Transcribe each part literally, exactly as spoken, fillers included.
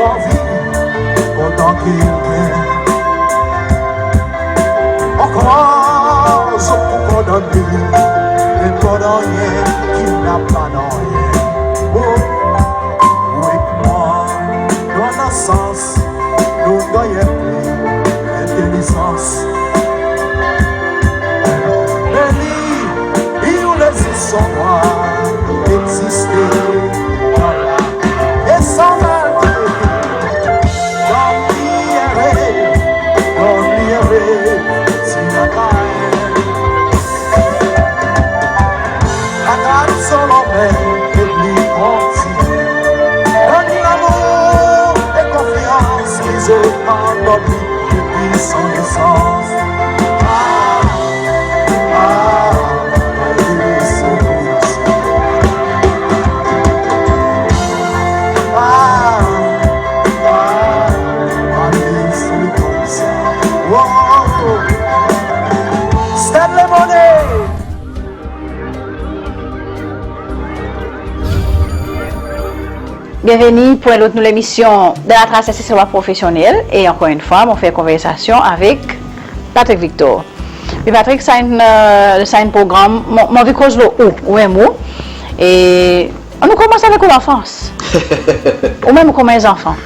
Anvi kontan kilken. Ankor zot pou kondann li, e kondann ki napa nanryen. O, ou ek mwan, nou dan sans, nou ganny pli lentelizans. Me li, i oule zis son drwa egziste. E san malgre, dan li ere, dan li ere, si la kay. Agat son lanmen e li kontinyen. Donn li lamour e konfyans ki zot annan depi son nesans. Ah, ah, ah, li son nesans. Ah, ah, ah, li son nesans. Wow. Stanley Monet. Byenveni pour en lot nou lemisyon Dan Latras Seselwa Profesyonnel. E ankor enn fwa, mon fer konversasyon avek Patrick Victor. Me Patrick, sa enn, e, sa enn progranm, mon, mon anvi koz lo ou, ou menm ou. E annou konmans avek ou lanfans. Ou menm konman en zanfan.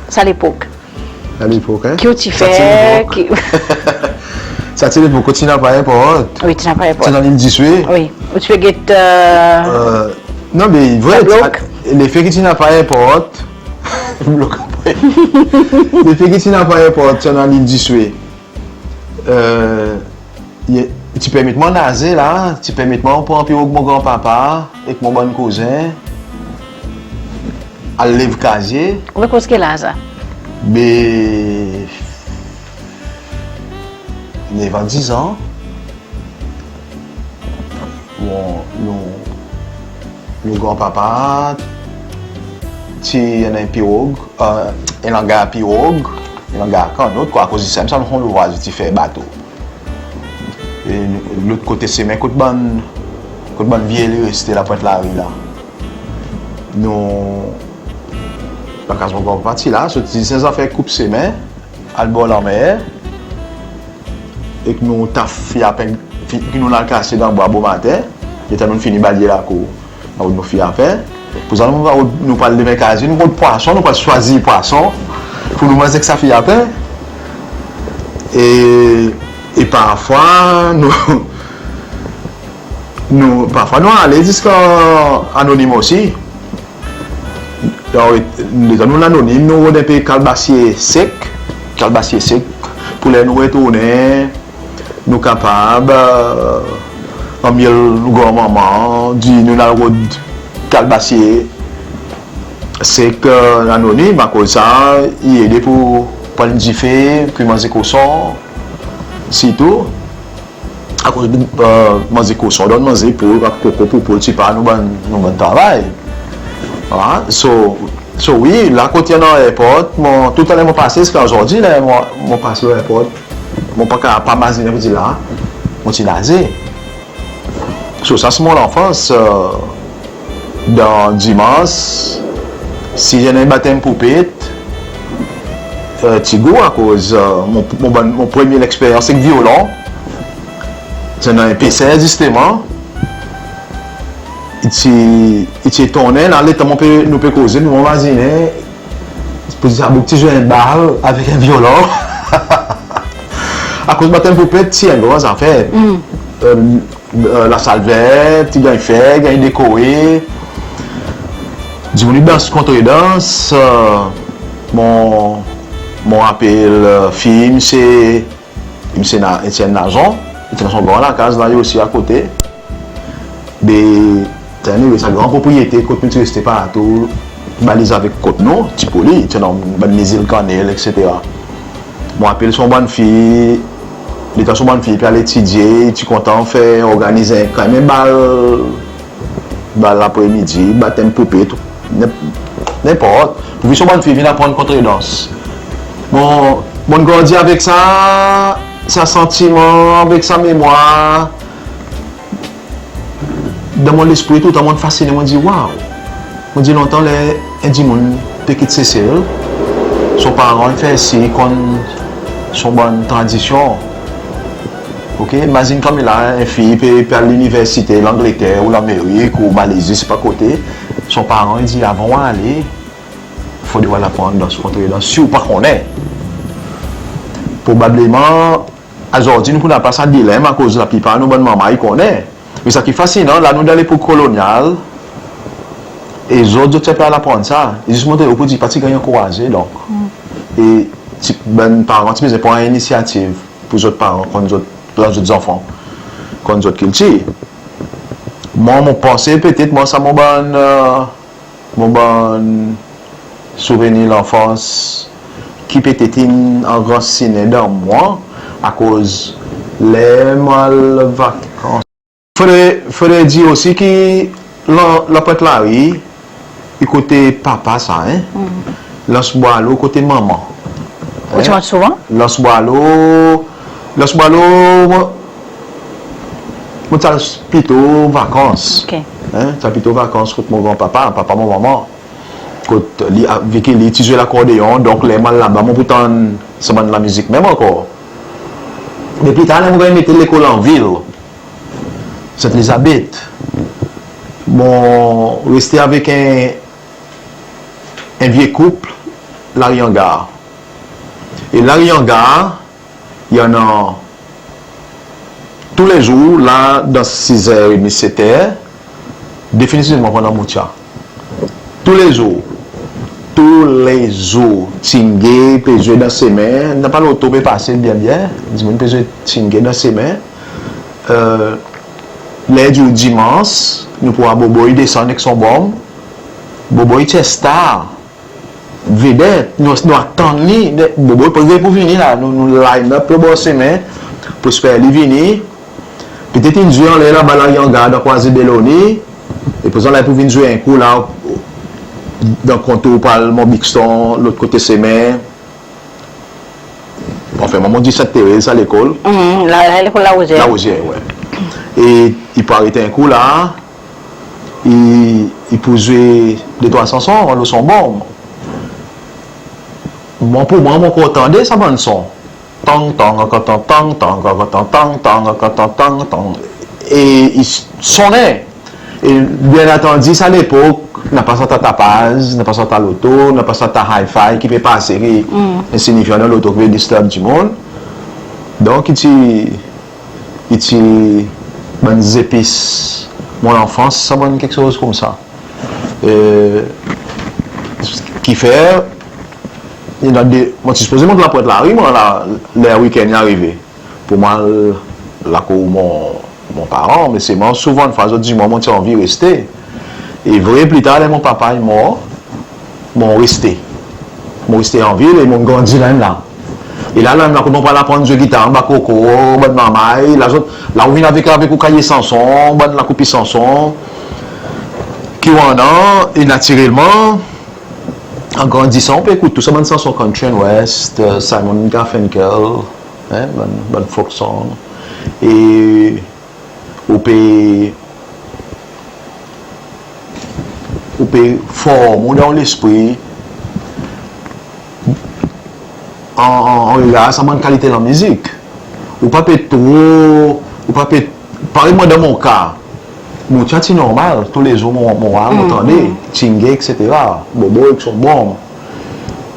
Sa lepok. A lepok, en? Ki ou ti fer, ki... Sa ti lepok, ti napa enport. Wi, ti napa enport. Ti annan lil Diswe. Wi. Ou ti pe get, e, non, me vre, lefe ki ti napa enport. Blok apre. Lefe ki ti napa enport, ti annan lil Diswe. E, ti permet mwan naze la, ti permet mwan pran pirog mon granpapa ek mon bann kouzen, al lev kazye. Ou pe koz ki laz sa? Be, nevan, dizan. Bon, nou, nou granpapa ti annan en pirog, e, en langar pirog, en langar kannot, kwa, akoz i sanmenm sa nou fon louvraz, ti fer bato. E lot kote semen, kot bann, kot bann vye li reste la, pwent lari la. Nou, lakaz mon granpapa ti la, sot ti zis zafer koup semen, al bor lanmer, ek nou taf fyapen, fi, ki nou al kase dan bwa bomaten, letan nou fini balye lakour. Akoz nou fyapen. Pou sa nou, nou pral lev kazye, nou rod pwason, nou pral swazir pwason pour nou manz ek sa fyapen. E, e parfwa nou, nou, parfwa nou ale ziska Anonim osi. Donk, letan nou Anonim, nou rod en pe kalbasye sek, kalbasye sek, pour ler nou retournen, nou kapab, e, anmir nou granmanman, dir nou al rod kalbasye sek, e, Anonim, akoz sa i ede pour pran dife, pour manze koson, sirtou. Akoz, e, manze koson, donn manze poul, koko pour poul, ti pa nou bann, nou bann travay. A, so, so wi, la kot i annan erport, mon, toultan ler mon pase, ziska ozordi, ler mon, mon pase lo erport, mon pa kapab pa mazinen, mon dir la, mon ti naze. So, sa se mon lanfans, e, dan Dimans, si i annan batenm poupet, e, ti gou akoz, e, mon, mon bann, mon premye leksperyans ek vyolon, ti annan en peser, zisteman, i ti, i ti etonnen, la, letan mon pe, nou pe koze, mon mazinen, pour dir sa boug ti zwe en bal avek en vyolon. Akoz batenm poupet ti en gran zafer. E, e, Lasalver ti ganny fer, ganny dekore. Dimoun i dans kontredans, e, mon, mon rapel, e, fi, msye, msye Na, Etienne Nazon, i ti annan son gran lakaz la, li osi akote. Be, anyway, sa gran propriyete kot nou ti reste partou, baliz avek kot nou, ti poli, ti annan bann mezil kannel, etsetera. Mon rapel son bann fi, letan son bann fi pe al etidye, ti kontan fer, organiz en, kanmenm bal, bal lapremidi, batenm poupet, nen, nenport. Pourvi son bann fi vin aprann kontredans. Mon, mon grandi avek sa, sa santiman, avek sa memwar. Dan mon lespri, toultan mon fasinen, mon dir, waw. Mon dir lontan ler en dimoun Pe kit Sesel, son paran i fer sir i konn son bann tradisyon. Oke, mazin konmela en fiy pe, pe al liniversite Langleter ou Lamerik ou Malezi, sepa kote, son paran i dir, avan ou ale, fodre ou al aprann dans, kontre dans, si ou pa konnen. Probableman, azordi nou pou napa sa dilenm akoz laplipar nou bann manman i konnen. Me sa ki fasinan, la nou dan lepok kolonyal, e zot, zot ti pe al aprann sa. I zis montre ou pou dir pa ti ganny ankouraze, donk. E ti, bann paran ti bezwen pran inisyativ pour zot paran konn zot, zot zanfan konn zot kiltir. Mwan, mon panse petet mwan sa mon bann, e, mon bann souvenir lanfans ki petet in anransinen dan mwan, akoz ler mon al vakans. Fodre, fodre dir osi ki la, Lapointe Larue i kote papa sa, en? Lans Bwalo kote manman. Ou ti rant souvan? Lans Bwalo, Lans Bwalo, mon, mon ti al plito vakans. Oke. En? Ti al plito vakans kot mon granpapa, papa mon manman. Kot li, a, vi ki li ti zwe lakordeyon, donk ler mon al laba, mon pou tann sa bann lamizik menm ankor. Me pli tar, ler mon ganny mete lekol anvil, Sent Lizabet, mon reste avek en, en vye koup, Lari Angar. E Lari Angar, i annan toulezour la, dan siz er edmi, set er, definitivman pandan Moutya. Toulezour. Toulezour. Tinge pe zwe dan semen, napa loto pe pase byen byen, dimoun pe zwe tinge dan semen. E, ler dir ou Dimans, nou pou war Boboy desann ek son bonm. Boboy ti en star. Vedet, nou, nou atann li, Boboy pa ti pou vini la, nou, nou line up lo bor semen, pou esper li vini. Petet in zwe anler laba Lari Angar dan Kwazi Belonie, e prezan la i pou vin zwe en kou la, dan kontour Palmont Buxton, lot kote semen. Anfen, mwan mon dir Sent Terez sa lekol. La, la lekol Larozier. Larozier, wi. E i pou aret en kou la, i, i pou zwe de trwa sanson lo son bonm. Mwan, pour mwan, mon kontan de sa bann son. Tang, tang, akatan, tang, tang, akatan, tang, tang, akatan, tang, tang. E i sonnen. E byen antandi, sa lepok, napa sa ta tapaz, napa sa ta loto, napa sa ta hi-fi ki pe pase, ki ensinifyan dan loto, ki pe disturb dimoun. Donk, i ti, i ti bann zepis mon lanfans, sa bann keksoz koumsa. E, ki fer, i annan de, mon ti sipoze mont Lapointe Larue, mwan, la, ler wikenn i arive. Pour mwan al lakour mon, mon paran, me selman souvandfwa zot dir mwan mon ti anvi reste. E vre, pli tar, ler mon papa i mor, mon reste. Mon reste anvil e mon grandi la menm la. E la, la menm la kot mon pou al aprann zwe gitar anba koko, bann marmay, la zot, la ou vin avek, avek ou kaye sanson, bann lakopi sanson ki ou annan, e natirelman, an grandisan, ou pe ekout tou sa bann sanson country and west, e, Simon and Garfunkel, en, bann, bann folk song. E ou pe, ou pe form ou dan ou lespri an, an, an regar sa bann kalite lanmizik. Ou pa pe tro, ou pa pe, parey mwan dan mon ka, Moutya ti normal, toulezour mon, mon war, mon tande, Tinge, et cetera. Bobo ek son bonm.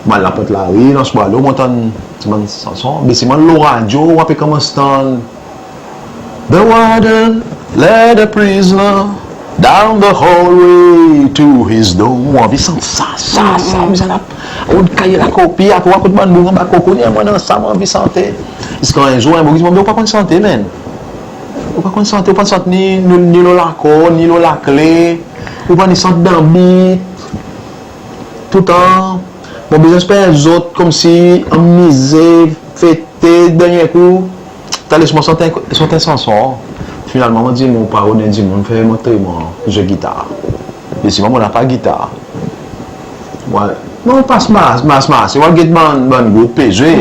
Mon al Lapointe Larue, Lans Bwalo, mon tann ti bann sanson. Me selman lo radyo, ou pe konmans tann, "The warden led the prisoner down the hallway to his doom." Ou anvi sant sa, sa, sa, ou bezwen la, ou kaye lakopi, apre ou ekout bann boug anba koko, ou dir, "Mwan, sa mon anvi sante." Ziska en zour, en boug dir, "Mwan, ou pa konn sante, menm. Ou pa konn sante, ou pa sant ni, ni, ni lo lakor, ni lo lakle, ou pa ni sant dan bit." Toultan mon bezwen esper zot konmsi anmize, fete, dernyen kou, ta les mwan sant en, sant en sanson. Finalman, mon dir, mon pa rod en dimoun fer montre mwan zwe gitar. Me selman mon napa gitar. Mwan, mon pas mars, mars, mars, e mwan get bann, bann group pe zwe.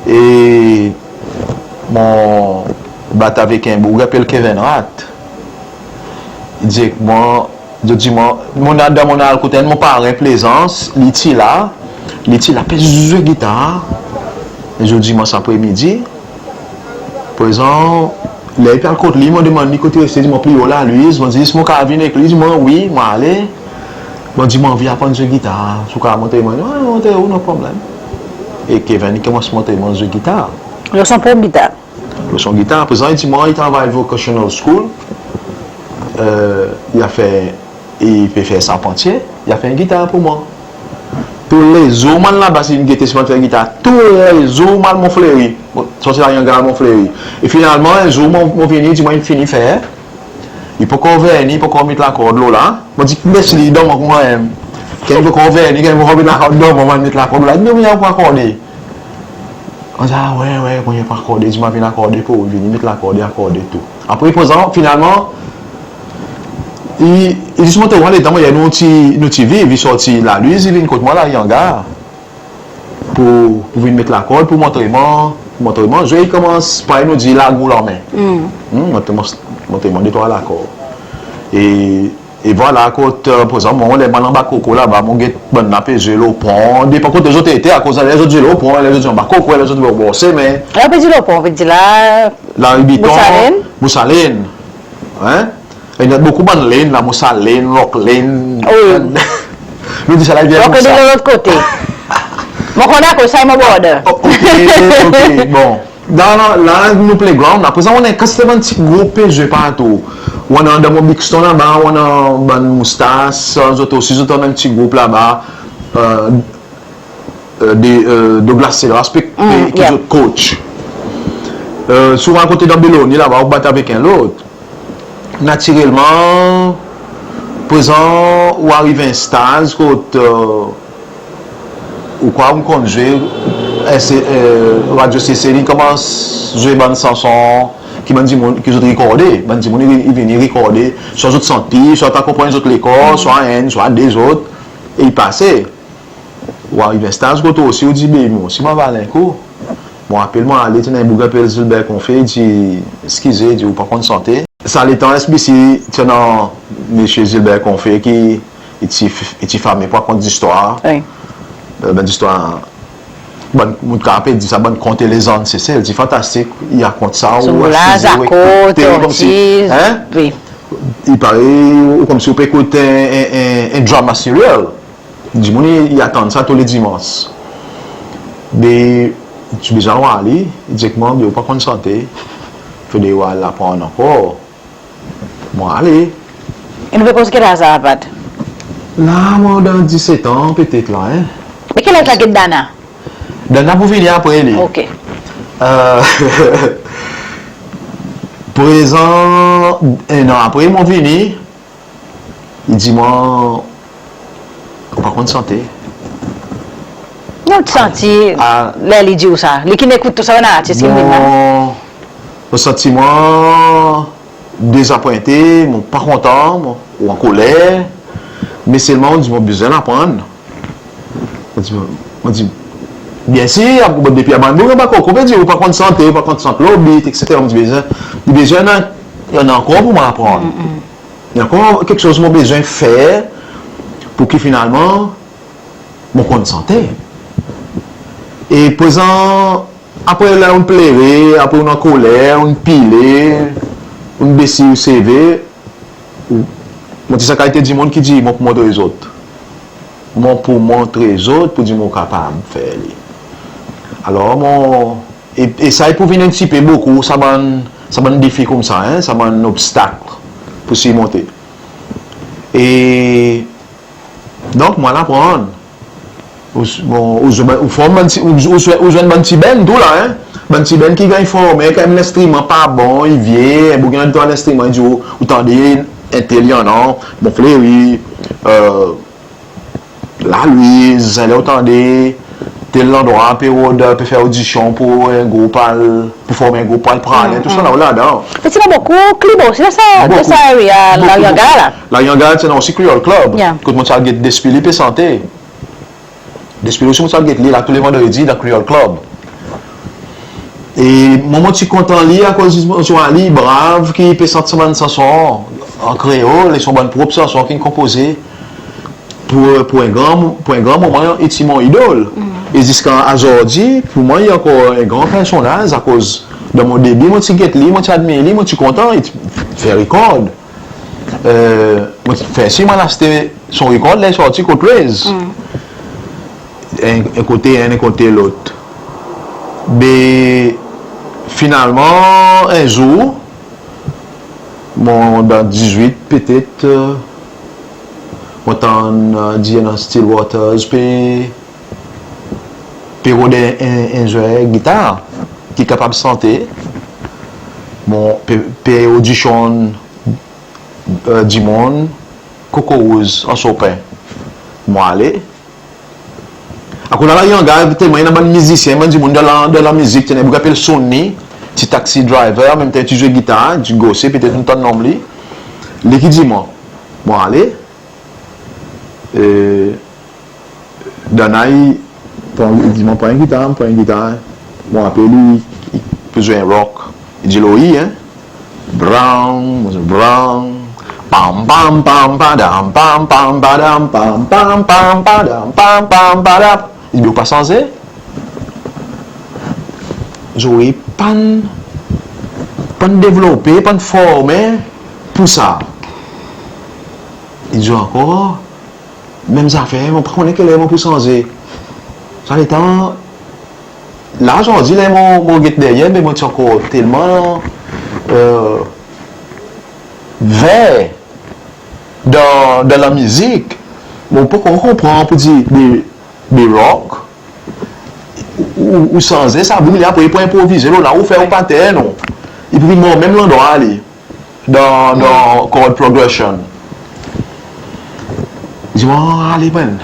E mon bat avek en boug apel Kevin Rat. I dir ek mwan, Zot dir mwan, mon al, dan mon al kot enn mon paren Plaisance, li ti la, li ti la pe zwe gitar. Zour Dimans apre midi. Prezan, ler i pe al kot li, mon demann li kot i reste, dir mwan pli o la Louise, mon dir si mon kapab vin ek li, dir mwan wi, mon ale. Mon dir mon anvi aprann zwe gitar, si ou kapab montre mwan, wi, montre ou, no problem. E Kevin i konmans montre mwan zwe gitar. Lo son prop gitar. Lo son gitar. Prezan i dir mwan i travay Vocational School, e, i a fer, i pe fer sarpantye, i a fer en gitar pour mwan. Toulezour mon al laba, si in gete si mon fer gitar, toulezour mon al Mont Fleuri. Bon, sorti La Rivière Angale al Mont Fleuri. E finalman, en zour mon, mon vini, i dir mwan in fini fer. I pa ankor verni, i pa ankor met lakord lo la. Mon dir, bes li, donn mwan konman menm. Ker i pa ankor verni, ker i pa ankor met lakord, donn mwan, mon met lakord lo la. I dir, non, mon pa ankor kone. Mon dir, a wi, wi, konman i pa ankor kone, dir mwan vin akorde pour ou, vini met lakord, akorde tou. Apre, prezan, finalman, i, i zis montre mwan letan mannyer nou ti, nou ti viv, i sorti La Louise, i vin kot mwan La Rivière Angale. Pour, pour vin met lakord, pour montre mwan, montre mwan zwe, i konmans, parey nou dir, lagoul anmen. Hmm, montre mwan, montre mwan de trwa lakord. E, e vwala kot, e, prezan, mwan, ler mon al anba koko laba, mon get bann la pe zwe lo pon, depan kote zot ete, akoz ler zot zwe lo pon, ler zot zwe anba koko, ler zot zwe bor semen. Ler ou pe dir lo pon, ou pe dir la Lari Biton, Bousalin. Bousalin. En? E i annan bokou bann lane la, Moussa Lane, Rock Lane. Wi. Nou dir sa la, i vin Rock Lane Moussa. Lo lot kote. Mon konnen akoz sa i mon border. O, ok, ok, bon. Dan la, la nou playground, apre sa, ou annan kantite bann pti group pe zwe partou. Ou annan dan mon Buxton laba, ou annan bann Moustas, zot osi, zot annan en pti group laba. E, e, de, e, Douglas Selas pe, pe, ki zot coach. E, souvan kote dan Belonie laba, ou bat avek en lot. Natirelman, prezan ou ariv en staz kot, e, ou krwar ou konn zwe, e, se, e, Radio C C, li konmans zwe bann sanson ki bann dimoun, ki zot rekorde, bann dimoun i, i vini rekorde, swa zot sant pli, swa pa konpran zot lekor, swa enn, swa de zot, e i pase. Ou ariv en staz kot ou osi, ou dir, be, mon, si mon ava al en kou. Mon rapel mon ale, ti annan en boug apel Gilbert Confé, i dir, eskize, i dir, ou pa konn sante. Sa letan S B C, ti annan Msye Gilbert Confé ki, i ti, i ti fame pour rakont zistwar. Wi. E, bann zistwar, bann, mon kapab dir sa, bann kont e lesann Sesel, ti fantastik, i rakont sa, ou asize, ou ekoute, konmsi, en? Wi. I parey, ou konmsi ou pe ekout en, en, en, en drama serial. Dimoun i, i atann sa tou le Dimans. Be, ti bezwen war li, i dir ek mwan, be, ou pa konn sante, fodre ou al aprann ankor. Mon ale. E nou pe koz ki laz la, Pat? La, mon dan diset an, petet la, en. Me ki laz la get Dana? Dana pou vini apre li. Ok. E, prezan, en an apre, mon vini, i dir mwan, ou pa konn sante. Non, ou ti santi, ler li dir ou sa. Li ki'n ekout tou sa bann artis ki'n vin la. Mon, mon santi mwan dezapwente, mon pa kontan, mon, ou ankoler. Me selman, mon dir, mon bezwen aprann. Mon dir, mon dir, byensir, depi a bann boug anba koko pe dir ou pa konn sante, ou pa konn sant lo beat, etsetera. Mon dir, bezwen, li bezwen annan, annan ankor pour mwan aprann. Mm, mm. I annan ankor keksoz mon bezwen fer pour ki finalman mon konn sante. E prezan, apre la, ou'n plere, apre ou'n ankoler, ou'n pile, ou'n bese ou seve, mon ti sa kalite dimoun ki dir, mon pou montre zot. Mon pou montre zot, pour dir mon kapab fer li. Alor, mon, e, e sa i pou vin en pti pe bokou, sa bann, sa bann defi koumsa, en, sa bann obstak pour sirmonte. E, donk, mon al aprann. Ou, bon, ou zwenn, ou form bann ti, ou, ou zwenn, ou zwenn bann ti band tou la, en. Bann ti band ki ganny formen, kan en lenstriman pa bon, i vye, en boug i annan lenstriman, i dir ou, ou tande, entel i annan, Mont Fleuri, e, La Louise, ler ou tande, tel landrwa, pe rod, pe fer odisyon pour en group al, pour form en group pour al Praslin, tou sa la, ou ladan. Me ti annan bokou klib osi, dan sa, dan sa area, La Rivière Angale la. La Rivière Angale, ti annan osi Creole Club. Kot mon ti al get Despili pe sante. Despili osi, mon ti al get li la tou le vandredi dan Creole Club. E mwan, mon ti kontan li akoz mon ti war li, i brav, ki pe sant son bann sanson. an kreol, e son bann prop sanson ki in konpoze pour, pour en gran, pour en gran moman, i ti mon idol. E ziska azordi, pour mwan, i ankor en gran personnaz, akoz dan mon debi, mon ti get li, mon ti admir li, mon ti kontan, i ti, fer rikord. E, mon ti fer sir mon aste son rikord, ler i sorti kot Rez. En, en kote enn, en kote lot. Be, finalman, en zour, mon dan dizwit petet, e, mon tann, e, dir annan Stillwaters pe, pe rod en, en zwer gitar ki kapab sante. Mon pe, pe odisyonn, e, dimoun Koko Rouz an Sopin. Mon ale, akoz la, Larue Hangar, telman i annan bann mizisyen, bann dimoun dan la, dan lamizik, ti annan en boug apel Sonny, ti taxi driver, an menm tan ti zwe gitar, ti gose, petet ou'n tann non li. Li ki dir mwan, mon ale, e, dan la i pran, i dir mwan, pran en gitar, pran en gitar. Mon apel li, i, i pou zwe en rock. I dir lo i, en. Brown, brown. Pam, pam, pam, padam, pam, pam, padam, pam, pam, pam, padam, pam, pam, padam. I dir, ou pa sanze? Zorey pa'n, pa'n devlope, pa'n formen pour sa. I dir ankor, menm zafer, mon pa konnen ki ler mon pou sanze. Sa letan, la, zordi, ler mon, mon get deryer, be mon ti ankor telman, e, ver dan, dan lamizik, mon pa ankor konpran pour dir de, de rock, ou, ou sanze sa boug li, apre i pou enprovize, lo la ou fer ou patern, non? I pou vin mon menm landrwa li. Dan, dan chord progression. I dir mwan, ale, man.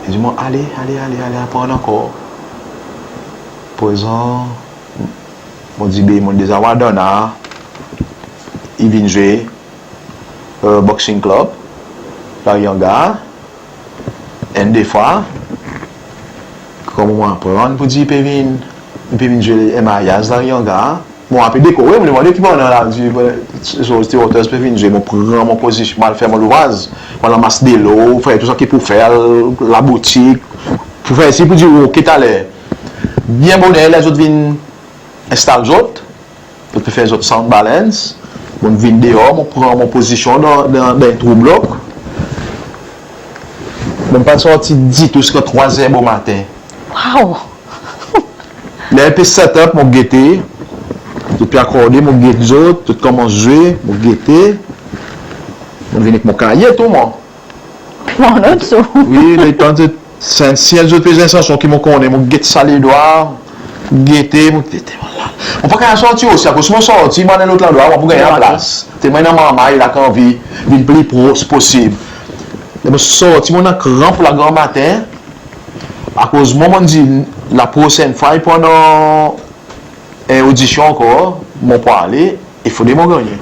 I dir mwan, ale, ale, ale, ale, aprann ankor. Prezan, mon dir, be, mon deza war Donna, i vin zwe, e, boxing club, Larue Hangar. Enn de fwa, konman mon aprann pour dir i pe vin, i pe vin zwe en maryaz Larue Hangar. Mon apel dekore, mon demande ki pandan la, dir, be, so, Stillwaters pe vin zwe, mon pran mon pozisyon, mon al fer mon louvraz, mon al anmas delo, fer tou sa ki pou fer, laboutik, pour fer sir pour dir, OK, taler. Byen boner, ler zot vin enstal zot, zot pe fer zot sound balance. Mon vin deor, mon pran mon pozisyon dan, dan, dan en trou blok. Mon pa sorti ditou ziska trwa zer bomaten. Wow! Ler pe set up, mon gete. Zot pe akorde, mon get zot, zot konmans zwe, mon gete. Mon vin ek mon kaye tou, mon. Mon not sou. Wi, letan zot, si, si zot pe zwe en sanson ki mon konnen, mon get sa ledwa, gete, mon gete, mon la. Mon pa kapab sorti osi, akoz si mon sorti, mon annan lot landrwa, mon pou ganny laplas. Telman i annan manmay la ki anvi vin pli pros posib. Me mon sorti, mon annan kran pour lagranmaten, akoz mon, mon dir, laprosenn fwa, i pou annan en odisyon ankor, mon pou ale, i fodre mon gannyen.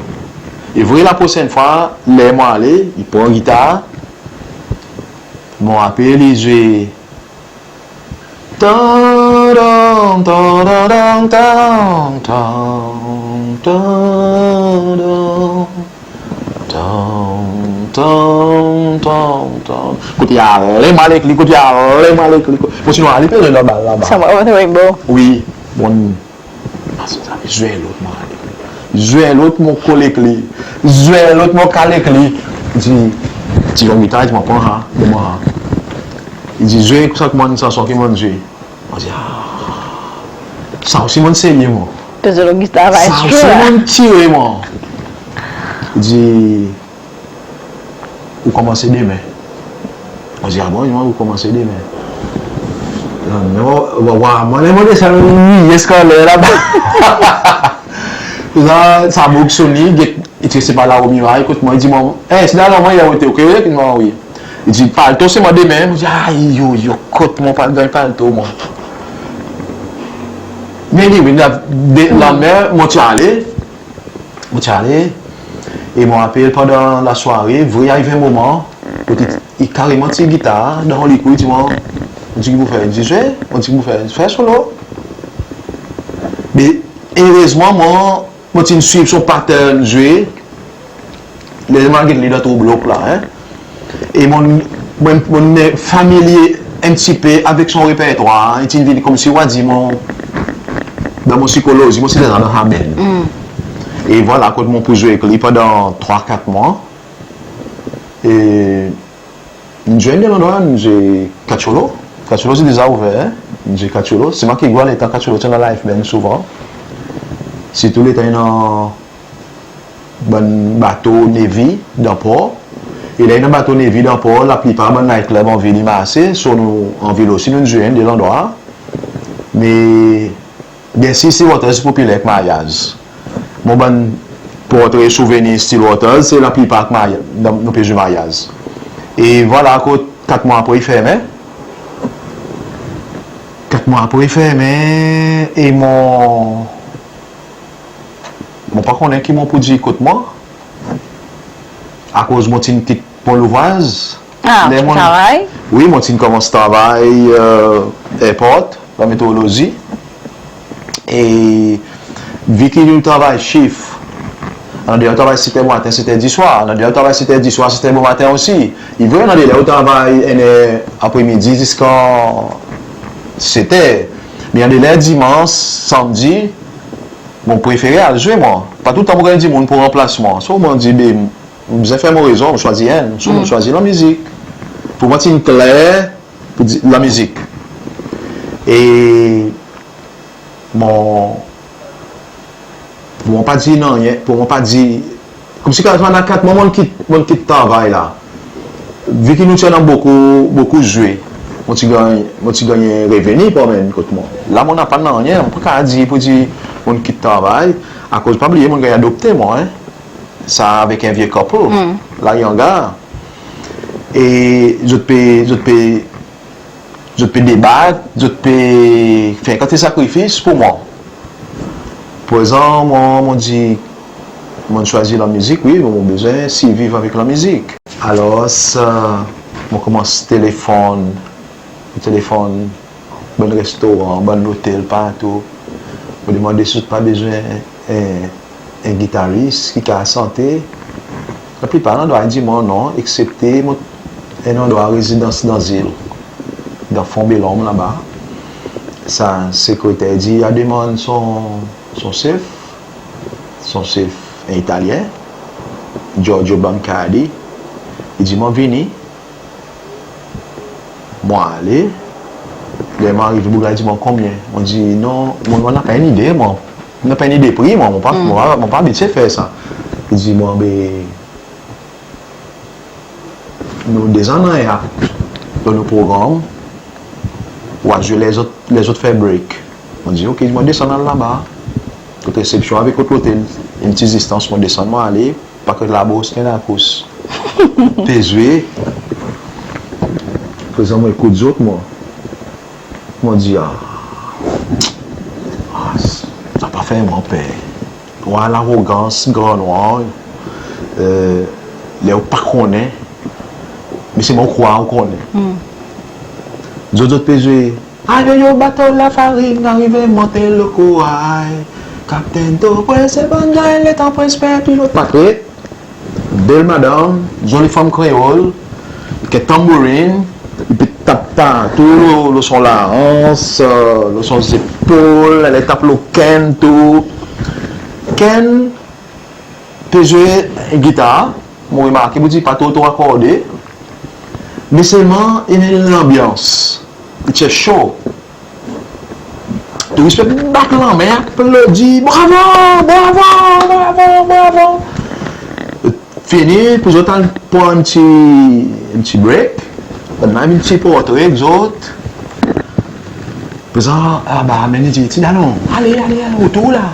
E vre, laprosenn fwa, ler mon ale, i pran gitar, mon apel li zwe. Tan, tan, tan, tan, tan, tan, tan, tan. Tan, tan, tan, tan. Kot i ale, mon al ek li, kot i ale, mon al ek li. Kot, bon, sinon, ale pe zwe laba, laba. Sa, mon, mon, rainbow. Wi, bon. Zwe lot, mon ale. Zwe lot, mon kole ek li. Zwe lot, mon kale ek li. Dir, ti long gitar, i dir, mon pran sa, donn mwan sa. I dir, zwe sa ki mon, sanson ki mon zwe. Mon dir, a, sa osi mon serye, mon. Pe zwe lo gitar, sa osi mon tire, mon. I dir, ou konmanse demen. Mon dir, a bon, ou konmanse demen. Non, non, wa, wa, mon, mon desann, wi, eski ler laba. Sa, sa boug Sonny, get, i ti reste par la omiray, kot mwan, i dir mwan, e, si la, non, mwan, i a ote, OK, wi, mwan, wi. I dir, palto, se mwan demen. Mon dir, ay, yo, yo, kot mon pa ganny palto, mwan. Me li, wi, la, de, lanmenm, mon ti ale, mon ti ale, e mon apel pandan lasware, vre, i ariv en moman, kot i, i kareman tir gitar, dan li kou, i dir mwan, mon dir ki pou fer, i dir, zwe, mon dir ki pou fer, fer solo. Me, erezman, mwan, mon ti'n swiv son pattern zwe, Ler mon al get li dan tro blok la, en. E mon, mon, mon familye en pti pe avek son repertwar, en. I ti'n vin konmsi ou a dir mon, dan mon sikolozi, mon ti dan sa amen. E vwala kot mon pou zwe ek li pandan trwa, kat mwan. E in zwe en de landrwa, in zwe Kacholo. Kacholo ti deza ouver, en. In zwe Kacholo. Se mwan ki gwa letan Kacholo ti annan live band souvan. Sirtou letan i annan bann bato Navy dan por. E ler i annan bato Navy dan por, laplipar bann night club an vil i marse, so nou an vil osi, nou'n zwe en de landrwa. Me byensir, Stillwater i popiler ek maryaz. Mon bann portre souvenir Stillwater, se laplipar ek marya-, dan, nou pe zwe maryaz. E vwala kot kat mwan apre i fermen. Kat mwan apre i fermen, e mon, mon pa konnen ki mon pou dir kot mwan. Akoz mon ti'n kit mon louvraz. Ah, ler mon travay? Wi, mon ti'n konmans travay, e, airport, dan metrolozi. E vi ki nou travay shif, annan de ler ou travay set er bomaten, set er diswar, annan de ler ou travay set er diswar, set er bomaten osi. I vre, annan de ler ou travay enn er apremidi ziska set er. Me annan de ler dimans, sanmdi, mon prefere al zwe mwan. Pa toultan mon ganny dimoun pou ranplas mwan. So mon dir, be, mon bezwen fer mon rezon, mon swazir enn, so mon swazir lanmizik. Pou mwan ti'n kler pou dir lanmizik. E mon, pou mwan pa dir nanryen, pou mwan pa dir, konmsi kan, pandan kat mwan, mon kit, mon kit travay la. Vi ki nou ti annan bokou, bokou zwe, mon ti ganny, mon ti ganny reveni pou anmenn kot mwan. La mon napa nanryen, mon pa kapab dir pou dir mon kit travay, akoz pa bliye mon ganny adopte mwan, en. Sa avek en vye koup, Layanga. E zot pe, zot pe, zot pe debat, zot pe fer kantite sakrifis pou mwan. Prezan, mwan, mon dir, mon swazir lanmizik, wi, mon bezwen sirviv avek lanmizik. Alors, e, mon konmans telefonn, telefonn bann restoran, bann lotel, partou. Mon demande si zot pa bezwen en, en gitaris ki kapab sante. Laplipar landrwa i dir mwan non, eksepte mon, en landrwa rezidans dan zil, dan Fon Bel Ombre laba. Sa sekreter dir i a demann son, son sef, son sef en Italyen, Giorgio Bancardi. I dir mwan vini. Mon ale, ler mon arive, boug la i dir mwan konbyen. Mon dir non, mon, mon napa en ide, mon. Mon napa en ide pri, mon, mon pa, mon pa, mon pa abitye fer sa. I dir mwan, be, nou deza annan en akt dan nou progranm, ou a zwe ler zot, ler zot fer break. Mon dir ok, mon desann al laba. Kot resepsyon avek kot lotel, en pti distans, mon desann, mon ale. Paket labos, en lakous. Pe zwe. Prezan mon ekout zot, mwan. Mon dir, a, a, sa pa fer mwan per. War larogans, gran nwanr, e, ler ou pa konnen, me selman ou krwar ou konnen. Zot, zot pe zwe, ayoyo, bato lafarin arive monte lo kouray. Kaptenn tro prese, bann ganny letan prese, pe pilot pa tret. Bel madanm, zoli fanm Kreol, ek tanbourin, i pe tap partou, lo, lo son larans, e, lo son zepol, i tap lo Ken tou. Ken pe zwe gitar, mon remarke, mon dir pa tro, tro akorde. Me selman, i annan lanbyans. I ti sho. Touris pe bat lanmen, aplodi, bravo, bravo, bravo, bravo. Fini, pou zot al pran en pti, en pti break. Bann la vin ti portre ek zot. Prezan, a, barman i dir, ti dalon, ale, ale, ale, otour la.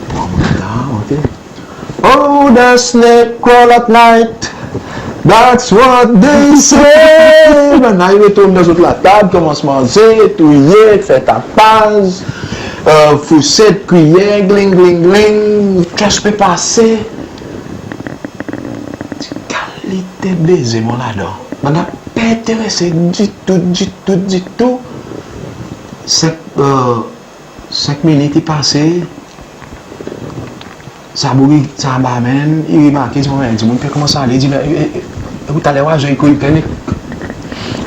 Pran mon gitar, ok. Oh, the snake crawl at night. That's what they say. Bann la i retourn dan zot latab, konmans manze, touye, fer tapaz, e, fourset, kwiyer, gling, gling, gling. Just pe pase. Ki kalite beze mon ladan? Bann la pa enterese ditou, ditou, ditou. Senk, e, senk minit i pase. Sa boug, sa barman, i remarke, i dir, "Mwen, dimoun pe konmans ale," i dir, "Be, e, e, e, taler ou a zwe, i konnen."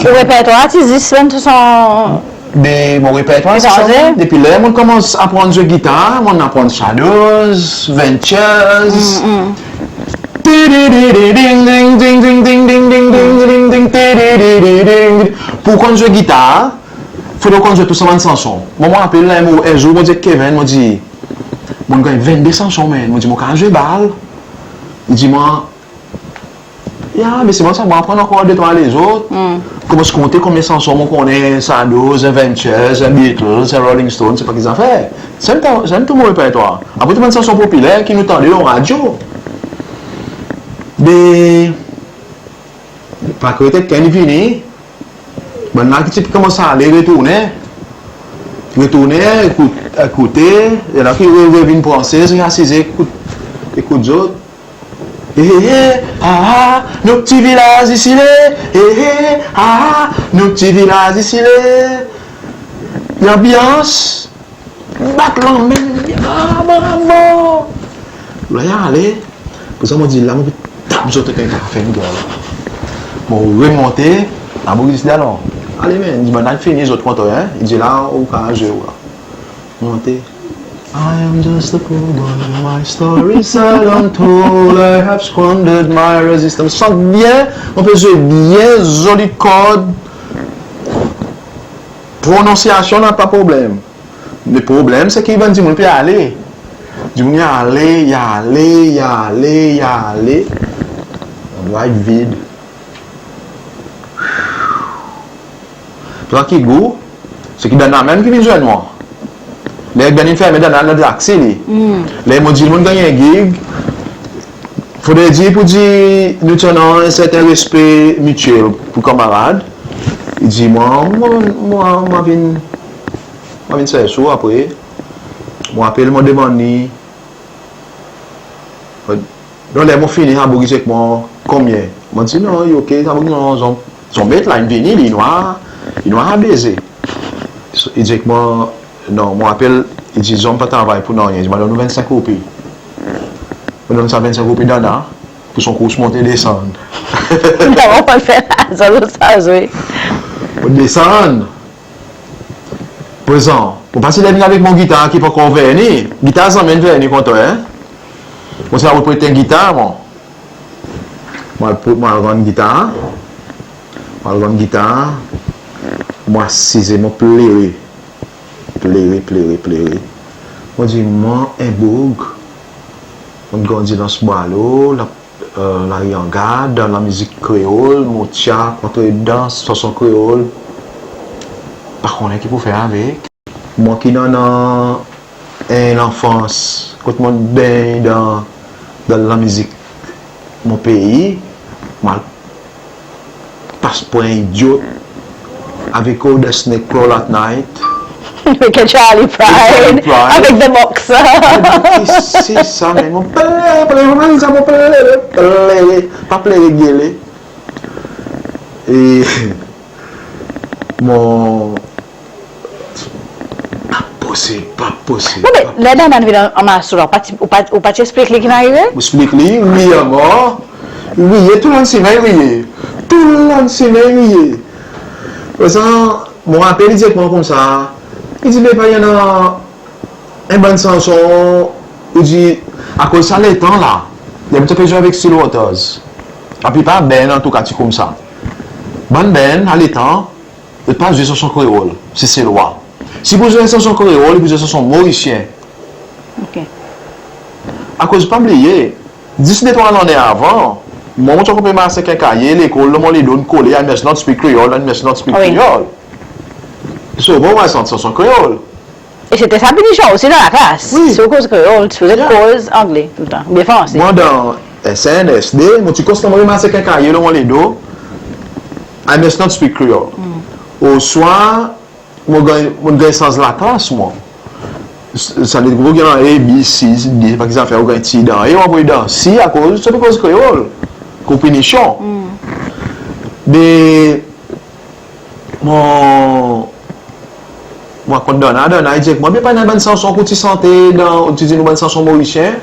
Ou repertwar ti zis bann son. Be, mon repertwar, se sa, depi ler mon konmans aprann zwe gitar, mon aprann Shadows, Ventures. Pour konn zwe gitar, fodre ou konn zwe tou sa bann sanson. Mwan, mon rapel, en zour, mon dir Kevin, mon dir, "Mon ganny vennde sanson, man." Mon dir, "Mon kapab zwe bal." I dir mwan, "Ya, me se mwan sa, mon aprann ankor de trwa lezot." Konmans konte konbyen sanson mon konnen, Shadows, Ventures, Beatles, Rolling Stones, sepa ki zafer. Sa enn tou, sa enn tou mon repertwar. Apre tou bann sanson popiler ki nou tande lo radyo. Be, pa kote ken i vini, bann la ki ti konmans ale retournen. Retournen, ekout, ekoute, i annan ki re, revin pran sez, asize, ekout, ekout zot. E, e, e, a, a, nou pti vilaz isi le. E, e, a, a, nou pti vilaz isi le. Lanbyans. Bat lanmen, a, bravo! La i ale. Pou sa mon dir la, mon pe tap zot ek en kafe, en gel. Mon remonte, la mon dir, "Alon, ale, man, dir bann la fini, zot kontan, en?" I dir, "La ou kapab zwe ou la." Monte. I am just a poor boy, my story is sad and untold, I have squandered my resistance. Sant byen, mon pe zwe byen, zoli kord. Prononsyasyon napa problenm. Me problenm se ki bann dimoun pe ale. Dimoun i ale, i ale, i ale, i ale. Landrwa i vid. Sa ki gou, se ki Dana menm ki vin zwenn mwan. Ler Dana in fermen, Dana dan taksi li. Ler mon dir mon ganny en gig, fodre dir pour dir nou ti annan en serten respe mityel pour kanmarad. I dir mwan, mwan, mwan, mwan vin, mwan vin sers ou apre. Mon apel, mon demann li. Non, ler mon fini, sa boug i dir ek mwan, "Konbyen?" Mon dir, "Non, i ok." Sa boug, "Non, zom, zom met la, in vini, li nwar, li nwar a beze." I dir ek mwan, "Non, mon apel," i dir, "zom pa travay pour nanryen." I dir, "Mon donn ou vennsenk roupi." Mon donn sa vennsenk roupi Dana pour son kours monte desann. Mon desann. Prezan, mon pa ti le vin avek mon gitar ki pa ankor verni. Gitar zanmen verni kontan, en? Mon ti a prete gitar, mon. Mon al pre-, mon al rann gitar. Mon al rann gitar. Mon asize, mon plere. Plere, plere, plere. Mon dir, mwan en boug. Mon grandi dan Sbwalo, la, e, Lari Angad, dan lanmizik kreol, mon ti a kontre dan sanson kreol. Pa konnen ki pour fer avek. Mwan ki'n annan en lanfans kot mon bengn dan, dan lanmizik mon pei, mon al pas pour en idyot avek All the Snake Crawl at Night. Avek Charley Pride, avek The Boxer. Kisa sa, men mon plere, plere, mon pa dir sa, mon plere, plere, pa plere gele. E mon Pa posib, pa posib. Non, me ler Dana in vin anmas ou la, ou pa ti, ou pa, ou pa ti eksplik li ki'n arive? Mon eksplik li, riye amor. Riye, tou long semen riye. Tou long semen riye. Prezan, mon rapel, i dir ek mwan koumsa, i dir, me pa i annan en bann sanson, i dir, akoz sa letan la, ler mon ti pe zwe avek Steel Waters, laplipar band antouka ti koumsa. Bann band a letan, zot pa zwe sanson kreol, Seselwa. Si pour zwe sanson kreol, pour zwe sanson morisyen. Ok. Akoz pa bliye, dis de trwa lannen avan, mwan mon ti ankor pe mars ek en kaye lekol, lo mon ledo in kole, "I must not speak Creole, I must not speak Creole." So, mwan mon a sant sanson kreol. E sete sa pinisyon osi dan laklas. Wi. Si ou koz kreol, ou sipoze koz angle toultan, oubyen franse. Mwan dan S N, S D, mon ti konstaman pe mars ek en kaye lo mon ledo, "I must not speak Creole." Oswa mon ganny, mon ganny sanz laklas, mwan. Sa, sa le group ki annan A, B, C, D, pa ki zafer, ou ganny tir dan A, ou anvoye dan C, akoz ou ti pe koz kreol. Kon pinisyon. Me Mon, mon rakont Dana, Dana i dir ek mwan, "Me pa i annan bann sanson ki ou ti sante dan, ou ti dir nou bann sanson morisyen?"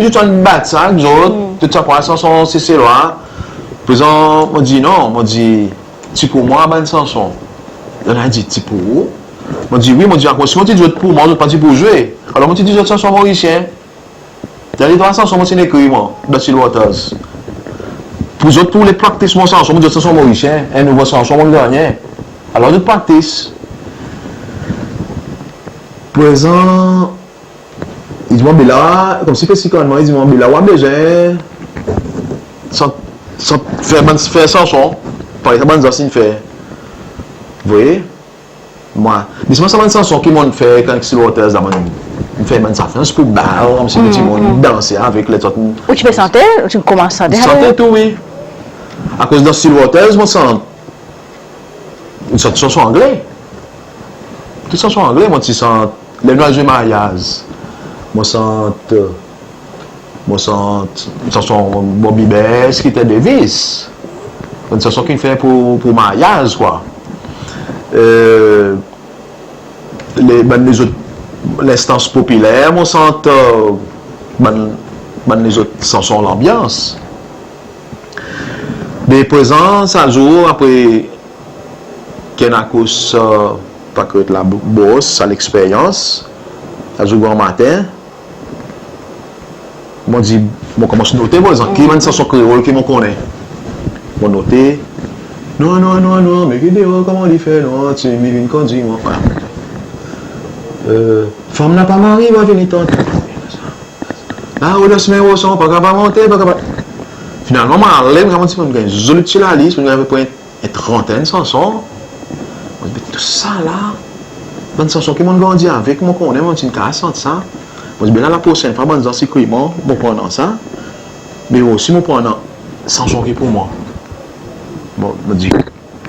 zot ti annan bat sa, zot, zot ti annan sanson Seselwa. Prezan mon dir non, mon dir ti pour mwan bann sanson. Zot in dir ti pour ou. Mon dir wi, mon dir akoz si mon ti dir zot pour mwan, zot pa ti pour zwe. Alor mon ti dir zot sanson Morisyen. Ti annan de trwa sanson mon ti'n ekrir mwan dan Steel Waters. Pour zot, pour le praktis mon sanson, mon dir zot sanson Morisyen, en nouvo sanson mon gannyen. Alor zot praktis. Prezan i dir mwan, be la, konmsi pe sikann mwan, i dir mwan, be la ou a bezwen san, san, fer bann, fer sanson parey sa bann zans in fer. Ou vwar? Mwan, me selman sa bann sanson ki mon'n fer kan Steel Waters la, mon'n fer bann zafer pour bal, konmsi pour dimoun danse avek lezot. Ou ti pe sante? Ou ti konmans sante? Sante tou, wi. Akoz dan Steel Waters mon sant, mon sant sanson angle. Tou sanson angle, mon ti sant, ler nou al zwe maryaz, mon sant, mon sant sanson Bobby Best, Keith Davis. Bann sanson ki'n fer pour, pour maryaz, kwa. E, le, bann lezot lenstans popiler, mon sant, e, bann, bann lezot sanson lanbyans. Me prezan, sa zour, apre ki enn akous, e, pa krwar la, bos, sa leksperyans, sa zour granmaten, mon dir, mon konmans note, par egzanp, ki bann sanson kreol ki mon konnen. Mon note, non, non, non, non, me ki deor, konman li fer, non, ti, mi vin kondwir mwan. E, fanm napa mari, va vini tant. La, o, dan semen Roson, pa kapab monte, pa kapab. Finalman, mon ale, mon ti ganny zoli pti lalis, mon ganny apepre en trantenn sanson. Mon dir, be tou sa la, bann sanson ki mon'n grandi avek, mon konnen, mon ti'n kapab sant sa. Mon dir, be la, laprosenn fwa bann zans i ekrir mwan, mon pou annan sa. Me osi mon pou annan sanson ki pour mwan. Bon, mon dir,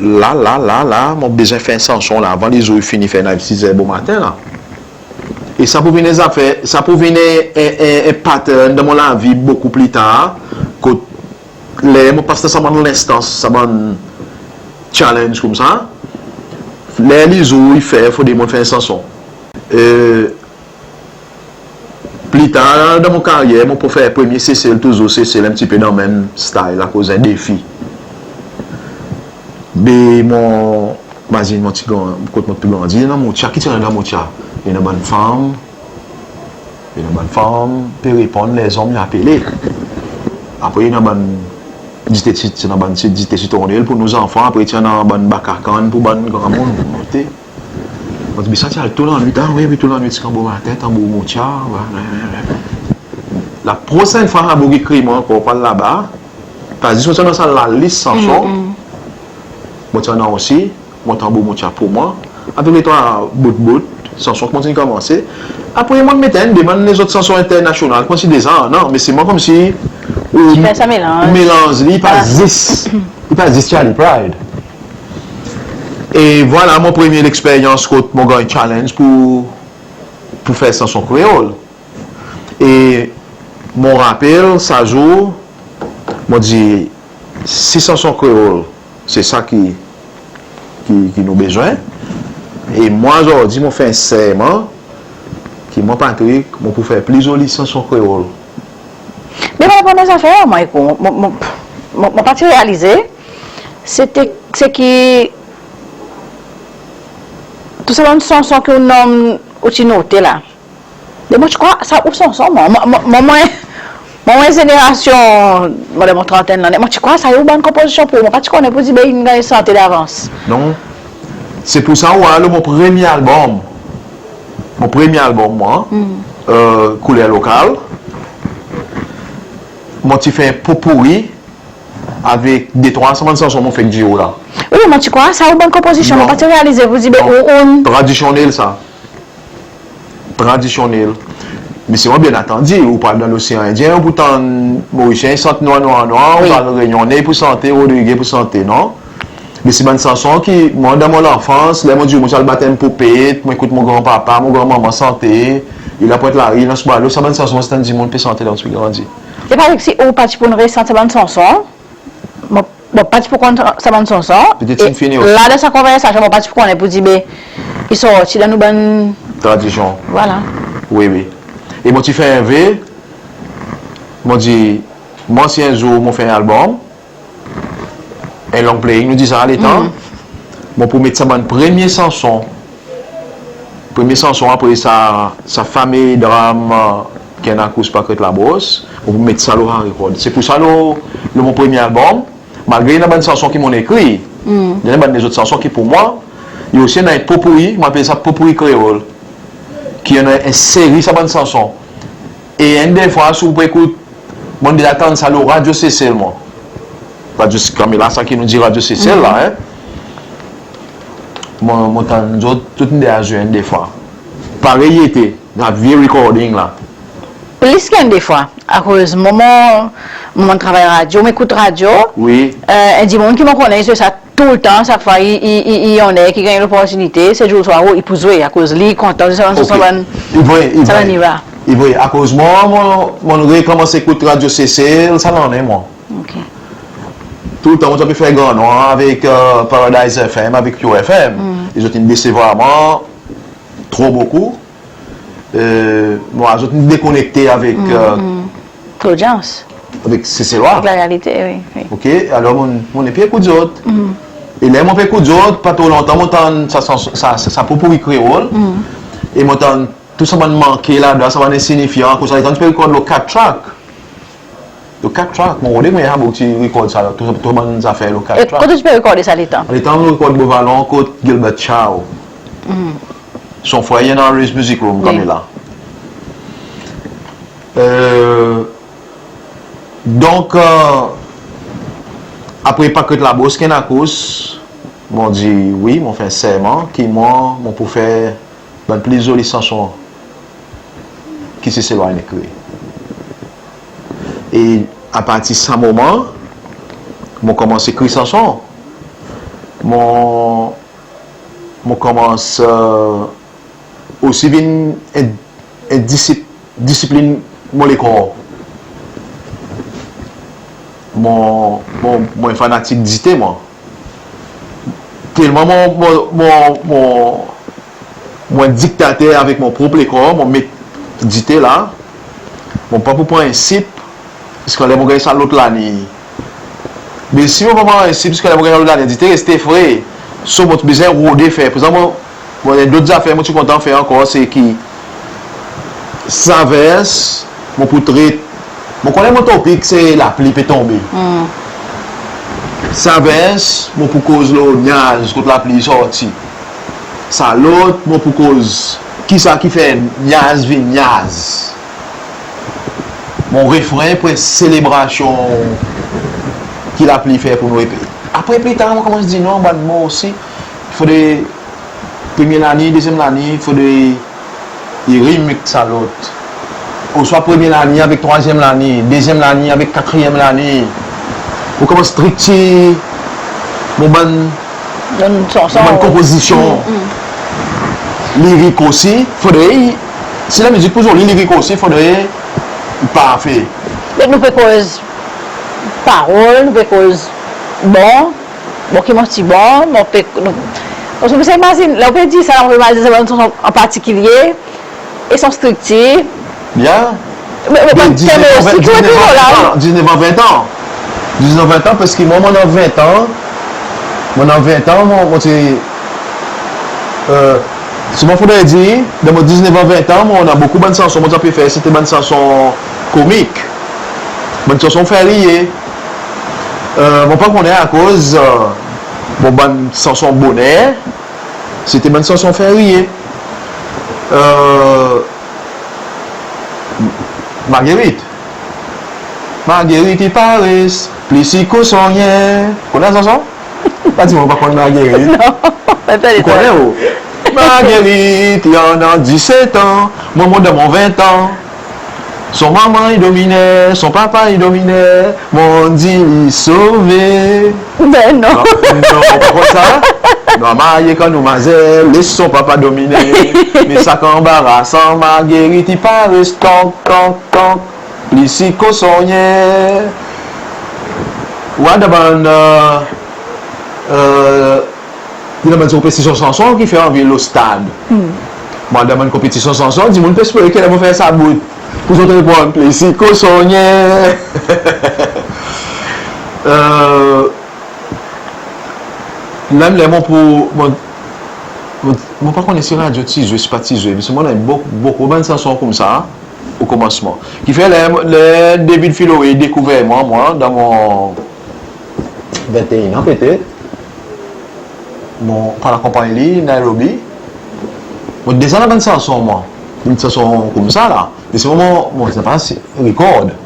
la, la, la, la, mon bezwen fer sanson la, avan lezour i fini, fer nef, sis er bomaten la. E sa pou vin en zafer, sa pou vin en, en, en, en pattern dan mon lavi bokou pli tar, kot ler mon pas dan sa bann lenstans, sa bann challenge koumsa, ler lezour i fer, fodre mon fer en sanson. E, pli tar dan mon karyer, mon pou fer premye Sesel, touzour Sesel, en pti pe dan menm style, akoz en defi. Be mon, mazin mon ti gran, kot mon ti grandi, i annan Moutya, ki ti annan dan Moutya? I annan bann fanm, i annan bann fanm pe reponn, lezonm i apele. Apre i annan bann dite sit, i annan bann sit dite sitronel pour nou zanfan, apre ti annan bann baka kann pour bann granmoun. Mon dir, be sa ti al tou lannwit, a wi, wi, tou lannwit ziska bomaten, Tanbour Moutya, wi, wi, wi, wi. Laprosenn fwa sa boug i ekrir mwan ankor, pa laba, pa zis mon ti annan sa lalis sanson, mon ti annan osi mon Tanbour Moutya pour mwan, avek le trwa bout bout sanson ki mon ti'n konmanse. Apre mon met enn de bann lezot sanson enternasyonal, konmsi deza, non, me selman konmsi ou, ou melanz li, i pa zis, i pa zis Charlie Pride. E vwala mon premye leksperyans kot mon ganny challenge pour, pour fer sanson kreol. E mon rapel sa zour, mon dir, si sanson kreol, se sa ki, ki, ki nou bezwen. E mwan zordi mon fer serman ki mwan, Patrick, mon pou fer pli zoli sanson kreol. Me mon aprann en zafer, mwan, mon, mon, mon, mon pa ti realize, se te, se ki tou sa bann sanson ki ou nonm, ou ti note la, me mon ti krwar sa ou sanson, mwan, mwan, mwan, mwan, zenerasyon, mwan, dan mon trantenn lannen, mon ti krwar sa ou bann konpozisyon pour ou, mon pa ti konnen pour dir, be, in ganny sante davans. Non. Se pour sa ou war lo mon premye albom, mon premye albom, mwan, e, Kouler Lokal, mon ti fer en potpourri avek de trwa sa bann sanson mon fek dir ou la. Wi, mon ti krwar sa ou bann konpozisyon, mon pa ti realize pour dir, be, ou, ou... Tradisyonnel sa. Tradisyonnel. Me selman, byennantandi, ou pral dan Losean Endyen, ou pou tann Morisyen i sant nwa, nwa, nwa, ou pral Renyonne i pou sante, Rodrige pou sante, non? Me se bann sanson ki, mwan, dan mon lanfans, ler mon dir mon ti al batenm poupet, mon ekout mon granpapa, mon granmanman sante, Ile a Pointe-Larue, Ile Anse Boileau, sa bann sanson mon ti tann dimoun pe sante ler mon ti pe grandi. E pa si ou pa ti pou'n resant sa bann sanson, mon, mon pa ti pou konn sa bann sanson. Petet, e la, dan sa konversasyon, mon pa ti pou konnen pour dir, be, i sorti dan nou bann tradisyon. Vwala. Wi, wi. E mon ti fer en ve, Mon dir, mwan si en zour mon fer en albom, en long playing, nou dir sa letan, mon pou met sa bann premye sanson, premye sanson apre sa, sa fame dram, e, Ken Akous Pakret Labros, mon pou met sa lo Harry Rod. Se pour sa lo, lo mon premye albom, malgre i annan bann sanson ki mon'n ekrir, i annan bann lezot sanson ki pour mwan, i osi annan en potpourri, mon apel sa potpourri kreol, ki annan en seri sa bann sanson. E enn de fwa, si ou pe ekout, mon deza tann sa lo Radio Sesel, mwan. Radio, kanmenm la, sa ki nou dir Radio Sesel la, en. Mon, mon tann zot, tou enn de a zwe enn de fwa. Parey i ete, dan vye recording la. Plis ki enn de fwa. Akoz mwan, mon, mon travay radyo, mon ekout radyo. Wi. E, en dimoun ki mon konnen, se sa toultan, sak fwa i, i, i, i annan, ki ganny loportinite, se Jules Hoarau, i pou zwe, akoz li i kontan, se sa, sa, sa, sa, i vre, i vre. I vre, akoz mwan, mon, mon rekonmans ekout Radio Sesel, sa lannen, mwan. OK. Toultan, mon ti pe fer Grand Noir avek, e, Paradise F M, avek Pure F M. E zot in desevwar mwan tro bokou. E, mwan, zot in dekonekte avek, e, lodyans. Avek Seselwa. Avek larealite, wi, wi. OK, alor mon, mon nepli ekout zot. E ler mon pe ekout zot, pa tro lontan, mon tann sa, sa, sa, sa, sa potpourri kreol. E mon tann tou sa bann manke ladan, sa bann ensinifyan, konsa, letan ti pe rekord lo kat track. Lo kat track, mon rode mwan, a, mon ti rekord sa, tou, tou bann zafer lo kat track. E kot ou ti pe rekord sa letan? Letan mon rekord Beau Vallon kot Gilbert Chow. Son frer i annan Ray's Music Room, wi, kanmenm la. E, donk, e, apre Pakret Labros, Ken Akous, mon dir wi, mon fer serman ki mwan, mon pou fer bann pli zoli sanson ki Seselwa in ekrir. E apartir sa moman, mon konmans ekrir sanson. Mon, mon konmans, e, osi vin en, en disip, disiplin mon lekor. Mon, mon, mon fanatik dite, mwan. Telman mon, mon, mon, mon, mon diktater avek mon prop lekor, mon met dite la, mon pa pou pran en sip, ziska ler mon ganny sa lot laliny. Me si mon pa pran en sip ziska ler mon ganny sa lot laliny, dite reste fre. So mon ti bezwen rode fer. Prezan mon, mon, en dot zafer mon ti kontan fer ankor, se ki sa vers, mon pou tret, mon konnen mon topik se lapli pe tonbe. Sa vers, mon pou koz lo nyaz, kot lapli i sorti. Sa lot, mon pou koz kisa ki fer nyaz vin nyaz. Mon refren pou en selebrasyon ki lapli fer pour nou. Epi apre, pli tar, mon konmans dir non, bann mo osi, fodre premye laliny, dezyenm laliny, fodre i rim ek sa lot. Oswa premye laliny avek trwazyenm laliny, dezyenm laliny avek katriyenm laliny. Mon konmans striktir mon bann, bann konpozisyon. Lirik osi, fodre, si lamizik pou zoli, lirik osi, fodre i parfe. Donk nou pe koz parol, nou pe koz bon, bon ki mon ti bon, mon pe, nou, paski mon pe imazin, ler ou pe dir sa, mon pe imazin sa bann sanson an partikilye, e son striktir. Byen. Me, me, de diznef an, ven, diznef an, ven an. Diznef an, ven an, paski mwan, mon annan ven an, mon annan ven an, mon, mon ti, e, si mon fodre dir, dan mon diznef an, ven an, mon annan bokou bann sanson mon ti pe fer, se ti bann sanson komik. Bann sanson fer riye. E, mon pa konnen akoz, e, mon bann sanson boner, se ti bann sanson fer riye. E, Marguerite. Marguerite i pares, plis i kosonyen. Konnen sanson? Pa dir mwan ou pa konn Marguerite. Non, pa, pa. Ou konnen ou? Marguerite i annan diset an, mwan, mon dan mon ven an. Son manman i dominer, son papa i dominer, mon dir li sove. Ben non. Non, non, ou pa konn sa? Nou a marye kan nou mazer, les son papa domine. Me sa ki anbarasan, Marguerite i pares, tonk, tonk, tonk, plis i kosonyen. Ou a dan bann, e, e, i annan bann konpetisyon sanson ki fer anvi lo stad. Mwan, dan bann konpetisyon sanson, dimoun pe espere ki ler mon fer sa bout, Pou zot reponn, plezi kosonyen. E, menm ler mon pou, mon, mon, mon pa konnen si radyo ti zwe, si pa ti zwe, me selman bokou, bokou bann sanson koumsa o komansman. Ki fer ler, ler David Filori dekouver mwan, mwan, dan mon venteen an petet, mon pa akonpanny li Nairobi. Mon deza annan bann sanson mwan, bann sanson koumsa la. Me selman mon, mon, sa pa si rekord.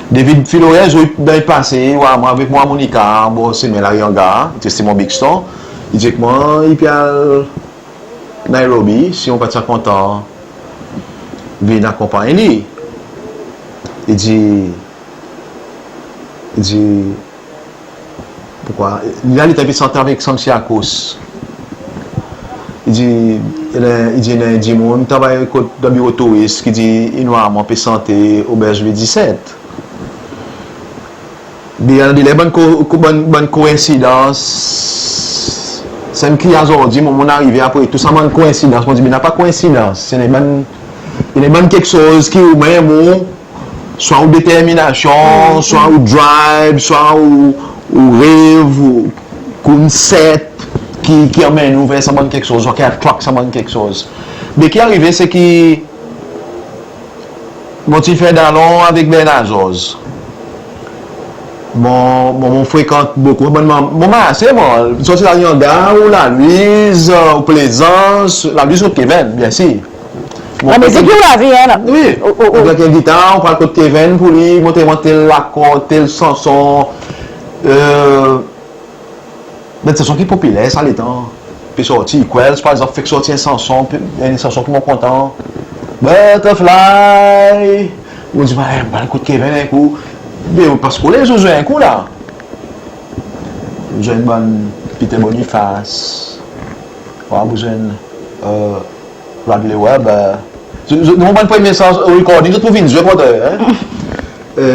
David Filori, zot dan pase, war mwan avek mon armonika, bor semen Laryangar, i ti reste mon Bixton. I dir ek mwan i pe al Nairobi, si mon pa ti a kontan vin akonpanny li. I dir, i dir, poukwa, li la letan i pe sante avek Sanksya Kos. I dir, i dir, i dir, dimoun travay kot dan biro touris ki dir in war mwan pe sante Auberge V diset. Be annan de ler bann ko, ko, bann, bann koensidans. Sanmenm ki azordi, mon, mon arive apre tou sa bann koensidans, mon dir, be napa koensidans. Se bann, se bann keksoz ki ou menm ou, swa ou determinasyon, swa ou drive, swa ou, ou rev, ou konsept ki, ki anmenn ou ver sa bann keksoz, swa ki atrak sa bann keksoz. Be ki arive, se ki mon ti fer dalon avek Bernard Georges. Mon, mon, mon frekant bokou, mon, mon, mon marse, mon, sorti Laryangar, ou Lalwiz, ou Plezans, Lalwiz kot Kevin, byensir. Mon... Lanmizik, ou lavi, en, la. Wi. Ou, ou, ou. Avek en gitar, ou pral kot Kevin pour li montre mwan tel akor, tel sanson. E, bann sanson ki popiler sa letan pe sorti. Kwels, par egzanp, fek sorti en sanson, en sanson ki mon kontan, Butterfly. Mon dir, be, mon pral kot Kevin en kou. Be, ou pa konnen, ou zwenn en kou la. Ou zwenn bann Peter Boniface. Ou zwenn, e, Bradley Webber. Zot, zot, nou bann premye sanson, recording, zot pou vin zwe kontre, en. E,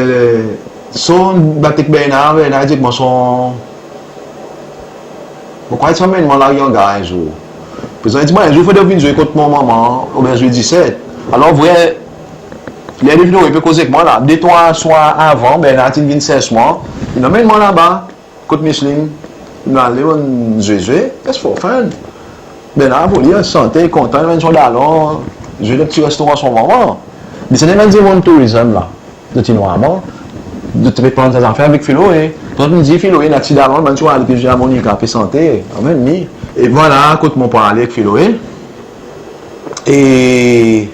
so, bat ek Bernard, Bernard i dir ek mwan son, mon krwar i ti anmenn mwan Laryangar en zour. Prezan i dir mwan, en zour fodre ou vin zwe kot mon manman, Auberge V diset. Alor, vre, ler David Filori pe koz ek mwan la, de trwa swar avan, Bernard ti'n vin sers mwan, in anmenn mwan laba. Kot Micheline, nou ale, nou zwe, zwe, just for fun. Be la, pour li, sante, kontan, i anmenn son dalon, zwe dan pti restoran son manman. Me sa bann dimoun tourism la, zot ti nwaman, zot ti pe pran sa zafer avek Filori. Zot in dir Filori, napa ti dalon, bann ti war li pe zwe armonika, pe sante, anmenn li. E vwala kot mon pran ale avek Filori. E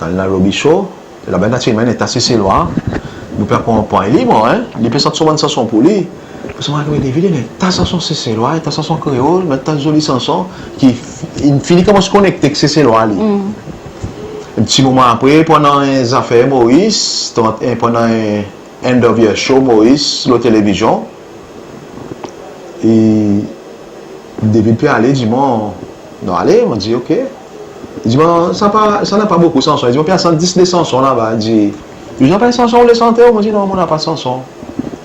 Kan Nairobi Show, laba natirelman i annan en ta Seselwa, nou pe akonpanny li, mwan, en. Li pe sant son bann sanson pour li. Paski mon trouve David i annan en ta sanson Seselwa, en ta sanson Kreol, menm ta zoli sanson, ki f-, in fini konmans konekte ek Seselwa li. Mm. En pti moman apre, pandan en zafer Moris, trant en, pandan en end of year show Moris, lo televizyon, e David pe ale, dir mwan, nou ale, mon dir, OK. I dir mwan, sa pa, sa napa bokou sanson. I dir mwan, pe al sant dis de sanson laba. I dir, ou napa en sanson ou le sante? Mon dir, non, mon napa sanson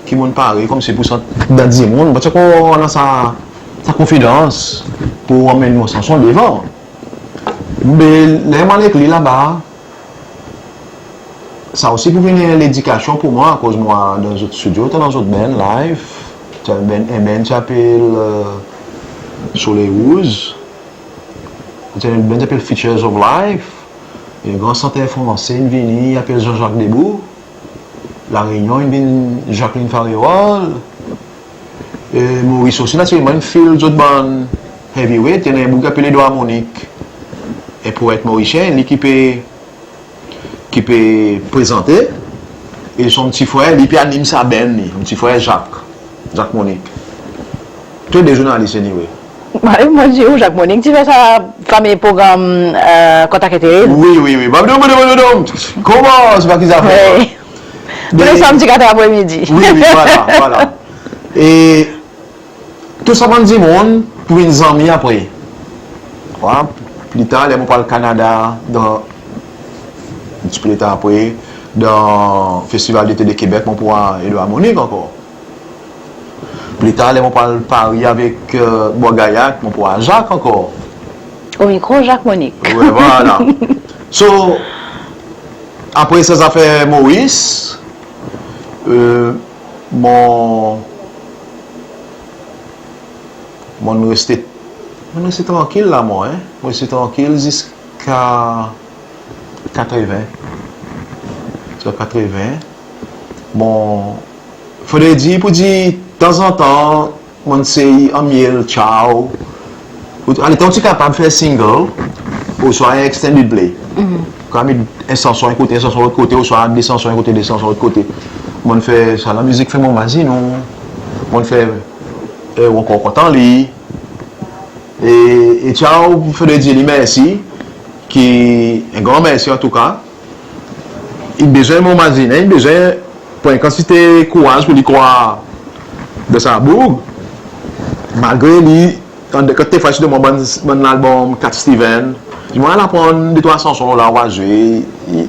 ki mon'n pare konmsi pour sant dan dimoun. Mon pa ti ankor annan sa, sa konfidans pour anmenn mon sanson devan. Me ler mon al ek li laba, sa osi pou vin en ledikasyon pour mwan, akoz mwan dan zot studio, ti annan zot band live, ti annan band, en band ti apel, e, Soleil Rouge, ti annan en band ti apel Features of Life, en gran santer franse in vini, i apel Jean-Jacques Debout. La Réunion in vin Jacqueline Faréol. E Moris osi, natirelman, in fill zot bann heavyweight, i annan en boug apel Edouard Monique, en poet morisyen, li ki pe, ki pe prezante, e son pti frer, li pe anim sa band li, son pti frer Jacques, Jacques Monique. Tou le de zounalis, anyway. Ba, mon dir ou, Jacques Monique ti fer sa fame progranm, e, Kontak Enteres. Wi, wi, wi. Ba, non, non, non, non. Konman, se pa ki zafer. Wi. Tou le sanmdi kat er apremidi. Wi, wi, vwala, vwala. E tou sa bann dimoun pou vin zanmi apre. Vwala, pli tar, ler mon pou al Kanada, dan, en pti pe tar apre, dan Festival d'Été de Québec, mon pou war Edouard Monique ankor. Pli tar, ler mon pou al Paris avek, e, Bois Gaillac, mon pou war Jacques ankor. Au micro, Jacques Monique. Wi, vwala. So, apre sa zafer Moris, e, mon, mon reste, mon reste trankil la, mwan, en. Mon reste trankil ziska katreven. Ziska katreven. Bon, fodre dir, pour dir, tanzantan, mon'n sey anmye l tyaw. Ou, aletan ou ti kapab fer single, ouswa en extended play. Ou kapab met en sanson en kote, en sanson lot kote, ouswa de sanson en kote, de sanson lot kote. Mon'n fer Sa Lanmizik Fer Mwan Mazin Ou. Mon'n fer, e, Ou Ankor Kontan Li. E, e tyaw, fodre dir li mersi, ki, en gran mersi antouka. I bezwen, mon mazinen, i bezwen pran en kantite kouraz pour li krwar dan sa boug. Malgre li, kan, kan defwa i donn mwan bann, bann albom Cat Stevens, i dir mwan, al aprann de trwa sanson la, ou a zwe. I,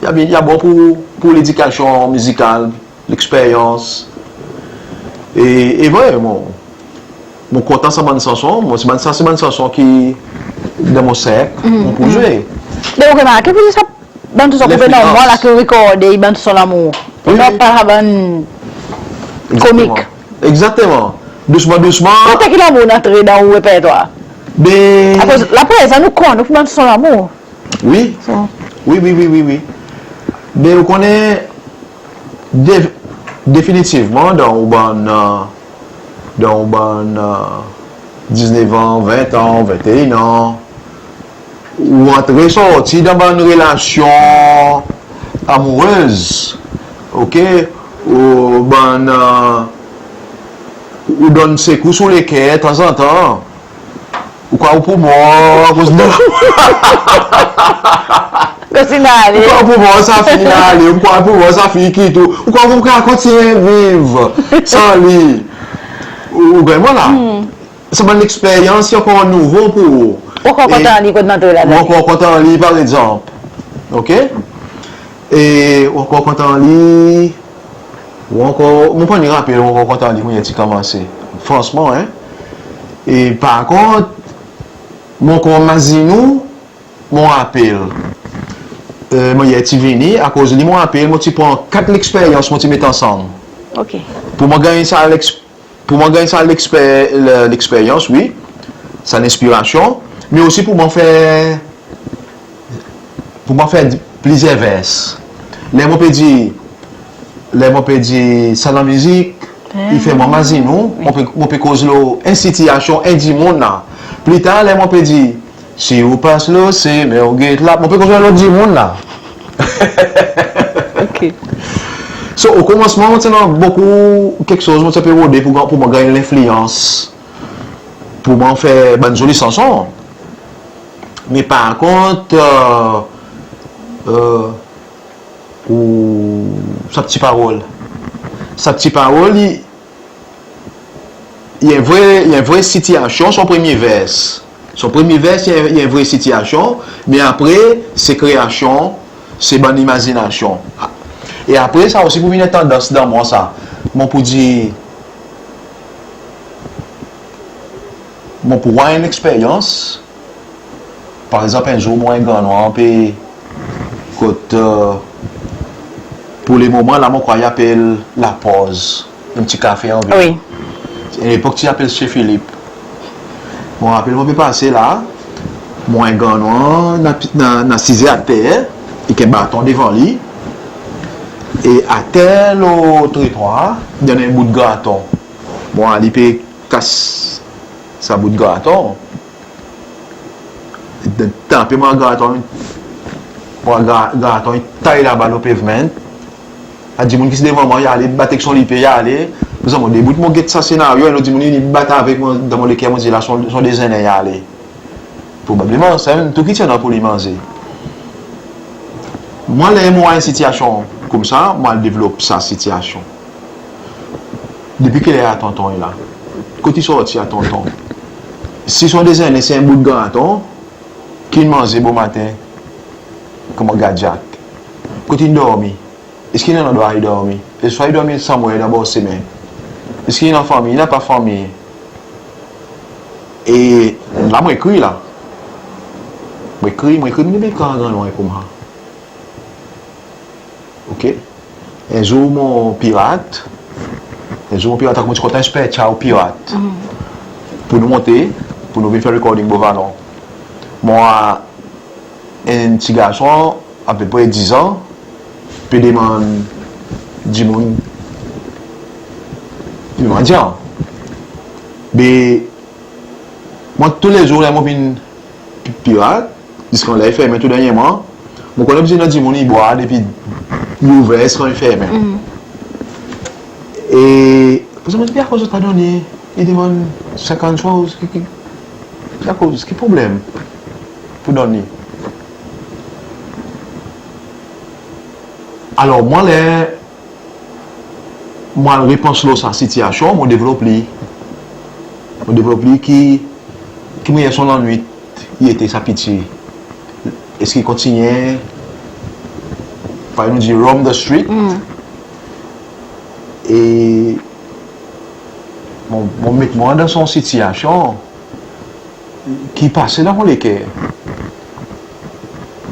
i a, i a bon pour, pour ledikasyon mizikal, leksperyans. E, e vre, mon, mon kontan sa bann sanson, mon, se bann, sa se bann sanson ki dan mon serk, mon pou zwe. Donk, ou remarke, pour sa, bann sanson koupe dan mwan la ki ou rekorde, bann sanson lamour. Wi, non, wi. Pa bann komik. Egzakteman. Egzakteman. Dousman, dousman. Kote ki lamour antre dan ou repertwar? Be... Akoz, la prezan nou konn ou pour bann sanson lamour. Wi. Sa. Wi, wi, wi, wi, wi. Be, ou konnen, de-, definitivman, dan ou bann, e, dan ou bann, e, diznef an, ven an, venteen an, ou antre sorti dan bann relasyon amourez, oke? Ou bann, e, ou donn sekous ou leker tanzantan. Ou krwar ou pou mor akoz de... Kontinyen ale. Ou krwar ou pou mor, sa fini ale. Ou krwar ou pou mor, sa fini kit ou. Ou krwar ou pou kontinyen viv san li. Ou, ou ganny mwan la. Sa bann leksperyans i ankor nouvo pour ou. Ou ankor kontan li, kot ou antre ladan? Ou ankor kontan li, par egzanp. Oke? E ou ankor kontan li, ou ankor, mon pa ni rapel, mon ankor kontan li, mannyer ti konmanse. Fransman, en. E par kont, mon ankor mazin ou, mon rapel, e, mannyer ti vini, akoz li, mon rapel, mon ti pran kat leksperyans, mon ti met ansanm. Oke. Pour mon ganny sa leks-, pour mon ganny sa leksper-, le-, leksperyans, wi, sa lenspirasyon, me osi pour mon fer, pour mon fer plizyer vers. Ler mon pe dir, ler mon pe dir Sa Lanmizik I Fer Mwan Mazin Ou, mon pe, mon pe koz lo en sitiyasyon, en dimoun la. Pli tar, ler mon pe dir, si ou pas lo semen ou get la, mon pe koz lo lot dimoun la. Oke. So, o konmansman, mon ti annan bokou keksoz mon ti pe rode pour, pour mon ganny lenfliyans, pour mon fer bann zoli sanson. Me par kont, e, e, ou, Sa Pti Parol. Sa Pti Parol, i, i en vre, i en vre sitiyasyon, son premye vers. Son premye vers, i en, i en vre sitiyasyon, me apre, se kreasyon, se bann imazinasyon. E apre sa osi pou vin en tandans dan mwan sa. Mon pou dir, mon pou war en leksperyans, par egzanp, en zour mon en gran nwanr pe kot, e, pour le moman la, mon krwar i apel La Pause, en pti kafe an vil. Wi. En lepok ti apel Chez Philippe. Mon rapel mon pe pase la, mon en gran nwanr, nan, nan, nan asize ater, ek en baton devan li, e ater lo trotwar, i annan en bout graton. Bon, li pe kas sa bout graton. Tanpe mon graton, mon gra-, graton i tay laba lo pavement. A dimoun ki ti devan mwan, i ale bat ek son lipe, i ale. Prezan mon debout, mon get sa senaryo, en lot dimoun i vini bat avek mwan, dan mon leker mon dir la son, son dezennen i ale. Probableman, sa menm tou ki ti annan pour li manze. Mwan, ler mon war en sitiyasyon koumsa, mon al devlop sa sitiyasyon. Depi ki ler a tonton i la? Kot i sorti a tonton? Si son dezennen se en bout graton, ki in manze bomaten, konman gadyak? Kot in dormi? Eski i annan landrwa i dormi? Oswa i dormi somewhere dan bor semen? Eski i annan fanmir? I napa fanmir. E la mon ekri la. Mon ekri, mon ekri, mon ekri, mon ekri, mon ekri, mon ekri. OK? En zour mon pirat, en zour mon pirat, akoz mon ti kontan enspek sa ou pirat. Pour nou monte, pour nou vin fer recording Beau Vallon. Mon war en pti garson apepre dizan, pe demann dimoun, mandyan. Be, mwan, tou le zour ler mon vin pi-, pirat, ziska ler i fermen tou dernyerman, mon konnen pe dir dan dimoun i bwar depi i ouver ziska i fermen. E, pou sa mon dir, be akoz zot pa donn li, i demann senkant soz, ki, ki, ki akoz, ki problenm pou donn li? Alor, mwan ler mon al repans lo sa sitiasyon, mon devlop li. Mon devlop li ki, ki mannyer son lannwit i ete sa piti. Eski i kontinyen, parey nou dir, roam the street? E mon, mon met mwan dan son sitiasyon ki pase dan mon leker.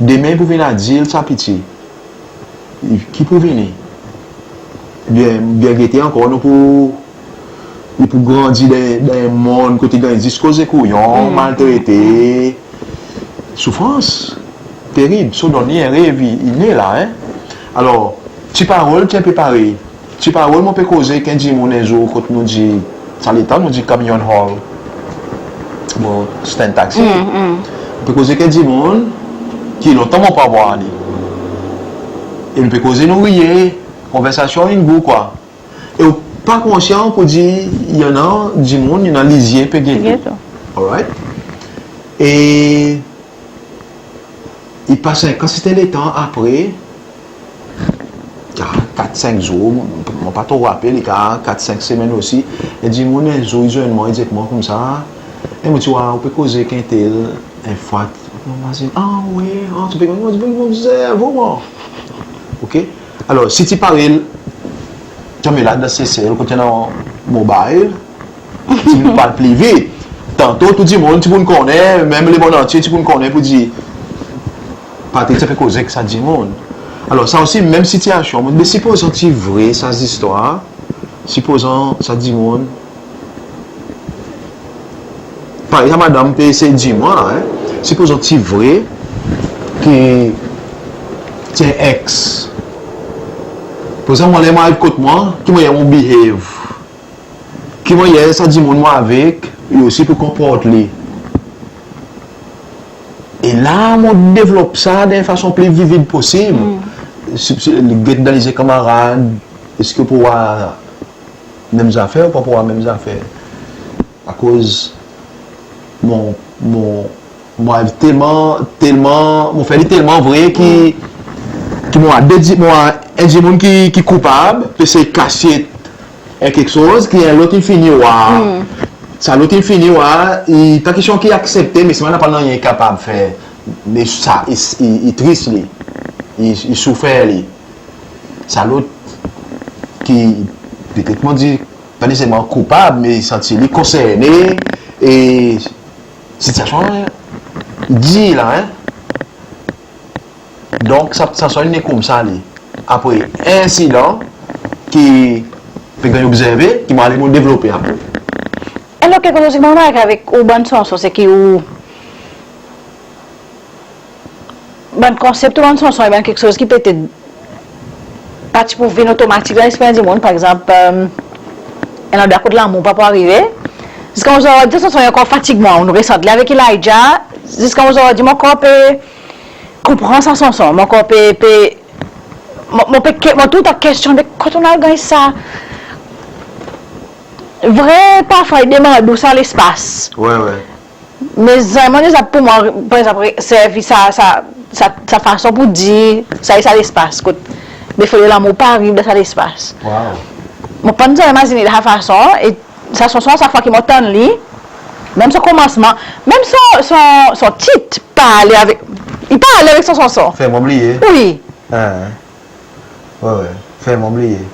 Demen i pou vin adilt sa piti. Ki pou vini? Byen, byen gete ankor, nou pou, li pou grandi dan, dan en monn kot i ganny zis koze kouyon, maltrete, soufrans terib. So donn li en rev, i, i ne la, en. Alor, pti parol ti en pe parey. Pti parol, mon pe koze ek en dimoun en zour kot nou dir, sa letan nou dir Communion Hall, bon, stand taxi. Mon pe koze ek en dimoun ki lontan mon pa war li. E nou pe koze, nou riye, konversasyon in gou, kwa. E ou pa konsyan pour dir, i annan dimoun, i annan lizye pe gete. Alright? E i pas en kantite letan apre, kat, senk zour, mon, mon pa tro rapel, i kat, senk semenn osi. En dimoun en zour i zwenn mwan, i dir ek mwan koumsa, e mon ti war ou pe koze ek entel, en fwa, mon dir, a wi, a, ti pe, mon dir, mon dir, mon dir, OK? Alor, si ti parey, ti annan la dan Sesel, kot ti annan mobile, ti pou al pli vit. Tanto tou dimoun ti pou konnen, menm lemonn antye ti pou konnen pour dir Patrick ti pe koze ek sa dimoun. Alor, sa osi, menm sitiasyon, mon dir, be sipozan ti vre sa zistwar, sipozan sa dimoun, parey sa madanm pe esey dir mwan la, en, sipozan ti vre ki ti en ex. Pou sa, mwan, ler mon ariv kot mwan, ki mannyer mon behave? Ki mannyer sa dimoun mon avek, li osi pou konport li? E la, mon devlop sa dan en fason pli vivid posib. Si, si, get dan lizye kanmarad, eski ou pou war menm zafer ou pa pou war menm zafer? Akoz mon, mon, mon telman, telman, mon fer li telman vre ki, ki mon war de di-, mon war en dimoun ki, ki koupab, pe esey kasyet en keksoz ki en lot in fini war. Sa lot in fini war, i pa kestyon ki aksepte, me selman napa nanryen i kapab fer. Me sa, i, i, i tris li, i, i soufer li. Sa lot ki, petet mon dir, pa neseserman koupab, me i santi li konsernen, e sitiasyon dir la, en. Donk, sa, sa swan li koumsa li. Apre, ensidan ki pe ganny obzerve, ki mon ale mon devlope apre. Alor, keksoz ki mon remarke avek ou bann sanson, se ki ou bann konsep ou bann sanson, i bann keksoz ki petet pa ti pou vin otomatik dan lespri dimoun. Par egzanp, e, en landrwa kot lamour pa pou arive. Ziska ozordi, sanson i ankor fatig mwan. Ou'n resant li avek Elijah. Ziska ozordi, mon ankor pe konpran sa sanson. Mon ankor pe, pe, mon, mon pe ke-, mon toultan kestyonn, be kot ou'n al ganny sa? Vre, parfwa i demann ou sa lespas. Wi, wi. Me zanmen deza pou mwan, par egzanp, servi sa, sa, sa, sa fason pou dir, sa, sa lespas, kot, be fodre lamour pa ariv dan sa lespas. Wow. Mon pa'n zanmen imazinen dan sa fason, e sa sanson, sak fwa ki mon tann li, menm son konmansman, menm son, son, son tit, pa ale avek, i pa ale avek son sanson. Fer mwan bliye. Wi. Wi, wi. Fer mwan bliye.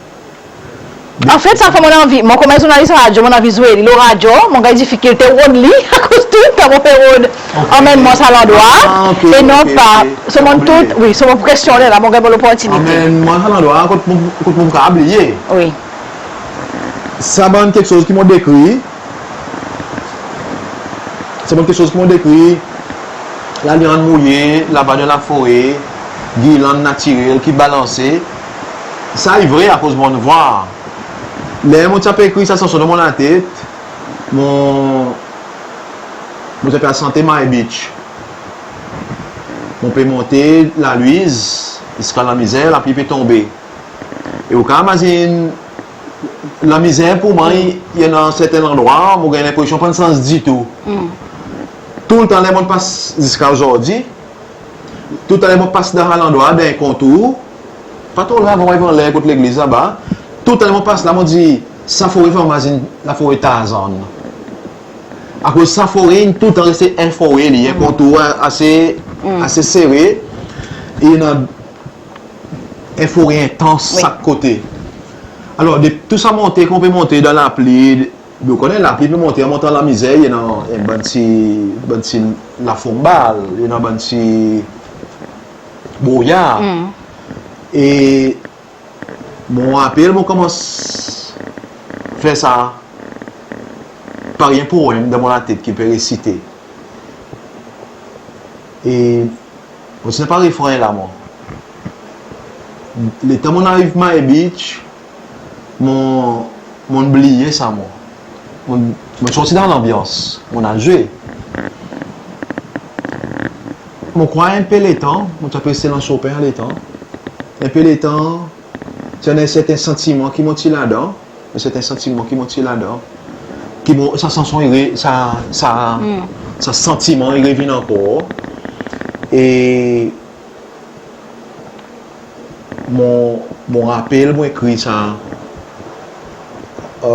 Anfet, sa fer mon anvi, mon konman zournalis radyo, mon anvi zwe li lo radyo, mon ganny difikilte rod li, akoz toultan mon pe rod Anmenn Mwan sa landrwa, e non pa, so mon tou, wi, so mon kestyon la, mon ganny bon loportinite. Anmenn Mwan sa landrwa, kot mon, kot mon kapab bliye. Wi. Sa bann keksoz ki mon dekri, sa bann keksoz ki mon dekri, lalyann mouye, laba dan lafore, girlann natirel ki balanse, sa i vre akoz mon'n vwar. Ler mon ti pe ekrir sa sanson dan mon latet, mon, mon ti pe al sante Mahe Beach. Mon pe monte Lalwiz ziska Lanmizer, lapli pe tonbe. E ou kapab mazin, Lanmizer pour mwan, i, i annan serten landrwa, mon ganny lenpresyon pa'n sanz ditou. Toultan ler mon pas ziska ozordi, toultan ler mon pas dan sa landrwa, dan en kontour, pa tro lwen avan mon ariv anler kot legliz laba, toultan ler mon pas la, mon dir, sa fore, mon mazin lafore Tarzan. Akoz sa fore in toultan reste en fore, li en kontour ase, ase sere, e i annan en fore entans sak kote. Alor, de tou sa monte, kan ou pe monte dan lapli, ou konnen lapli pe monte, an montan Lanmizer, i annan en bann ti, bann ti lafonbal, i annan bann ti broyar. E mon rapel, mon konmans fer sa, parey en poenm dan mon latet ki pe resite. E mon ti napa refren la, mwan. Letan mon ariv Mahe Beach, mon, mon bliye sa, mwan. Mon, mon sorti dan lanbyans, mon al zwe. Mon krwar en pe letan, mon ti pe reste Anse Aux Pins letan. En pe letan, ti annan en serten santiman ki mon ti ladan, en serten santiman ki mon ti ladan, ki mon, sa sanson i re-, sa, sa, sa santiman i revin ankor. E mon, mon rapel mon ekrir sa, e,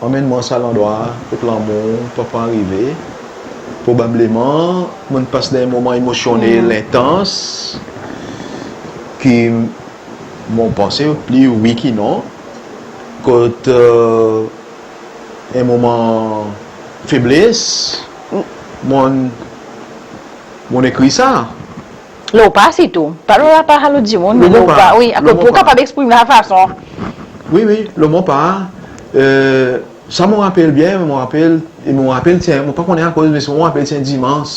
anmenn mwan sa landrwa kot lanmour pa pou arive. Probableman mon pas dan en moman emosyonnel entans ki mon panse pli wi ki non, kot, e, en moman febles, mon, mon ekrir sa. Lo pa sirtou. Pa lo pa sa lo dimoun, me lo pa. Wi, akoz pour ou kapab eksprime la fason. Wi, wi, lo mon pa. E, sa mon rapel byen, mon rapel, e mon rapel, ti, mon pa konnen akoz, me mon rapel ti en Dimans.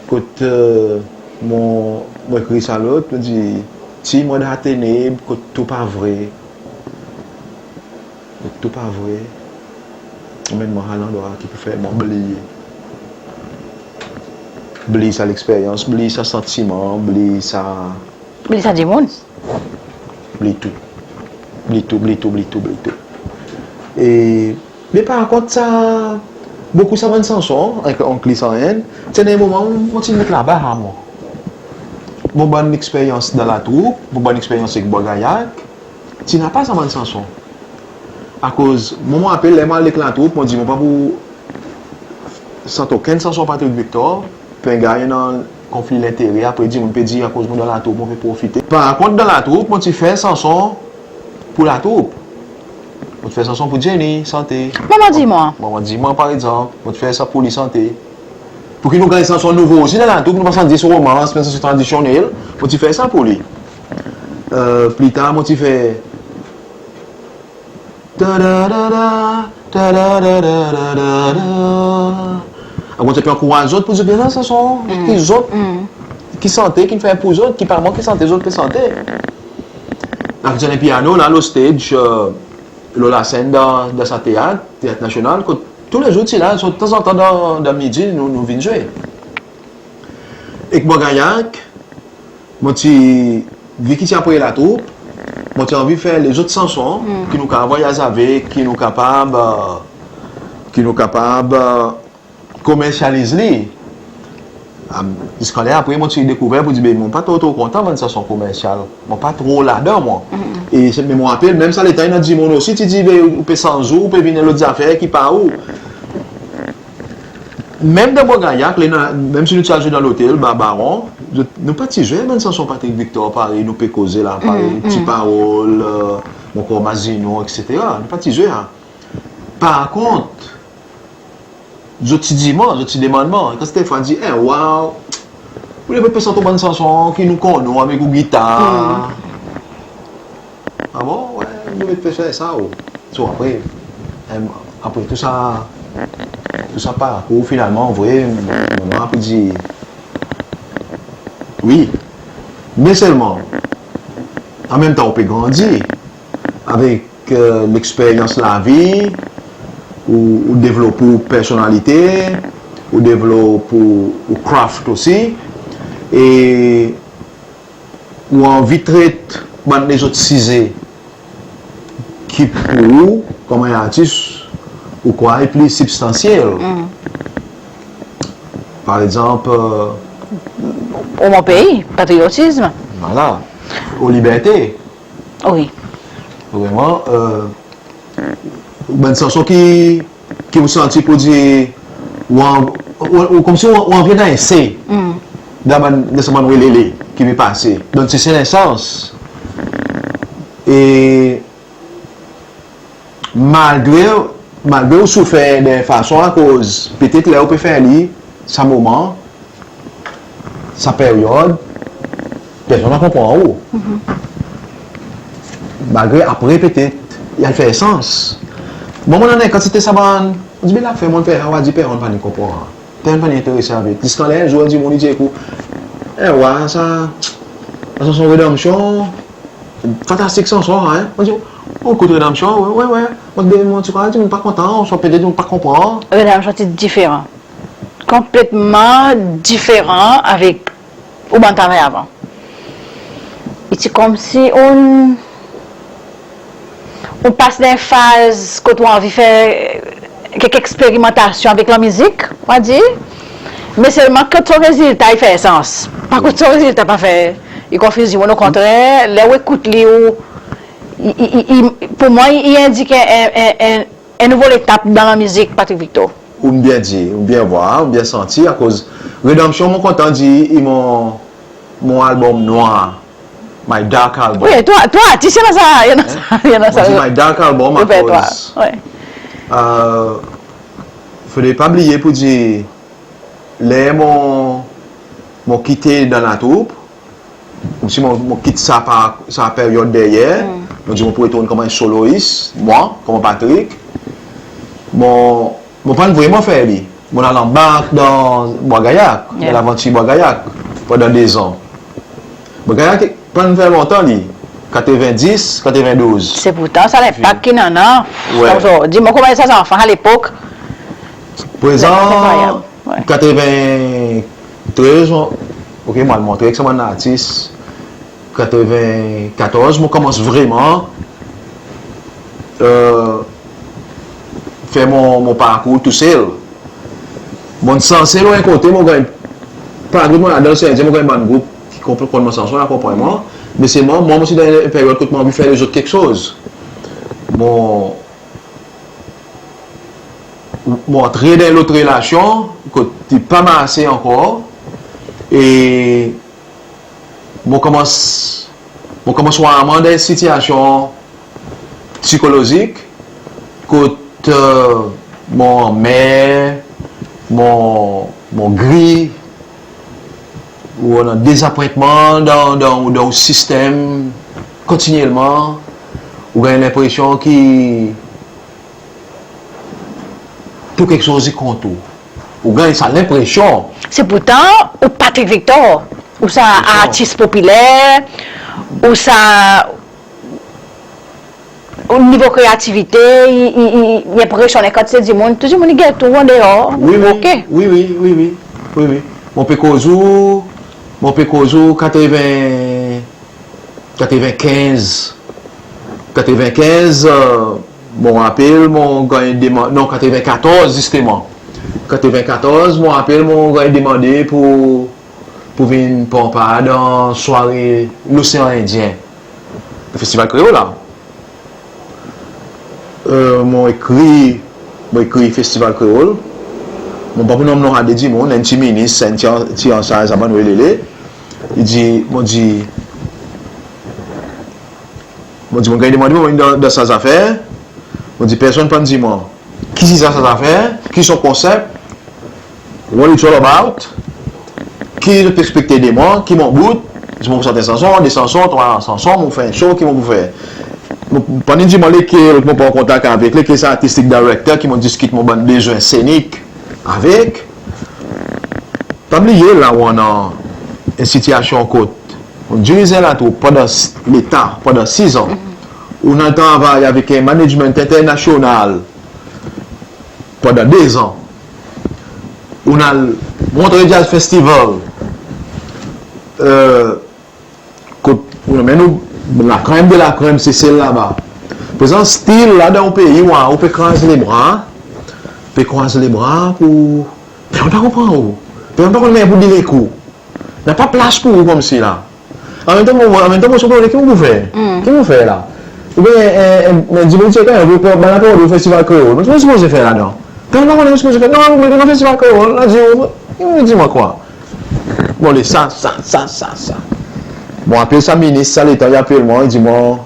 Kot, e, mon, mon ekrir sa lot, mon dir, ti mwan dan teneb, kot tou pa vre. Kot tou pa vre. Anmenn mwan sa landrwa ki pou fer mwan bliye. Bliy sa leksperyans, bliy sa santiman, bliy sa... Bliy sa dimoun. Bliy tou. Bliy tou, bliy tou, bliy tou, bliy tou. E, me par kont sa, bokou sa bann sanson, an, an kli sa enn, ti annan en moman, mon ti met laba sa mwan. Mon bann leksperyans dan latroup, mon bann leksperyans ek Bwa Gayak, ti napa sa bann sanson. Akoz, mwan, mon rapel, ler mon al ek latroup, mon dir, mon pa pou sant okenn sanson Patrick Victor, pou en gay annan konfli lentere, apre dimoun pe dir, akoz mon dan latroup, mon pe profite. Par kont, dan latroup, mon ti fer sanson pour latroup. Mon ti fer sanson pour Jenny sante. Manman dir mwan. Manman dir mwan, par egzanp, mon ti fer sa pour li sante. Pour ki nou ganny sanson nouvo osi dan latroup, nou pa sant zis romans, me sanson tradisyonnel, mon ti fer sa pour li. E, pli tar, mon ti fer ta da da da, ta da da da. Akoz mon ti pe ankouraz zot pour dir, byen, sanson ki zot, ki sante, ki'n fer pour zot, ki pa mwan ki sante, zot pe sante. La, ti annan en pyano la, lo stage, e, lo lasenn dan, dan sa teat, Teat Nasyonal, kot toulezour ti la, so tanzantan dan, dan midi, nou, nou vin zwe. Ek Bwa Gayak, mon ti, vi ki ti apre latroup, mon ti anvi fer lezot sanson ki nou kapab vwayaz avek, ki nou kapab, e, ki nou kapab, e, komersyaliz li. Am, ziska ler apre, mon ti dekouver pour dir, be, mon pa tro, tro kontan bann sanson komersyal. Mon pa tro ladan, mwan. E se, me mon rapel, menm sa letan, i annan dimoun osi ti dir, be, ou pe sanz ou, ou pe vin en lot zafer ki pa ou. Menm dan Bwa Gayak, ler, menm si nou ti al zwe dan lotel, Ba-, Baron, nou pa ti zwe bann sanson Patrick Victor, parey nou pe koze la, parey Ti Parol, e, mon kor Mazinon, etsetera. Nou pa ti zwe, en. Par kont, zot ti dir mwan, zot ti demann mwan, kan serten fwa dir, "Eh, waw, ou devret pe sant ou bann sanson ki nou konnen avek ou gitar." "A bon, wi, nou devret pe fer sa, wi." So, apre, em, apre tou sa, tou sa parkour, finalman, vre, mon, mon, mon pou dir, wi. Me selman, an menm tan, ou pe grandi avek, e, leksperyans lavi, ou, ou devlop ou personnalité, ou devlop ou, ou craft osi, e ou anvi tret bann lezot size ki pour ou, konman en artis, ou krwar i pli sibstansyel. Mm. Par egzanp, e, ou mon pei, patriyotism. Vwala. Ou liberte. Wi. Vreman, e, bann sanson ki, ki ou santi pour dir, ou an-, ou, ou konmsi ou, ou anvi annan en say dan bann, dan sa bann welele ki pe pase. Donk, se, se dan sans. E malgre, malgre ou soufer dan en fason, akoz petet ler ou pe fer li, sa moman, sa peryod, personn pa konpran ou. Mhm. Malgre apre, petet, i al fer sans. Mwan, mon annan en kantite sa bann, mon dir, "Be lafer mon fer sa, ou a dir personn pa ni konpran. Personn pa ni enterese avek." Ziska ler en zour, dimoun i dir, "Ekout, e, wa, sa, sa sanson Redanmsyon, fantastik sanson, en." Mon dir, "Ou ekout Redanmsyon?" "Wi, wi, wi." Mon dir, "Be, mon ti krwar dimoun pa kontan, ouswa petet dimoun pa konpran." Redanmsyon ti diferan. Konpletman diferan avek ou bann travay avan. I ti konmsi ou, ou pas dan en faz kot ou anvi fer kek eksperimantasyon avek lanmizik, ou a dir. Me selman kot son rezilta i fer sans. Pa kot son rezilta pa fer, i konfiz dimoun, okontrer, ler ou ekout li, ou, i, i, i, i, pour mwan, i, i endik en, en, en, en nouvo letap dan lanmizik Patrick Victor. Ou'n byen dir, ou'n byen vwar, ou'n byen santi, akoz Redanmsyon, mon kontan dir, i mon, mon albom nwanr, my dark album. Wi, tou, tou artis i annan sa, i annan sa, i annan sa. Mon dir my dark album, repertwar, akoz, wi, e, fodre pa bliye pour dir, ler mon, mon kite dan latroup, konmsi mon, mon kit sa pa, sa peryod deryer, mm, mon dir mon pou retourn konman en solois, mwan, konman Patrick. Mon, mon pa'n vreman fer li. Mon al anbark dan Bwa Gayak, yeah, dan lavantir Bwa Gayak, pandan dezan. Bwa Gayak pa'n fer lontan li, katrevendis, katrevendouz. Se pourtan sa lenpak ki i annan. Wi. Donk, dir mwan konman sa zanfan a lepok. Prezan, lenpak lenkrwayab. Wi. Katreventrez, mon, ok, mon al montre ek sa bann artis. Katrevenkatorz, mon konmans vreman, e, fer mon, mon parkour tousel. Mon sanse lo en kote, mon ganny, par egzanp, mon al dan Losean Endyen, mon ganny bann group ki konpran, konn mon sanson, konpran mwan. Me selman, mwan, mon ti dan en peryod kot mon anvi fer lezot keksoz. Mon, mon antre dan en lot relasyon, kot i pa marse ankor, e mon konmans, mon konmans war mwan dan en sitiyasyon psikolozik, kot, e, mon anmer, mon, mon gri, ou annan dezapwentman dan, dan, dan ou sistenm kontinyelman, ou ganny lenpresyon ki tou keksoz i kont ou. Ou ganny sa lenpresyon. Se pourtan ou Patrick Victor, ou sa, wi, artis popiler, ou sa, ou nivo kreativite, i, i, i, i enpresyonnen kantite dimoun, tou dimoun i get ou an deor. Wi, wi, ok. Wi, wi, wi, wi. Wi, wi. Mon pe koz ou, mon pe koz ou katreven, katrevenkenz, katrevenkenz, e, mon rapel, mon ganny deman-, non, katrevenkatorz, zisteman. Katrevenkatorz, mon rapel, mon ganny demande pour, pour vin pran par dan sware Losean Endyen, Festival Kreol la. E, mon ekri, mon ekri Festival Kreol. Mon pa pou nonm non a de dimoun, enn ti minis, enn ti an-, ti ansarz sa bann welele. I dir, mon dir, Mon dir, mon ganny demande pour vin dan, dan sa zafer. Mon dir, personn pa'n dir mwan ki sa, sa zafer, ki son konsep, what it's all about, ki zot ekspekte de mwan, ki mon bout, si mon pou sant en sanson, de sanson, trwa sanson, mon fer en show, ki mon pou fer. Mon, pa'n dir mwan lekel mon pou an kontak avek, lekel sa artistic director ki mon diskit mon bann bezwen senik avek. Pa bliye la ou annan en sitiasyon kot ou diriz en latroup pandan s-, Leta, pandan sizan, ou annan travay avek en management enternasyonal pandan dezan, ou annan Montreux Jazz Festival, e, kot ou annan nou lakrem de lakrem Sesel laba. Prezan still la dan ou pei ou, ou pe kraz lebra, pe kraz lebra pour, personn pa konpran ou. Personn pa konn mannyer pour dir lekou. Napa plas pour ou konmsi la. An menm tan, an menm tan, mon sonm ki mon pou fer. Ki mon pou fer la. Oubyen, e, e, men dimoun ti kan ou pou bann la pou festival kreol. Mon sipoze fer ladan. Kan nou, nou sipoze fer, non, nou, nou festival kreol, la dir ou, ou dir mwan kwa? Bon, le sa, sa, sa, sa, sa. Bon, apel sa minis, sa letan i apel mwan, i dir mwan,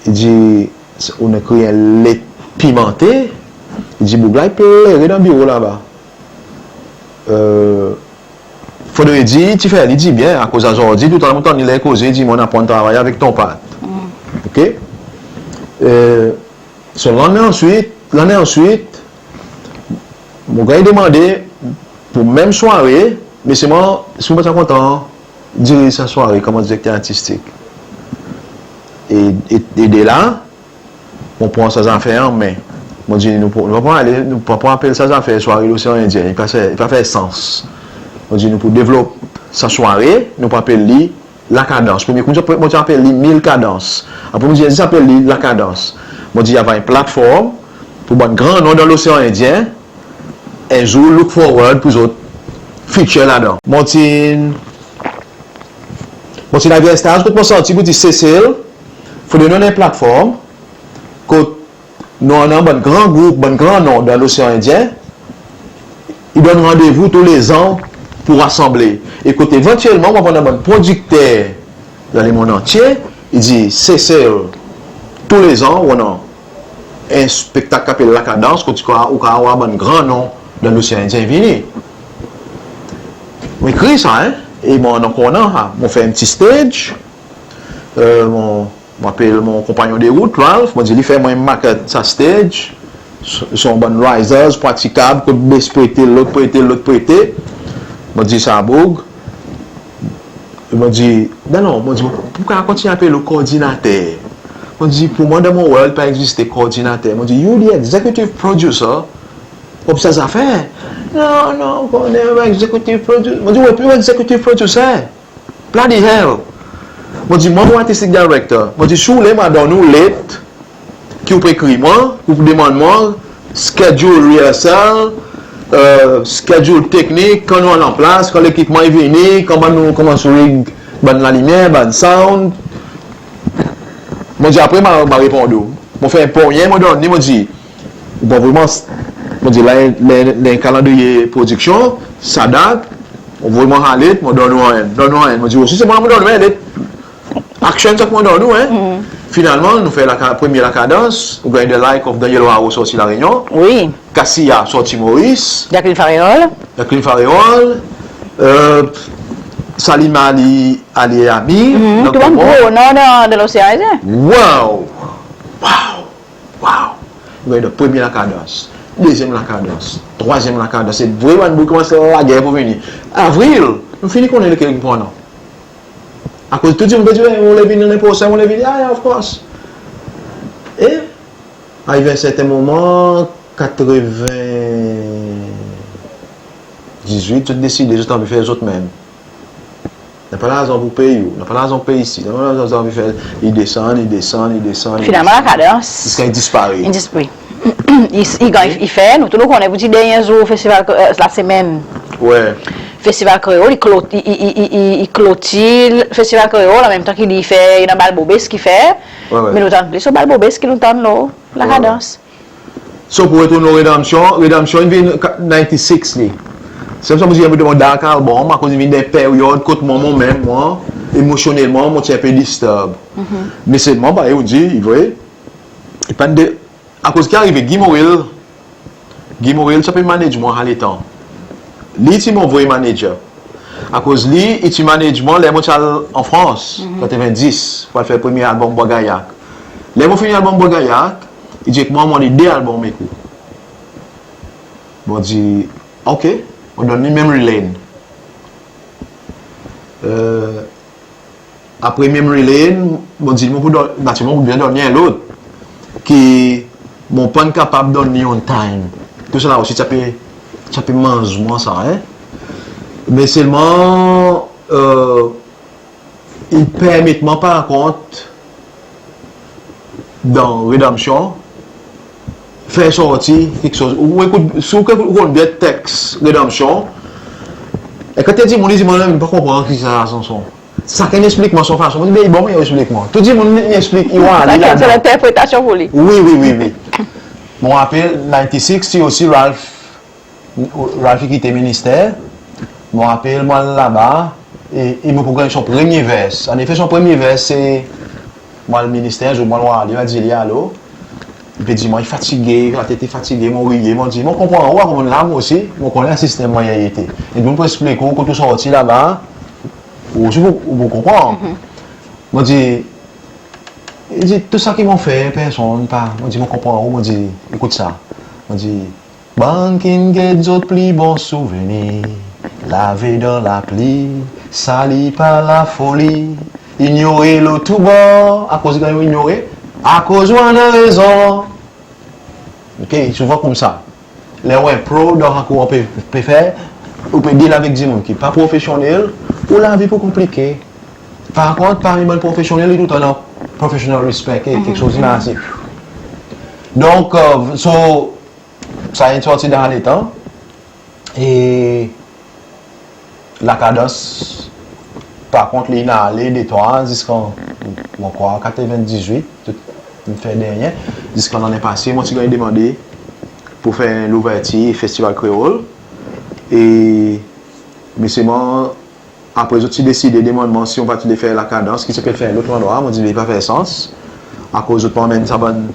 i dir, ou annan ekri en let pimante, i dir boug la i plere dan biro laba. E, fodre dir, ti fer li dir byen, akoz azordi, tou tan mon tann li ler koze, i dir mwan, aprann travay avek ton pat. Oke? E, So, lannen answit, lannen answit, mon ganny demande pour menm sware, me selman, si mon pa ti a kontan diriz sa sware konman direkter artistik. E, e, e de la, mon pran sa zafer an men. Mon dir, nou pou, nou pa pou ale, nou pa pou apel sa zafer sware Losean Endyen, i pa fer, i pa fer sans. Mon dir, nou pou devlop sa sware, nou pou apel li Lakadans. Premye kou mon ti apel li Mil Kadans. Apre mon dir, zis apel li Lakadans. Mon dir, i ava en platform pour bann gran non dan Losean Endyen, en zour look forward pour zot feature ladan. Mon ti, mon ti ariv en staz kot mon santi pour dir Sesel, fodre nou annan en platform kot nou annan bann gran group, bann gran non dan Losean Endyen, i donn randevou toulezan pour rasanble. E kot evantyelman, ou ava annan bann prodikter dan lemonn antye, i dir, Sesel, toulezan, ou annan en spektak ki apel Lakadans, kot ou kapab war bann gran non dan Losean Endyen vini. Mon ekri sa, en, e mon annan konnen sa. Mon fer en pti stage, e, mon Mon apel mon konpanyon de rout, Ralph, mon dir li fer mwan en makèt sa stage. S-, son bann risers pratikab, kot bes prete, lot prete, lot prete. Mon dir sa boug. Mon dir, non, non, mon dir, pou kontinyen apel ou kordinater? Mon dir, pour mwan, dan mon world, pa egziste kordinater. Mon dir, you the executive producer of sa zafer. Non, non, konnen executive producer. Mon dir, ou pli executive producer. Bloody hell. Mon dir, mwan, mon artistic director. Mon dir, si ou le, mon a donn ou let ki ou pe ekri mwan, ou pe demann mwan, schedule rehearsal, e, schedule teknik, kan nou annan plas, kan lekipman i vini, koman nou konmans rig bann lalimyer, bann sound. Mon dir, apre, mon a, mon a reponn ou. Mon fer en ponnyen, mon donn li, mon dir, ou pou anvoy mwan, mon dir, la, la, la kalandriye prodiksyon, sa dat, ou anvoy mwan sa let, mon donn ou annan, donn ou annan. Mon dir, osi, se mwan, mon donn ou en let. Action, sa ki mon donn ou, en. Finalman, nou fer laka-, premye Lakadans, ou ganny the like of Daniel Hoareau sorti La Réunion. Wi. Cassia sorti Moris. Jacqueline Faréol. Jacqueline Faréol. E, Salima Ali, Ali e Ami. Tou bann gro non dan, dan Losean Endyen. Wow! Wow! Wow! Nou ganny dan premye Lakadans, dezyenm Lakadans, trwazyenm Lakadans. Se vre, bann boug konmans lager pour vini. Avril, nou fini konnen lekel ki pou annan. Akoz tou dimoun pe dir, ou le vini lannen prosenn, ou le vini, ah, yeah, of course. E, arive en serten moman, katreven dizwit, zot deside zot anvi fer zot menm. Napa larzan pour pey ou, napa larzan pour pey isi, napa larzan, zot anvi fer, i desann, i desann, i desann, i desann. Finalman, Lakadans, ziska i disparet. I dispare. I, i ganny, i fer, nou tou nou konnen pour dir dernyen zour festival, e, lasemenn. Wi. Festival Kreol, i klot-, i, i klotir Festival Kreol, an menm tan ki li fer, i annan Bal Bobes ki fer. Wi, wi. Me nou tann plis lo Bal Bobes ki nou tann lo Lakadans. So, pour retourn lo Redanmsyon, Redanmsyon in vin ka-, ninety-six li. Se sa mon dir, in dark album, akoz in vin dan en peryod kot mwan, mwan menm, mwan, emosyonnelman mon ti en pe disturb. Me selman, parey ou dir, i vre, i pa'n de, akoz ki arive, Guy Morel, Guy Morel ti pe manage mwan sa letan. Li ti mon vre manager. Akoz li, i ti manage mwan ler mon ti al an Frans, katrevendis, pour al fer premye albom Bwa Gayak. Ler mon fini albom Bwa Gayak, i dir ek mwan, mon annan de albom ek ou. Mon dir, ok, mon donn li Memory Lane. E, apre Memory Lane, mon dir mon pou donn, natirelman mon pou bezwen donn li en lot, ki mon pa'n kapab donn li on time. Tousala osi ti pe, ti pe manz mwan sa, en. Me selman, e, i permet mwan par kont dan Redanmsyon, fer sorti keksoz. Ou ekout, si ou konn byen teks Redanmsyon, e kan ti dir mon, i dir mon, mon pa konpran ki sa sanson. Sakenn i eksplik mwan son fason. Mon dir, be bon, i eksplik mwan. Tou dimoun i eksplik, i war li ladan. Sakenn son lenterpretasyon pour li. Wi, wi, wi, wi. Mon rapel, ninety-six, ti osi Ralph Ralph i kite Minister, mon rapel mon al laba, e, e mon pou ganny son premye vers. Annefe, son premye vers se, mon al Minister, zour mon al war li, mon al dir li alo. I pe dir mwan i fatige, latet i fatige, mon riye, mon dir, mon konpran ou, akoz mwan la mwan osi, mon konnen sa sistenm mannyer i ete. E dimoun pou eksplik ou, kot ou sorti laba, ou osi ou, ou pou konpran. Mon dir, i dir, tou sa ki mon fer, personn pa, mon dir, mon konpran ou, mon dir, ekout sa. Mon dir, Bann ki'n get zot pli bon souvenir, lave dan lapli, sali par lafoli, inyore lot toubor, akoz i ganny inyore, akoz ou annan rezon. Ok, souvan koumsa. Ler ou en pro dan sa ki ou pe, pe fer, ou pe deal avek dimoun ki pa profesyonnel, ou lavi pou konplike. Par kont, parmi bann profesyonnel, i toultan annan professional respect, e, keksoz i marse. Donk, e, so, sa in sorti dan letan. E Lakadans, par kont, li in ale detrwa ziskan, mon krwar, katrevendizwit, tou, in fer dernyen, ziskan lannen pase, mon ti ganny demande pour fer louvertir Festival Kreol. E, me selman, apre zot ti deside demann mwan si mon pa ti le fer Lakadans, ki ti pe fer lot landrwa, mon dir, be i pa fer sans. Akoz zot pa anmenn sa bann,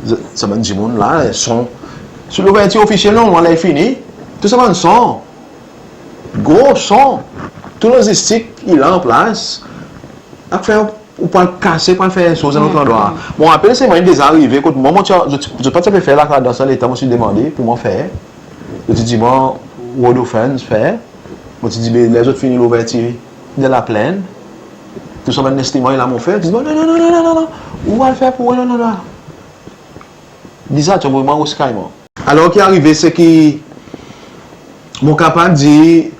sa bann dimoun la, son. Si louvertir ofisyel, non, ler i fini, tou sa bann son, gro son, tou lozistik i la an plas. Akoz fer ou pou al kase, pou al fer soz dan lot landrwa. Mon rapel, se mwan in deza arive, kot mwan, mon ti, zot, zot pa ti pe fer Lakadans letan mon ti demande pour mwan fer. Zot ti dir mwan, Road of Friends fer. Mon ti dir, be, ler zot fini louvertir de Laplenn, tou sa bann lenstriman i la, mon fer. Ti dir, non, non, non, ou al fer pour ou, non, non, non. Deza, ti anvoy mwan Rosi Kayman. Alor, ki arive, se ki mon kapab dir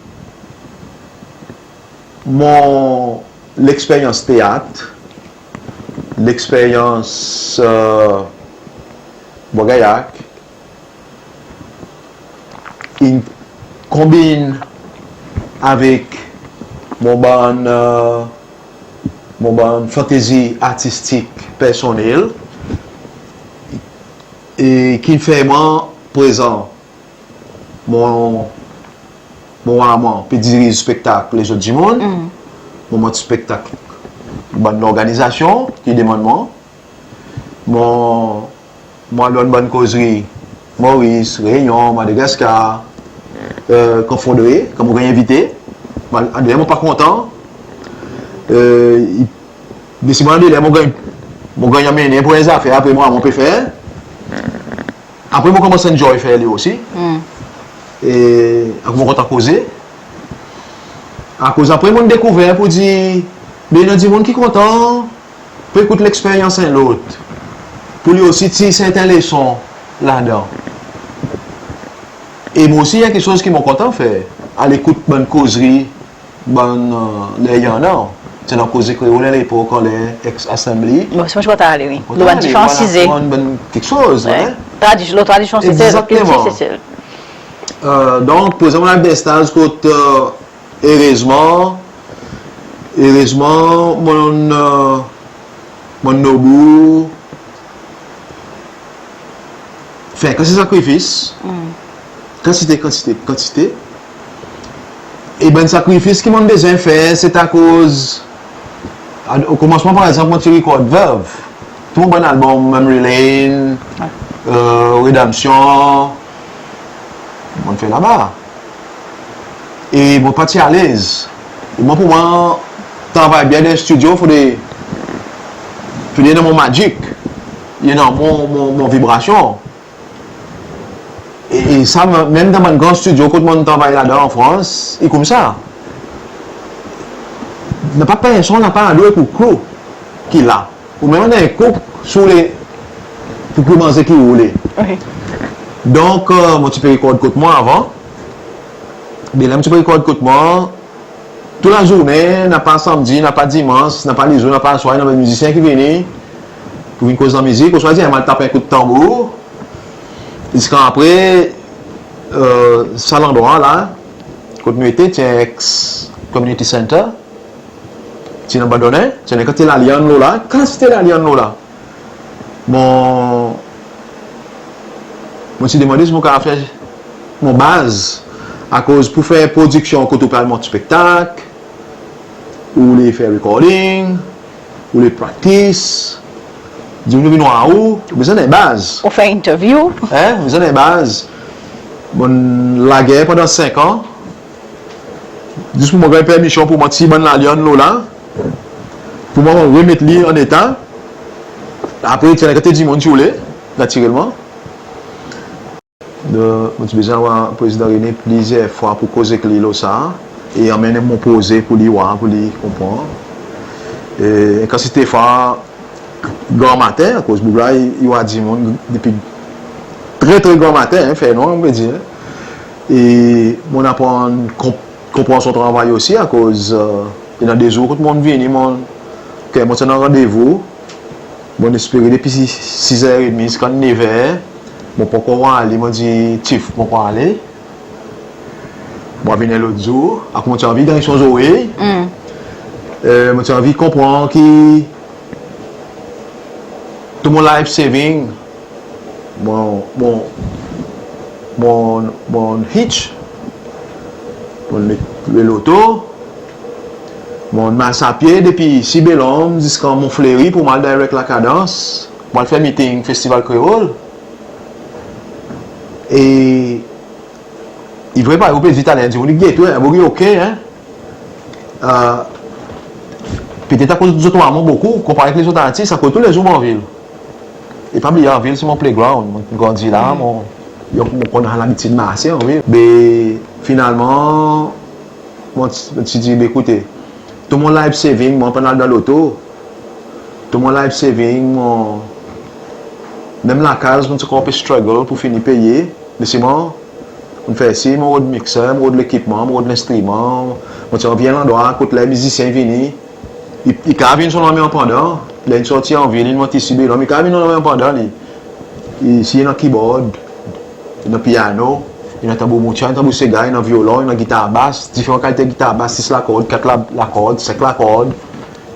mon leksperyans teat, leksperyans, e, Bwa Gayak, in konbin avek mon bann, e, mon bann fantezi artistik personnel, e ki'n fer mwan prezan mon, mon war mwan pe diriz spektak lezot dimoun, mon mont spektak bann lorganizasyon ki demann mwan, mon, mon al donn bann kozri Moris, Renyon, Madagaskar, e, Kan Fondre, kan mon ganny envite, mon al, ler mon pa kontan, e, i, me si mon al ler mon ganny, mon ganny anmennen pour en zafer, apre mon, mon pe fer. Apre mon konmans enjoy fer li osi. E, akoz mon kontan koze. Akoz apre mon dekouver pour dir, be, annan dimoun ki kontan pour ekout leksperyans en lot, pour li osi tir serten leson ladan. E mwan osi, i annan keksoz ki mon kontan fer, al ekout bann kozri, bann, e, ler i annan, ti annan Koze Kreol en lepok anler Ex Assembly. Bon, si mon ti kontan ale, wi. Lo bann diferan size. Aprann bann keksoz, en. Tradis-, lo tradisyon Seselwa, kilti Seselwa. E, donk, prezan mon dan en staz kot, e, erezman, erezman, mon, e, mon nobou, fer kantite sakrifis, kantite, kantite, kantite. E bann sakrifis ki mon'n bezwen fer, se akoz, o komansman, par egzanp, mon ti rikord Verve. Tou mon bann albom, Memory Lane, Redemption, mon'n fer laba. E mon pa ti alez. E mwan, pour mwan travay byen dan en stidyo, fodre, fodre i annan mon majik, i annan mon, mon, mon vibrasyon. E, e sa, menm dan bann gran stidyo kot mon'n travay ladan an Frans, i koumsa. Napa personn, napa adwe pour crew ki la. Ou menm annan en cook, si ou le, pour crew manze ki ou le. Donk, mon ti pe rikord kot mwan avan. Be la mon ti pe rikord kot mwan, tou lazournen, napa sanmdi, napa dimans, napa lezour, napa lswar, napa mizisyen ki vini pour vin koz lanmizik, oswa dir, mon al tap en kout tanbour. Ziska apre, sa landrwa la, kot nou ete, ti en ex community center, ti anbandonnen, ti annan en kantite lalyann lo la, kantite lalyann lo la. Mon, mon ti demande si mon kapab fer mon baz, akoz pour fer prodiksyon kot ou pe al mont spektak, ou le fer recording, ou le practice, dimoun vin war ou, ou bezwen en baz. Ou fer interview. En, ou bezwen en baz. Mon'n lager pandan senk an, zis pour mon ganny permisyon pour mon tir bann lalyann lo la, pour mon remet li an eta. Apre, ti annan kantite dimoun ti oule, natirelman. Donk, mon ti bezwen war Prezidan René plizyer fwa pour koz ek li lo sa, e anmenn mon proze pour li war, pour li konpran. E, kantite fwa, granmaten, akoz boug la, i, i war dimoun depi tre, tre granmaten, en, fernwanr, mon pe dir, en. E mon'n aprann konp-, konpran son travay osi, akoz, e, i annan de zour kot mon'n vini, mon, ke mon ti annan randevou, mon'n espere depi si-, sis er edmi ziska nev er, mon pa ankor war li, mon dir, "Chief, mon pa ale." Mon vini en lot zour, akoz mon ti anvi ganny son zorey. E, mon ti anvi konpran ki tou mon life saving, mon, mon, mon, mon hitch, mon lwe loto, mon mars apye depi isi Bel Ombre ziska Mont Fleuri pour mon al direk La Cadence, mon al fer meeting Festival Kreol. E i vre, parey ou pe dir taler, dimoun i get ou, en, boug i oke, en. E, petet akoz zot war mwan bokou, konpare ek lezot artis, akoz tou lezour mon anvil. E pa bliye anvil se mon playground, mon grandi la, mon, mon konn labitid marse anvil. Be, finalman, mon ti, mon ti dir, be, ekoute, tou mon life saving, mon pa'n al dan loto. Tou mon life saving, mon, menm lakaz, mon ti ankor pe struggle pour fini peye. Me selman, mon fer sir mon rod mixer, mon rod lekipman, mon rod lenstriman, mon ti anvi en landrwa kot ler mizisyen i vini, i, i kapab vin son lanmen an pandan, ler in sorti anvil, in mont isi Bel Ombre, i kapab vin son lanmen an pandan li. I, si i annan keyboard, i annan piano, i annan tanbour moutya, i annan tanbour sega, i annan vyolon, i annan gitar bas, diferan kalite gitar bas, sis lakord, kat la-, lakord, senk lakord,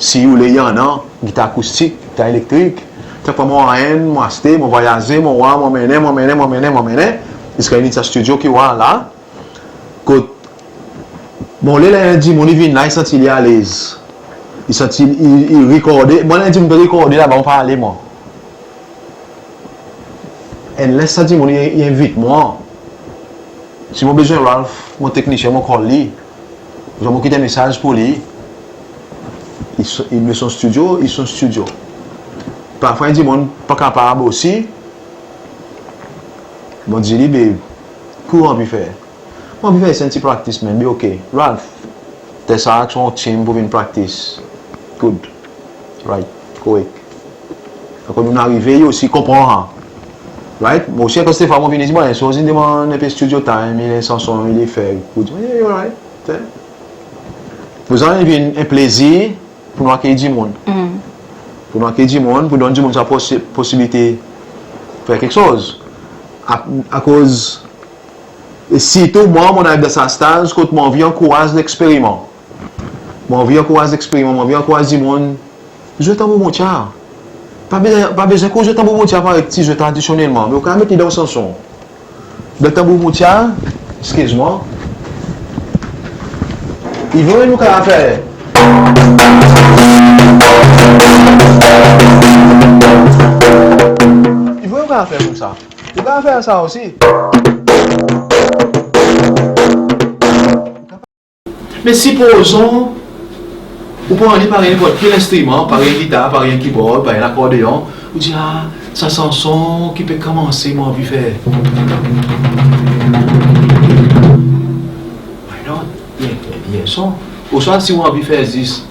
si ou le i annan, gitar akoustik, gitar elektrik. Sak fwa mon war enn, mon aste, mon vwayaze, mon war, mon anmennen, mon anmennen, mon anmennen, mon anmennen, ziska in vin sa stidyo ki ou war la. Kot, mon le ler en dimoun i vin la, i santi li alez. I santi, i, i rikorde. Mwan, en dimoun pe rikorde laba, mon pa ale, mwan. Unless sa dimoun i, i envit mwan. Si mon bezwen Ralph, mon teknisyen, mon call li. Mon kit en mesaz pour li. I s-, i met son stidyo, i son stidyo. Parfwa, en dimoun pa kapab osi. Mon dir li, "Babe, ki ou anvi fer?" "Mon anvi fer en ti practice, man." "Be, oke. Ralph, tel sa avek son team pour vin practice." "Good. Right. Korek." Akoz nou'n arive, i osi konpran, ha. Right? Mon osi, akoz kekfwa mon vini, dir, "Bon, so, in demann en pe studio time, i annan sanson, i le fer." Ou dir, "Yeah, you're right." Fer. Pour sa, i vin en plezir pour nou akeyir dimoun. Pour nou akeyir dimoun, pour donn dimoun sa posi-, posibilite fer keksoz. A-, akoz, e sirtou mwan, mon ariv dan sa staz kot mon anvi ankouraz leksperiman. Mon anvi ankouraz leksperiman, mon anvi ankouraz dimoun zwe tanbour moutya. Pa bezwen, pa bezwen ki ou zwe tanbour moutya parey ti zwe tradisyonnelman, me ou kapab met li dan ou sanson. Dan tanbour moutya, eskiz mwan, I vre nou kapab fer. I vre nou kapab fer konmsa. Nou kapab fer sa osi. Me sipozon ou pran li parey nenport ki lenstriman, parey en gitar, parey en keyboard, parey en akordeon, ou dir, "Ah, sa sanson ki pe konmanse mon anvi fer." Why not? Byen, byen son. Oswa si ou anvi fer zis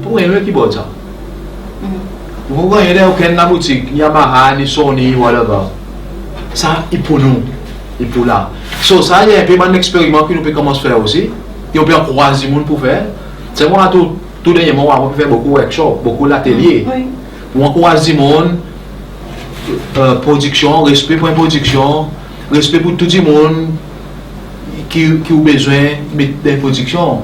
Pou mwen, ki bord sa? Ou pa ganny dan okenn laboutik, ni Yamaha, ni Sony, whatever. Sa i pou nou, i pou la. So, sa i en pe bann leksperiman ki nou pe konmans fer osi. E nou pe ankouraz dimoun pou fer. Se mwan tou, tou dernyerman, mwan pe fer bokou workshop, bokou latelye. Wi. Pou ankouraz dimoun, e, prodiksyon, respe pou en prodiksyon, respe pou tou dimoun ki, ki ou bezwen met dan prodiksyon.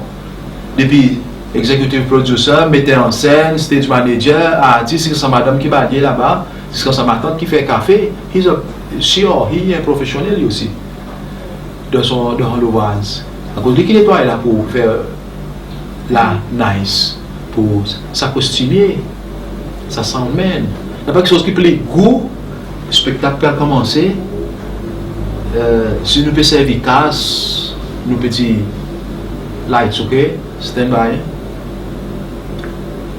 Depi executive producer, meter an senn, stage manager, artis, ziska sa madanm ki balye laba, ziska sa matant ki fer kafe, he's a, she or he, en profesyonnel li osi. Dan son, dan son louvraz. Akoz li ki netway la pou fer la nice, pou sa kostimye, sa sound man. Napa keksoz ki pli gou, spektak pe konmanse. E, si nou pe servi kas, nou pe dir, "Lights, okay? Stand by."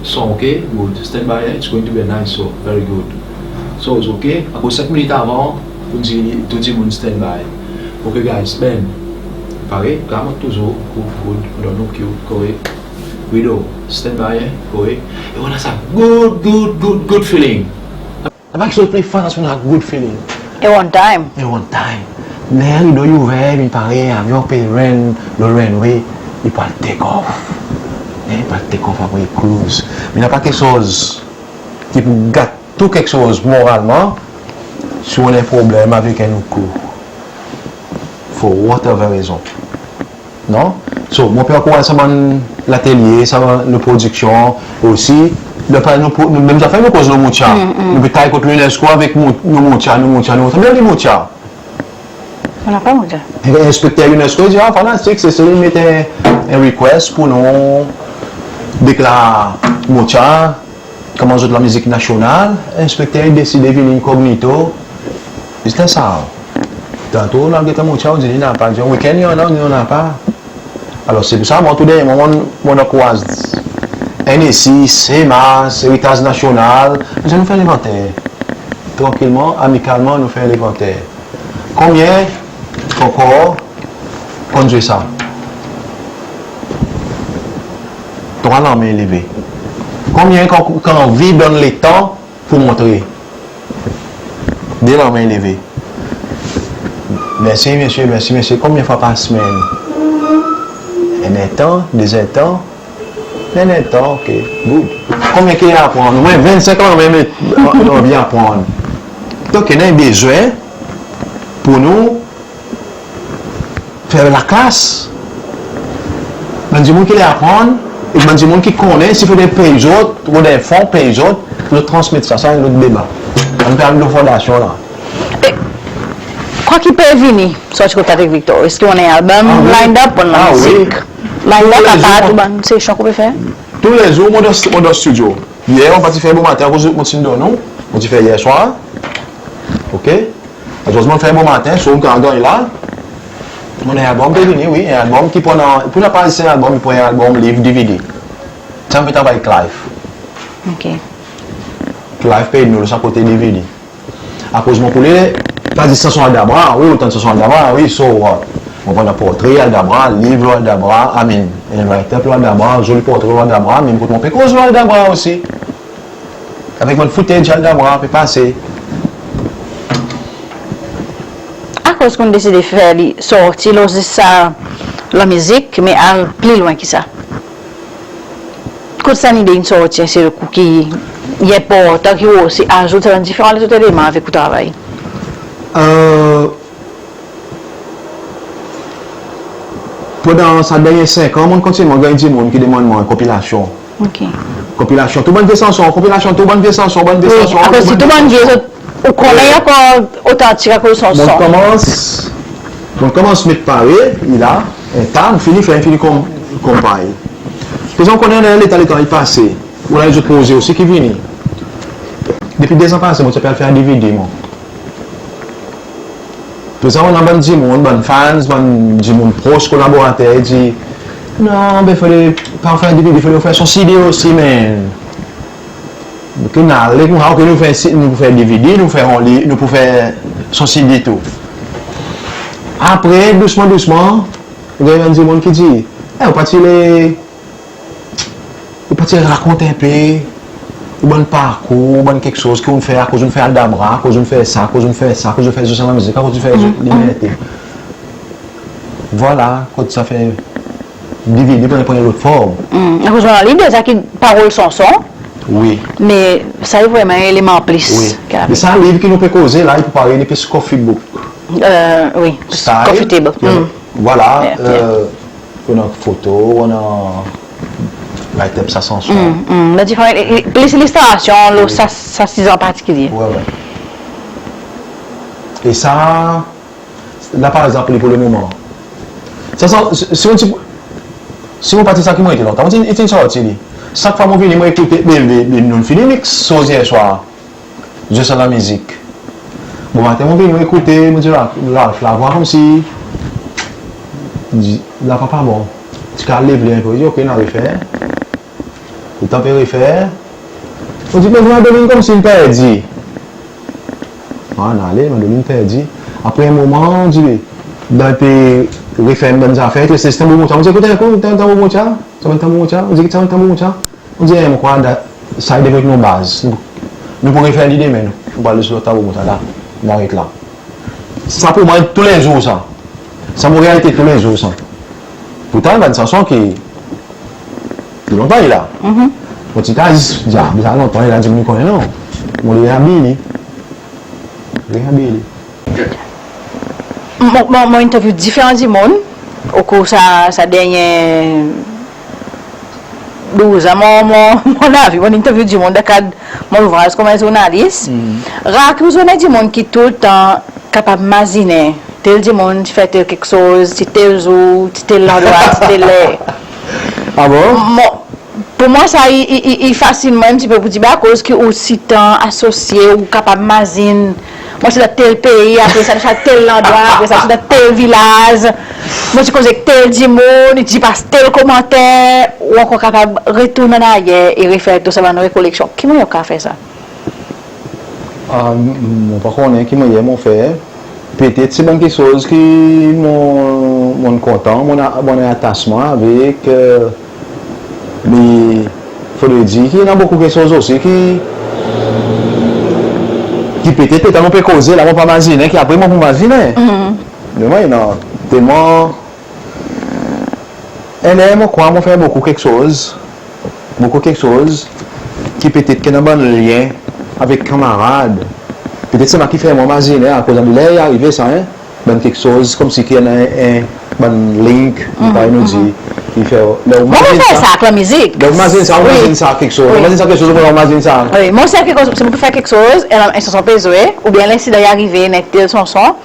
Son, okay? Good. Stand by, eh? It's going to be a nice show. Very good. So, it's okay. Akoz senk minit avan, pou dir tou dimoun stand by. Okay, guys, Ben. Pare, come on, touzour. Good, good. Don't look you. Korek. Rido, stand by, eh? Korek. E ou annan sa good, good, good, good feeling. Napa keksoz pli fantastik, sa good feeling. E one time. E one time. Ler rido i ouver, i vin pare, avyon pe run, lo runway, i pral take off. E i pral take off apre i cruise. Me napa keksoz ki pou gat tou keksoz moralman, si ou annan problenm avek en nou krou. For whatever rezon. Non? So, mon pe ankouraz sa bann latelye, sa bann nou prodiksyon osi. Napa nou, nou, menm zafer nou koz nou moutya. Nou pe tay kot Lunesco avek nou moutya, nou moutya, nou moutya. Be nou moutya. Nou napa moutya. E enspekter Lunesco i dir, "Ah, fantastik, se, se, i met en, en request pou nou deklar moutya." Konman zot lanmizik nasyonal, enspekter i deside vin incognito. Zis sa. Tanto ou al get moutya, ou dir li napa, dir, "Weekend i annan, i annan pa." Alor, se pou sa, mwan tou dernyerman, mon, mon ankouraz N S C, CMAS, Eritaz Nasyonal, nou fer lenvanter. Trankilman, amikalman, nou fer lenvanter. Konbyen ankor konn zwe sa? Trwa lanmen leve. Konbyen ki, ki anvi donn letan pou montre? De lanmen leve. Mersi, mesye, mersi, mesye. Konbyen fwa par semenn? Enn erdtan, dezerdtan? Enn erdtan, ok, good. Konbyen ki aprann? Mwan, vennsenk an, mwan, mwan, mwan, mwan, anvi aprann. Donk, i annan bezwen pour nou fer laklas. Bann dimoun ki le aprann, e bann dimoun ki konnen, si fodre pey zot, fodre fon pey zot, pour zot transmet sa, sa en lot deba. Annou pe al lo fondasyon la. E kwa ki pe vini sorti kot Patrick Victor? Eski ou annan album lined up, ou annan mizik lined up, apar tou bann sesyon ki ou pe fer? Tou le zour, mon dan, mon dan stidyo. Yer, mon pa ti fer bomaten, akoz mon ti donn ou, mon ti fer yer swar. Ok? Akoz mon fer bomaten, so ou kapab ganny la. Mon album pe vini, wi, en album ki pou annan, pou napa zis en album, pou en album, live, D V D. Sa mon pe travay Clive. Ok. Clive pe ed nou lo sa kote D V D. Akoz mon pou le, pa zis sanson Aldabra, wi, ou tann sanson Aldabra, wi, so what? Mon pou annan portre Aldabra, liv lo Aldabra, I mean, en write-up lo Aldabra, zoli portre lo Aldabra, menm kot mon pe koz lo Aldabra osi. Avek bann footage Aldabra pe pase. Akoz ki ou'n deside fer li sorti lo zis sa lanmizik, me al pli lwen ki sa? Kot sa lide in sorti, se le kou ki i enportan ki ou osi azout sa bann diferan lezot eleman avek ou travay? E, pandan sa dernyen senk an, mon kontinyelman ganny dimoun ki demann mwan konpilasyon. Ok. Konpilasyon, tou bann vye sanson, konpilasyon, tou bann vye sanson, bann vye sanson. Wi, akoz tou bann vye, ou konnen ankor otantik akoz sanson. Mon konmans Bon, konman Smith pare, i la, en ta, nou fini fer, nou fini konm, konpay. Prezan ou konnen leta, letan i pase, ou annan lezot proze osi ki vini. Depi dezan pase, mon ti pe al fer en D V D, mwan. Prezan ou annan bann dimoun, bann fans, bann dimoun pros, kolaborater, i dir, non, be fodre pa fer D V D, fodre fer son C D osi, menm. Donk, nou ale, nou, ah, ok, nou fer si-, nou fer D V D, nou fer, nou pou fer son C D tou. Apre, dousman, dousman, ou ganny bann dimoun ki dir, e, ou pa ti le, ou pa ti rakont en pe ou bann parkour, ou bann keksoz ki ou'n fer, akoz ou'n fer Aldabra, akoz ou'n fer sa, akoz ou'n fer sa, akoz ou'n fer Zestan Lamizik, akoz ou'n fer Limerte. Vwala, kot sa fer D V D pran, pran en lot form. Hmm. Akoz ou annan liv deza ki parol sanson. Wi. Me sa i vreman en eleman plis. Wi. Me sa liv ki nou pe koze la, i pou parey en pe coffee book. E, wi, style. Coffee table. Ki, hmm, vwala, e, ki annan foto, annan write up sa sanson. Hmm, hmm. Annan diferan, e, e, plis ilistrasyon, lo sa, sa sizon partikilye. Wi, wi. E sa, la, par egzanp, li pou le moman. Sa, sa, si, si mon ti, si mon pa ti sa ki mon ete lontan, mon ti, ti sorti li. Sak fwa mon vini, mon ekoute, be, be, be, nou'n fini miks soz yer swar. Zestan Lamizik. Bomaten mon vini, mon ekoute, mon dir, la, la, la vwa konmsi, di, la pa, pa bon. Ti kapab lev li en pe, mon dir, ok, nou a refer. Letan pe refer, mon dir, me Madeline konmsi in perdi. Ann ale, Madeline perdi. Apre en moman, mon dir, dan pe refer bann zafer, i reste tanbou montya. Mon dir, ekout en kou, tanbou montya, sa bann tanbou montya, mon dir, kit sa bann tanbou montya. Mon dir, e, mon krwar sa i devret nou baz. Nou, nou pou refer li demen, nou. Nou pou al lo tanbou montya la, nou aret la. Sa pou mwan toulezour sa. Sa mon realite toulezour sa. Pourtan, bann sanson ki Tou lontan i la. Mhm. Mon ti kapab zis dir, a, sa lontan i la, dimoun i konnen, non. Mon li reabiye li. Reabiye li. Mon, mon, mon interview diferan dimoun okour sa, sa dernyen douz an, mon, mon, mon lavi, mon interview dimoun dan kad mon louvraz konman zournalis. Hmm. Rar ki ou zwenn dimoun ki toultan kapab mazinen tel dimoun ti fer tel keksoz, ti tel zour, ti tel landrwa, ti tel ler. A bon? Mon, pour mwan sa i, i, i, i fasinn mwan en pti pe pour dir, be akoz ki ou sitan asosye, ou kapab mazin, mon ti dan tel pei, apre sa, sa tel landrwa, apre sa, ti dan tel vilaz, mon ti koz ek tel dimoun, i ti pas tel komanter, ou ankor kapab retourn an aryer e refer tou sa bann rekoleksyon. Ki mannyer ou kapab fer sa? A, m-, mon pa konnen ki mannyer mon fer. Petet se bann keksoz ki mon, mon kontan, mon a-, mon atasman avek, e, me fodre dir ki i annan bokou keksoz osi ki, ki petet letan mon pe koze la, mon pa mazinen, ki apre mon pou mazinen. Mhm. Me mwan, i annan telman En ler mon krwar mon fer bokou keksoz, bokou keksoz ki petet ki annan bann lyen avek kanmarad. Petet se sa ki fer mwan mazinen, akoz ler i arive sa, en, bann keksoz konmsi ki annan en, en bann link, parey nou dir, ki fer, ler ou mazin sa, ler ou mazin sa, ou mazin sa keksoz, ou mazin sa keksoz, ou mazin sa. Wi, mon se keksoz, se mon ki fer keksoz, en, en sanson pe zwe, oubyen lensidan i arive, en tel sanson,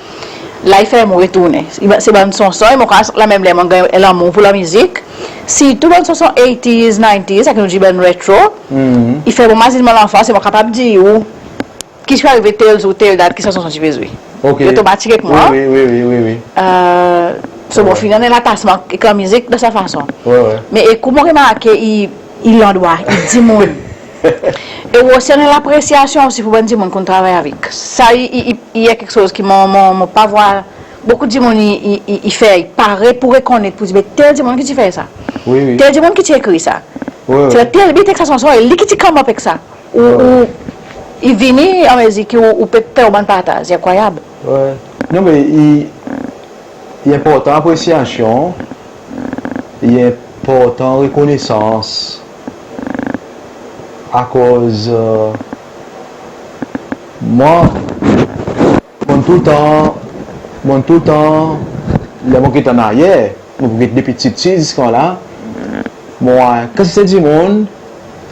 la i fer mwan retournen. I ba-, se bann sanson, e mon krwar la menm ler mon ganny en lanmour pour lamizik. Sirtou bann sanson eighties, nineties, sa ki nou dir bann retro. I fer mwan mazin mon lanfans, e mon kapab dir ou ki ti arive tel zour, tel dat, ki sanson ti pe zwe. Ok. Otomatikman. Wi, wi, wi, wi, wi, wi. E, so, mon fini annan latasman ek lamizik dan sa fason. Wi, wi. Me e kou mon remarke, i, i landrwa, i dimoun. E ou osi annan lapresyasyon osi pour bann dimoun ki ou travay avek. Sa i, i, i, i en keksoz ki mon, mon, mon pa vwar bokou dimoun i, i, i, i fer, i pare pour rekonnet, pour dir, be tel dimoun ki ti fer sa. Wi, wi. Tel dimoun ki ti ekrir sa. Wi, wi. Se tel bit ek sa sanson, e li ki ti come up ek sa. Ou, wi, ou, i vini anmezir ki ou, ou pe fer ou bann partaz. I enkrwayab. Wi. Non, me i, i enportan apresyasyon, i enportan rekonesans, akoz, e, mwan, mwan toultan, mwan toultan, ler mon get an aryer, mon get depi ptitfi ziska la, mon war kantite dimoun,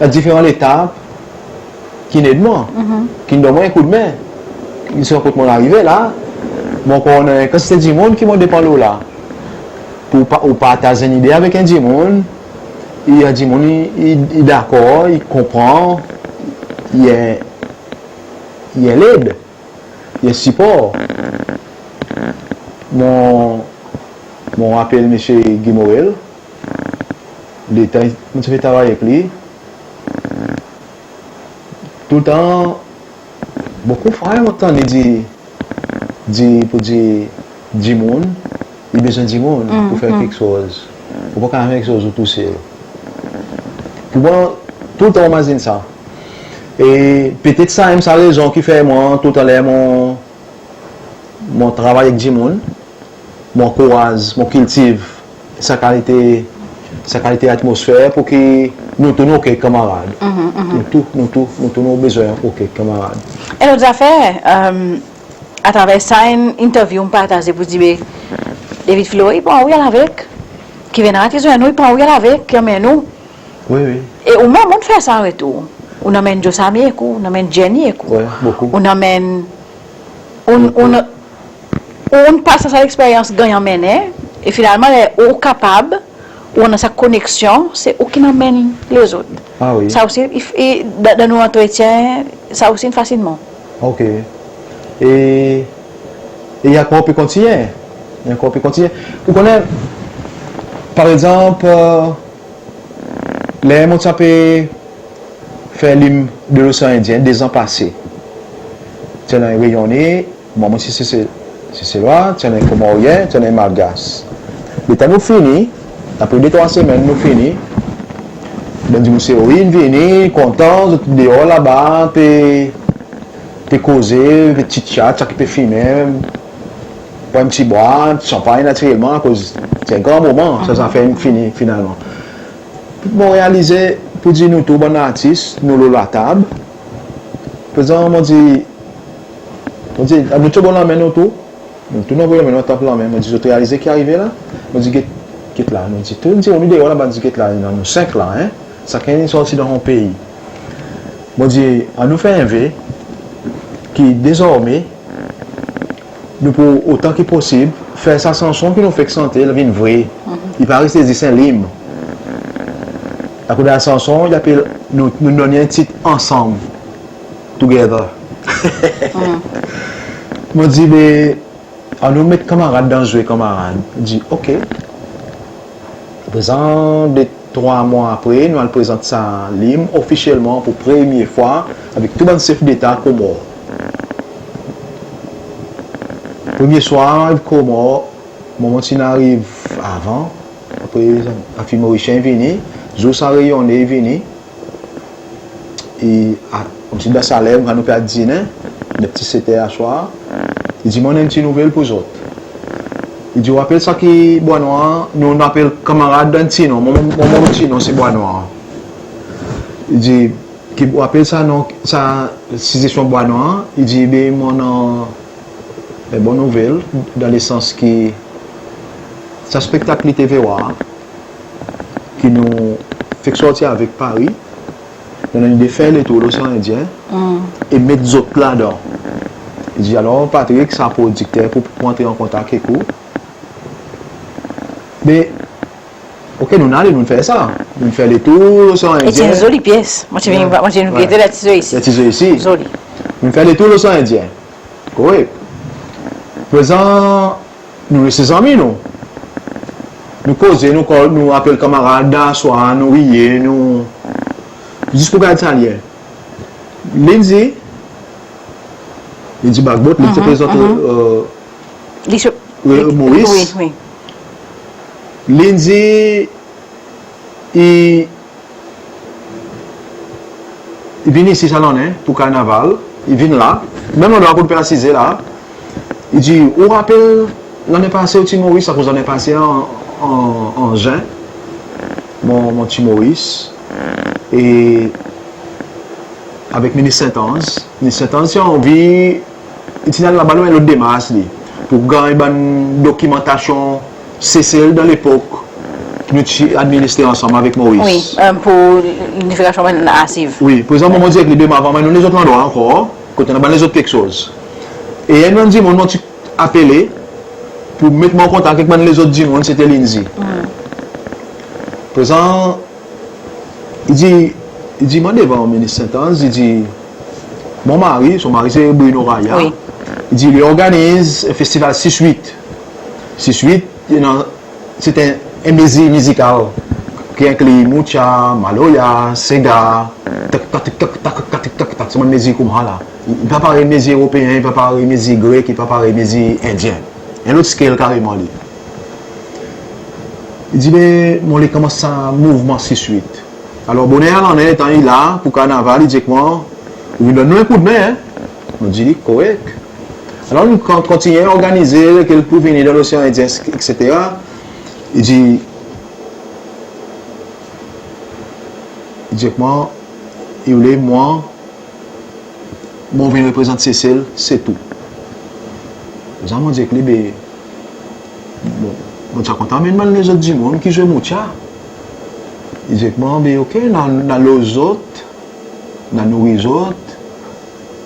a diferan letap, ki'n ed mwan, ki'n donn mwan en koudmen. Ziska kot mon arive la, mon konnen kantite dimoun ki mon depan lo la. Pou pa, ou partaz en ide avek en dimoun, e en dimoun i, i, i dakor, i konpran, i, i led, i sipor. Mon, mon rapel Msye Guy Morel, letan mon ti pe travay avek li, toultan, bokou fwa mon tann li dir, dir, pou dir dimoun, i bezwen dimoun pou fer keksoz. Ou pa kapab fer keksoz ou tousel. Pou mwan, toultan mon mazin sa. E petet sa menm sa rezon ki fer mwan, toultan ler mon, mon travay ek dimoun, mon ankouraz, mon kiltiv sa kalite, sa kalite atmosfer pou ki nou tou nou ok ek kanmarad. Nou tou, nou tou, nou tou nou bezwen ok ek kanmarad. En lot zafer, atraver sa en interview mon partaze pou dir, be, David Filori i pran ou i al avek. Kevin Hart i zwenn ou, i pran ou i al avek, i anmenn ou. Wi, wi. E ou menm ou'n fer sa an retour. Ou'n anmenn Joe Sammy ek ou, ou'n anmenn Jenny ek ou. Wi, bokou. Ou'n anmenn, ou'n, ou'n, ou'n pas sa leksperyans ganny anmennen, e finalman, ler ou kapab, ou annan sa koneksyon, se ou ki'n anmenn lezot. A wi. Sa osi, i, i, dan, dan nou antretyen, sa osi in fasilman. Ok. E, e ankor pe kontinyen. E ankor pe kontinyen. Ou konnen, par egzanp, ler mon ti pe fer lim de Losean Endyen dezan pase, ti annan en reyonn, mwan mon ti Sesel, Seselwa, ti annan en Komoryen, ti annan en Malgas. Letan nou fini, apre de trwa semenn nou fini, bann dimoun Seselwa in vini, kontan, zot deor laba, pe, pe koze, pe chitchat, sa ki pe fimen, pran en pti bwar, sanpay natirelman, akoz se en gran moman, sa, sa fer fini finalman. Mon realize, pou dir nou tou bann artis, nou lo latab. Prezan, mon dir, mon dir, annou tyonbo lanmen nou tou. Nou tou nou anvoy lanmen nou, tanp lanmen. Mon dir, zot realize ki arive la? Mon dir, get, get la. Mon dir, tou, mon dir, annou deor laba, dir, get la, nou senk la, en. Sakenn i sorti dan son pei. Mon dir, annou fer en ve ki dezormen, nou pou, otan ki posib, fer sa sanson ki nou fek sante, i vin vre. I pa reste zis en lim. Akoz dan la sanson, i apel, nou, nou donn en tit Ansanm, Together. Mon dir, be, annou met kanmarad dan zwe kanmarad. Dir, ok. Prezan, de trwa mwan apre, nou al prezant sa lim ofisyelman pou premye fwa avek tou bann sef deta Komor. Premye swar Komor, mwan mon ti'n ariv avan, apre sa, sa fiy Morisyen i vini, zour sa reyonn i vini, e, a, konmsi dan sa ler, nou pe al dinen, nepti set er aswar, i dir, mon annan en pti nouvel pou zot. I dir, ou rapel sa ki Bwa Nwar, nou, nou apel kanmarad dan ti non, mon, mon, mon ti non se Bwa Nwar. I dir, ki, ou rapel sa non, sa sizesyon Bwa Nwar, i dir, be, mon annan en bon nouvel, dan lesans ki sa spektak Li te vwar, ki nou fek sorti avek Pari, nou annan lide fer letour Losean Endyen, e met zot ladan. I dir, alor, Patrick, sa prodikter pou, pou antre an kontak ek ou. Me, ok, nou'n ale, nou'n fer sa. Nou'n fer letour Losean Endyen. E ti en zoli pyes. Mon ti vin, mon ti vin gete la ti zoli isi. La ti zoli isi. Zoli. Nou'n fer letour Losean Endyen. Korek. Prezan, nou reste zanmi nou. Nou koze, nou kol, nou apel kanmarad dan swar, nou riye, nou, zis pou gard sa lyen. Lindsay, Lindsay Bagbotte, li ti prezant, e, Moris. Wi, wi. Lindsay, i, i vin isi sa lannen pou karnaval, i vin la, menm landrwa kot nou pe asize la, i dir, ou rapel lannen pase ou ti Moris, akoz lannen pase an, an, an Zen, mon, mon ti Moris, e avek Minis St Ange, Minis St Ange ti anvi, i ti'n al laba lo en lot demars li, pou ganny bann dokimantasyon Sesel dan lepok nou ti administre ansanm avek Moris. Wi, e, pou linifikasyon bann arsiv. Wi, prezan mon dir ek li, be, mon ava anmenn nou lezot landrwa ankor, kot annan bann lezot keksoz. E enn bann dimoun mon ti apele pour met mwan an kontak ek bann lezot dimoun, se te Lindsay. Prezan, i dir, i dir mwan devan Minis St Ange, i dir, mon mari, son mari se Bruno Raya, i dir, li organiz festival sis uit. Sis uit, i annan, se te en mezir mizikal ki enkli moutya, maloya, sega, tak, tak, tak, se bann mezir koumsa la. I pa parey mezir Eropeen, i pa parey mezir Grek, i pa parey mezir Endyen. En lot scale kareman li. I dir, be, mon le konmans sa mouvman sis uit. Alor, boner lannen, letan i la pour karnaval, i dir ek mwan, ou vin donn nou en koudmen, en? Mon dir li, korek. Alor, nou kontinyen organize, lekel pour vini dan Losean Endyen, etsetera. I dir, i dir ek mwan, i oule mwan, mon vin reprezant Sesel, se tou. Prezan mon dir ek li, be, bon, mon ti a kontan anmenn bann lezot dimoun ki zwe moutya. I dir ek mwan, be, ok, nou a, nou a loz zot, nou a nouri zot.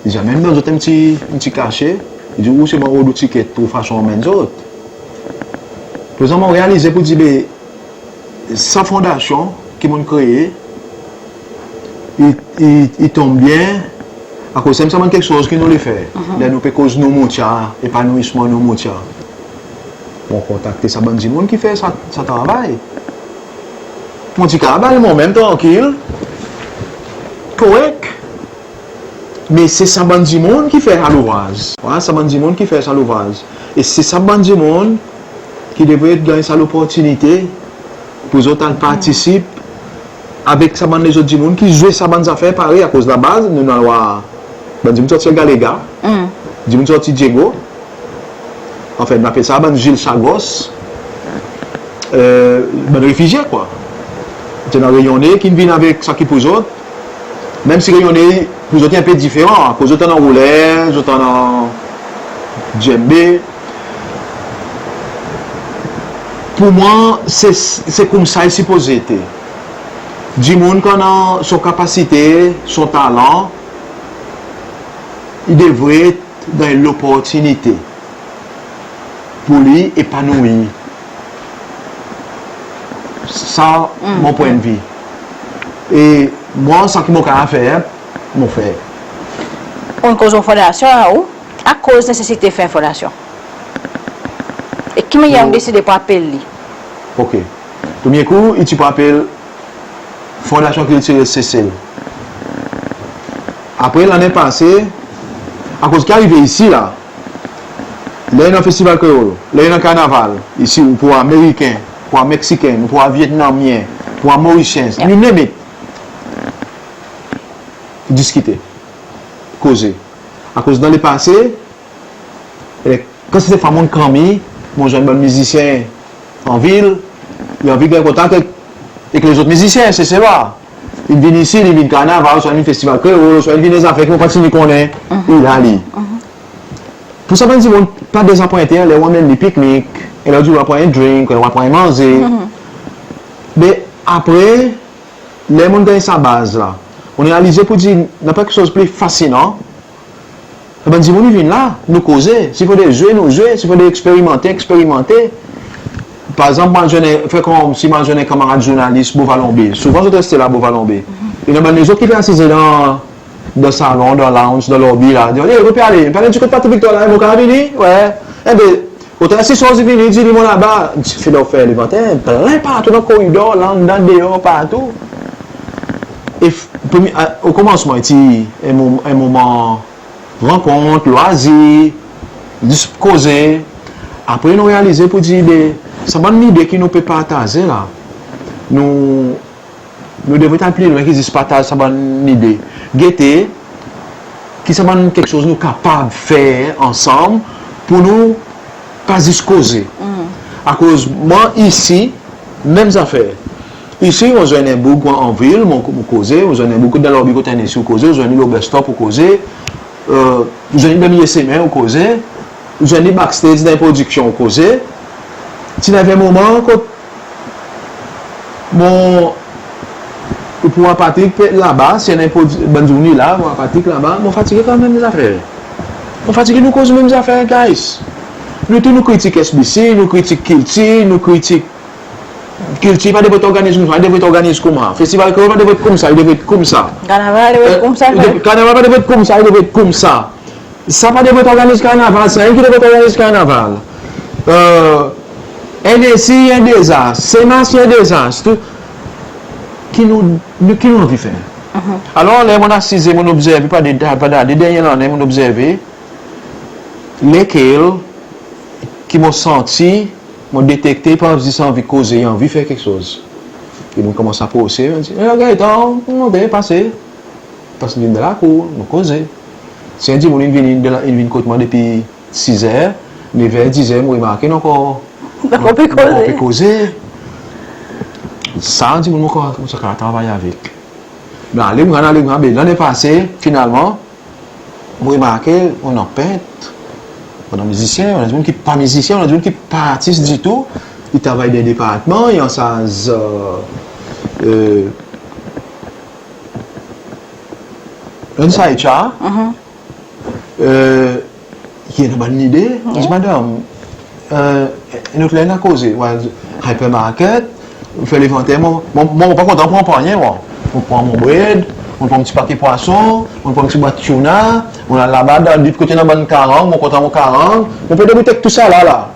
I dir, anmenn zot en pti, en pti kache. I dir, ou selman rod ou tiket pour fason anmenn zot. Prezan mon realize pour dir, be, sa fondasyon ki mon'n kree, i, i, i tonm byen, akoz se menm sa bann keksoz ki nou le fer. Ler nou pe koz nou moutya, epanouisman nou moutya. Mon kontakte sa bann dimoun ki fer sa, sa travay. Mon ti kapab al mwan menm trankil, korek. Me se sa bann dimoun ki fer sa louvraz. Wi, sa bann dimoun ki fer sa louvraz. E se sa bann dimoun ki devret ganny sa loportinite pour zot al partisip avek sa bann lezot dimoun ki zwe sa bann zafer parey, akoz labaz, nou, nou war bann dimoun sorti Galega, dimoun sorti Diego, anfen, nou apel sa bann zil Chagos, e, bann refizye, kwa. Ti annan Reyone ki'n vin avek sa ki pour zot, menm si Reyone pour zot i en pe diferan, akoz zot annan rouler, zot annan djembe. Pour mwan, se, se koumsa i sipoze ete. Dimoun ki annan son kapasite, son talan, i devret ganny loportinite pour li epanouir. Sa mon pwennvi. E mwan, sa ki mon kapab fer, mon fer. Ou'n koz fondasyon, ou? Akoz nesesite fer fondasyon? E ki mannyer ou deside pour apel li? Ok. Premye kou, i ti pour apel Fondasyon Kiltirel Sesel. Apre, lannen pase, akoz ki arive isi la, ler i annan festival kreol, ler i annan karnaval, isi ou pour war Ameriken, pour war Meksiken, pour war Vyetnamyen, pour war Morisyen, you name it. Diskite, koze. Akoz dan lepase, e, kantite fwa mon'n kanmi, mon zwenn bann mizisyen anvil, i anvi ganny kontak ek, ek lezot mizisyen Seselwa. I vin isi, i vin karnaval, swa i vin festival kreol, swa i vin dan zafer ki mon pa ti ni konnen, i la li. Pour sa bann dimoun pa dezapwente, ler ou anmenn li piknik, e ler ou dir ou a pran en drink, ou a pran en manze. Me apre, ler mon'n ganny sa baz la, mon'n realize pour dir, napa keksoz pli fasinan. Sa bann dimoun i vin la, nou koze. Si fodre zwe, nou zwe. Si fodre eksperimante, eksperimante. Par egzanp, mon zwenn, fer konmsi mon zwenn en kanmarad zournalis Beau Vallon Bay. Souvan zot reste la Beau Vallon Bay. E annan bann lezot ki pe asize dan, dan salon, dan lounge, dan lobby la. Dir, "Ey, ou pe ale, pe ale dikote Patrick Victor la, mon kapab vini?" Wi. Enben, Otan si soz i vini, i dir li, "Mon laba." Ti fer levanten, plen partou dan koridor, la, anndan, deor, partou. E f-, premye, a, o komansman, i ti en mom-, en moman rankont, lwazir, zis koze. Apre nou realize pour dir, be, sa bann lide ki nou pe partaze la, nou nou devret al pli lwen ki zis partaz sa bann lide. Gete ki sa bann keksoz nou kapab fer ansanm pour nou pa zis koze. Akoz mwan isi, menm zafer. Isi, mon zwenn en boug anvil, mon, mon koze, mon zwenn en boug dan lobby kot enn isi, ou koze, ou zwenn li lo bus stop, ou koze, e, ou zwenn li dan milye semen, ou koze, ou zwenn li backstage dan en prodiksyon, ou koze. Ti ariv en moman kot Mon, pour war Patrick pe-, laba, si annan en produ-, bann zournalis la, pour war Patrick laba, mon fatige par menm zafer. Mon fatige nou koz menm zafer, guys. Nou tou nou kritik S B C, nou kritik kilti, nou kritik kilti pa devret organiz koumsa, i devret organiz koumsa. Festival Kreol pa devret koumsa, i devret koumsa. Karnaval devret koumsa, Karnaval pa devret koumsa, i devret koumsa. Sa pa devret organiz karnaval, sa enn ki devret organiz karnaval. N S I en dezas, CMAS en dezas, tou. Ki nou, nou, ki nou anvi fer? Alor, ler mon asize, mon obzerve, pandan de, pandan de dernyen lannen, mon obzerve lekel ki mon santi, mon detekte, pa zis anvi koze, i anvi fer keksoz. E mon konmans aprose, mon dir, "E, Gaetan, monte, pase." Pas vin dan lakour, nou koze. Si en dimoun in vin, in vin kot mwan depi siz er, nev er, diz er, mon remarke nou ankor, nou ankor pe koze. Sa en dimoun mon ankor, mon ti kapab travay avek. Me ale, mon ale, mon ale, be lannen pase, finalman, mon remarke, nou annan pent, nou annan mizisyen, nou annan dimoun ki pa mizisyen, nou annan dimoun ki pa artis ditou, i travay dan departman, i ansarz, e, e, Ann sa H R, e, ki annan bann lide, mon dir, "Madanm, e, nou ler nou a koze, well, hypermarket, fer levantè, mon, mon, mon pa kontan pran pa anyen, mwan. Mon pran mon bred, mon pran mon pti pake pwason, mon pran mon pti bwat tuna, mon al laba dan lot kote annan bann karang, mon kontan mon karang, mon pe debout ek tou sa la, la."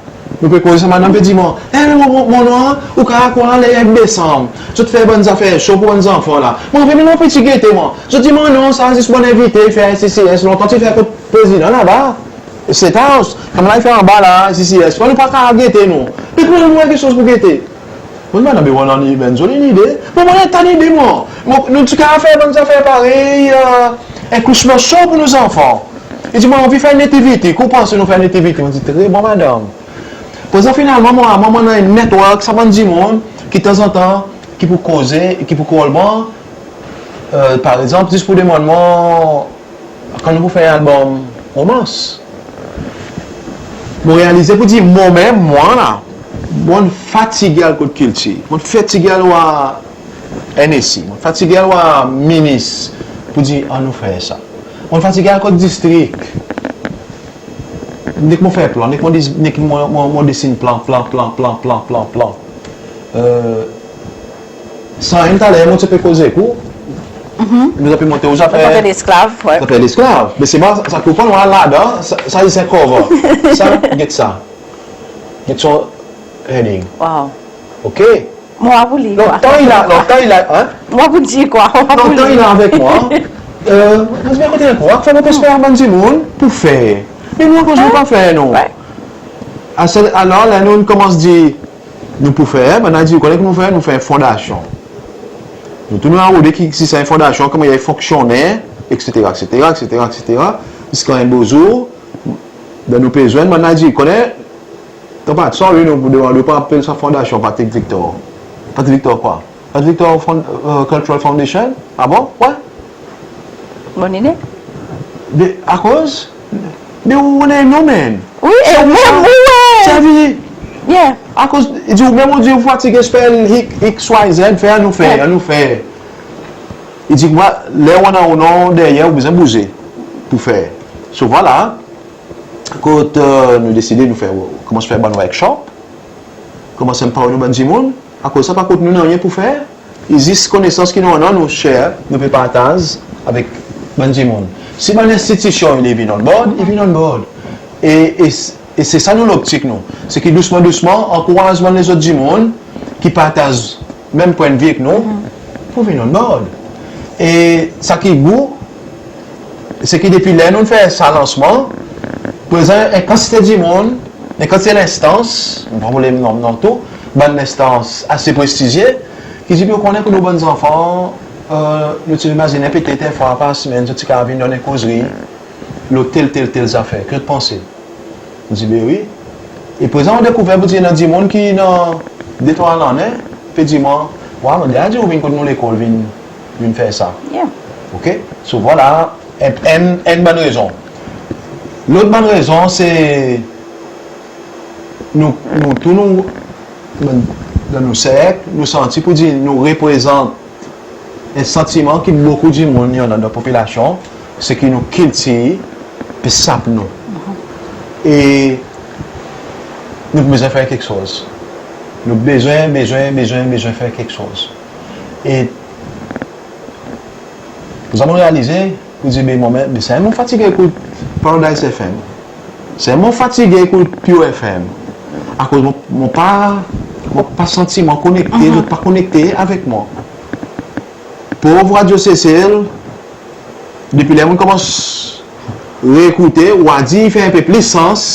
Nou pe koze, sa madanm pe dir mwan, "E, mon, mon, mon non, ou kapab krwar ler i Desanm, zot fer bann zafer sho pour bann zanfan la. Mon anvi anmenn mon pti gete, mwan." Zot dir mwan, "Non, sa zis bann envite, fer S C C S, lontan ti fer kot prezidan laba, State House. Koman la i fer anba la, S C C S, nou pa kapab gete, nou. Be koman nou annan keksoz pour gete?" Mon dir, "Madanm, be ou annan en bann zoli lide." Bon, mon annan en ta lide, mwan. Mon, nou ti kapab fer bann zafer parey, e, en Christmas show pour nou zanfan. I dir, "Mon anvi fer nativity, ki ou panse nou fer nativity?" Mon dir, "Tre bon, madanm." Prezan finalman, mwan, mwan, mon annan en network, sa bann dimoun ki tanzantan, ki pou koze, ki pou call mwan, e, par egzanp, zis pour demann mwan, kan nou pou fer albom romans. Mon realize pour dir, mwan menm, mwan la, mon fatige al kot kilti, mon fatige al war N S I, mon fatige al war minis pour dir, "Annou fer sa." Mon fatige al kot distrik. Nek mon fer plan, nek mon dis-, nek mon, mon, mon desin plan, plan, plan. E, sa enn taler, mon ti pe koze ek ou. Nou ti pe monte ou zafer. Zafer lesklav, wi. Zafer lesklav. Me se mwan, sa ki ou pran mwan ladan, sa, sa i en cover. Sa, get sa. Get son heading. Wow. OK? Mon a pou lir, kwa. Lontan i la, lontan i la, en? Mon a pou dir, kwa. Lontan i la avek mwan. E, mon dir, "Be kote, kwa, fer mon pe esper bann dimoun pour fer. Me nou, akoz nou pa fer, nou?" Wi. Alor, la, nou konmans dir, nou pou fer, bann la dir, "Ou konnen ki nou fer, nou fer fondasyon." Nou tou nou a rode ki, si sa en fondasyon, koman i fonksyonnen, et cetera, et cetera, et cetera, et cetera. Ziska en bo zour, dan nou pe zwenn, bann la dir, "Konnen, tanpa, sorry, nou pou demann ou pour apel sa fondasyon Patrick Victor." Patrick Victor kwa? Patrick Victor Fond-, e, Cultural Foundation? A bon? Wi. Bonn lide. Be, akoz? Be ou annan en non, man. Wi, e menm, wi. Servi. Yeah. Akoz, i dir, ou menm ou dir ou fatige spell X, Y, Z, fer, annou fer, annou fer. I dir, mwan, ler ou annan ou non deryer, ou bezwen bouze pour fer. So, vwala. Kot, e, nou deside nou fer, konmans fer bann workshop, konmans anploy nou bann dimoun, akoz sa pa kot nou nanryen pour fer, i zis konesans ki nou annan, nou share, nou pe partaz avek bann dimoun. Si bann enstitisyon i vin on board, i vin on board. E, e, e se sa nou loptik nou. Se ki dousman, dousman, ankouraz bann lezot dimoun ki partaz menm pwennvi ek nou, pour vin on board. E sa ki gou, se ki depi ler nou fer sa lansman, prezan en kantite dimoun, en kantite lenstans, mon pa pou le nonm non tou, bann lenstans ase prestizye, ki dir, "Be ou konnen pour nou bann zanfan, e, nou ti imazinen petet en fwa par semenn, zot ti kapab vin donn en kozri lo tel, tel, tel zafer. Ki zot panse?" Mon dir, "Be wi." E prezan mon dekouver pour dir, annan dimoun ki annan de trwa lannen, pe dir mwan, "Wa, mon deza dir ou vin kot nou lekol, vin, vin fer sa." Yeah. OK? So, vwala, en, en, en bann rezon. Lot bann rezon, se nou, nou tou nou, dan nou serk, nou santi pour dir nou reprezant en santiman ki bokou dimoun i annan dan popilasyon, se ki nou kiltir pe sap nou. E nou bezwen fer keksoz. Nou bezwen, bezwen, bezwen, bezwen fer keksoz. E, sa mon realize, pour dir, be, mwan, be, sa mon fatige ekout Paradise F M. Sa mon fatige ekout Pure F M. Akoz mon, mon pa, mon pa santi mwan konekte, zot pa konekte avek mwan. Pov Radio Sesel, depi ler mon konmans reekoute, ou a dir i fer en pe plis sans,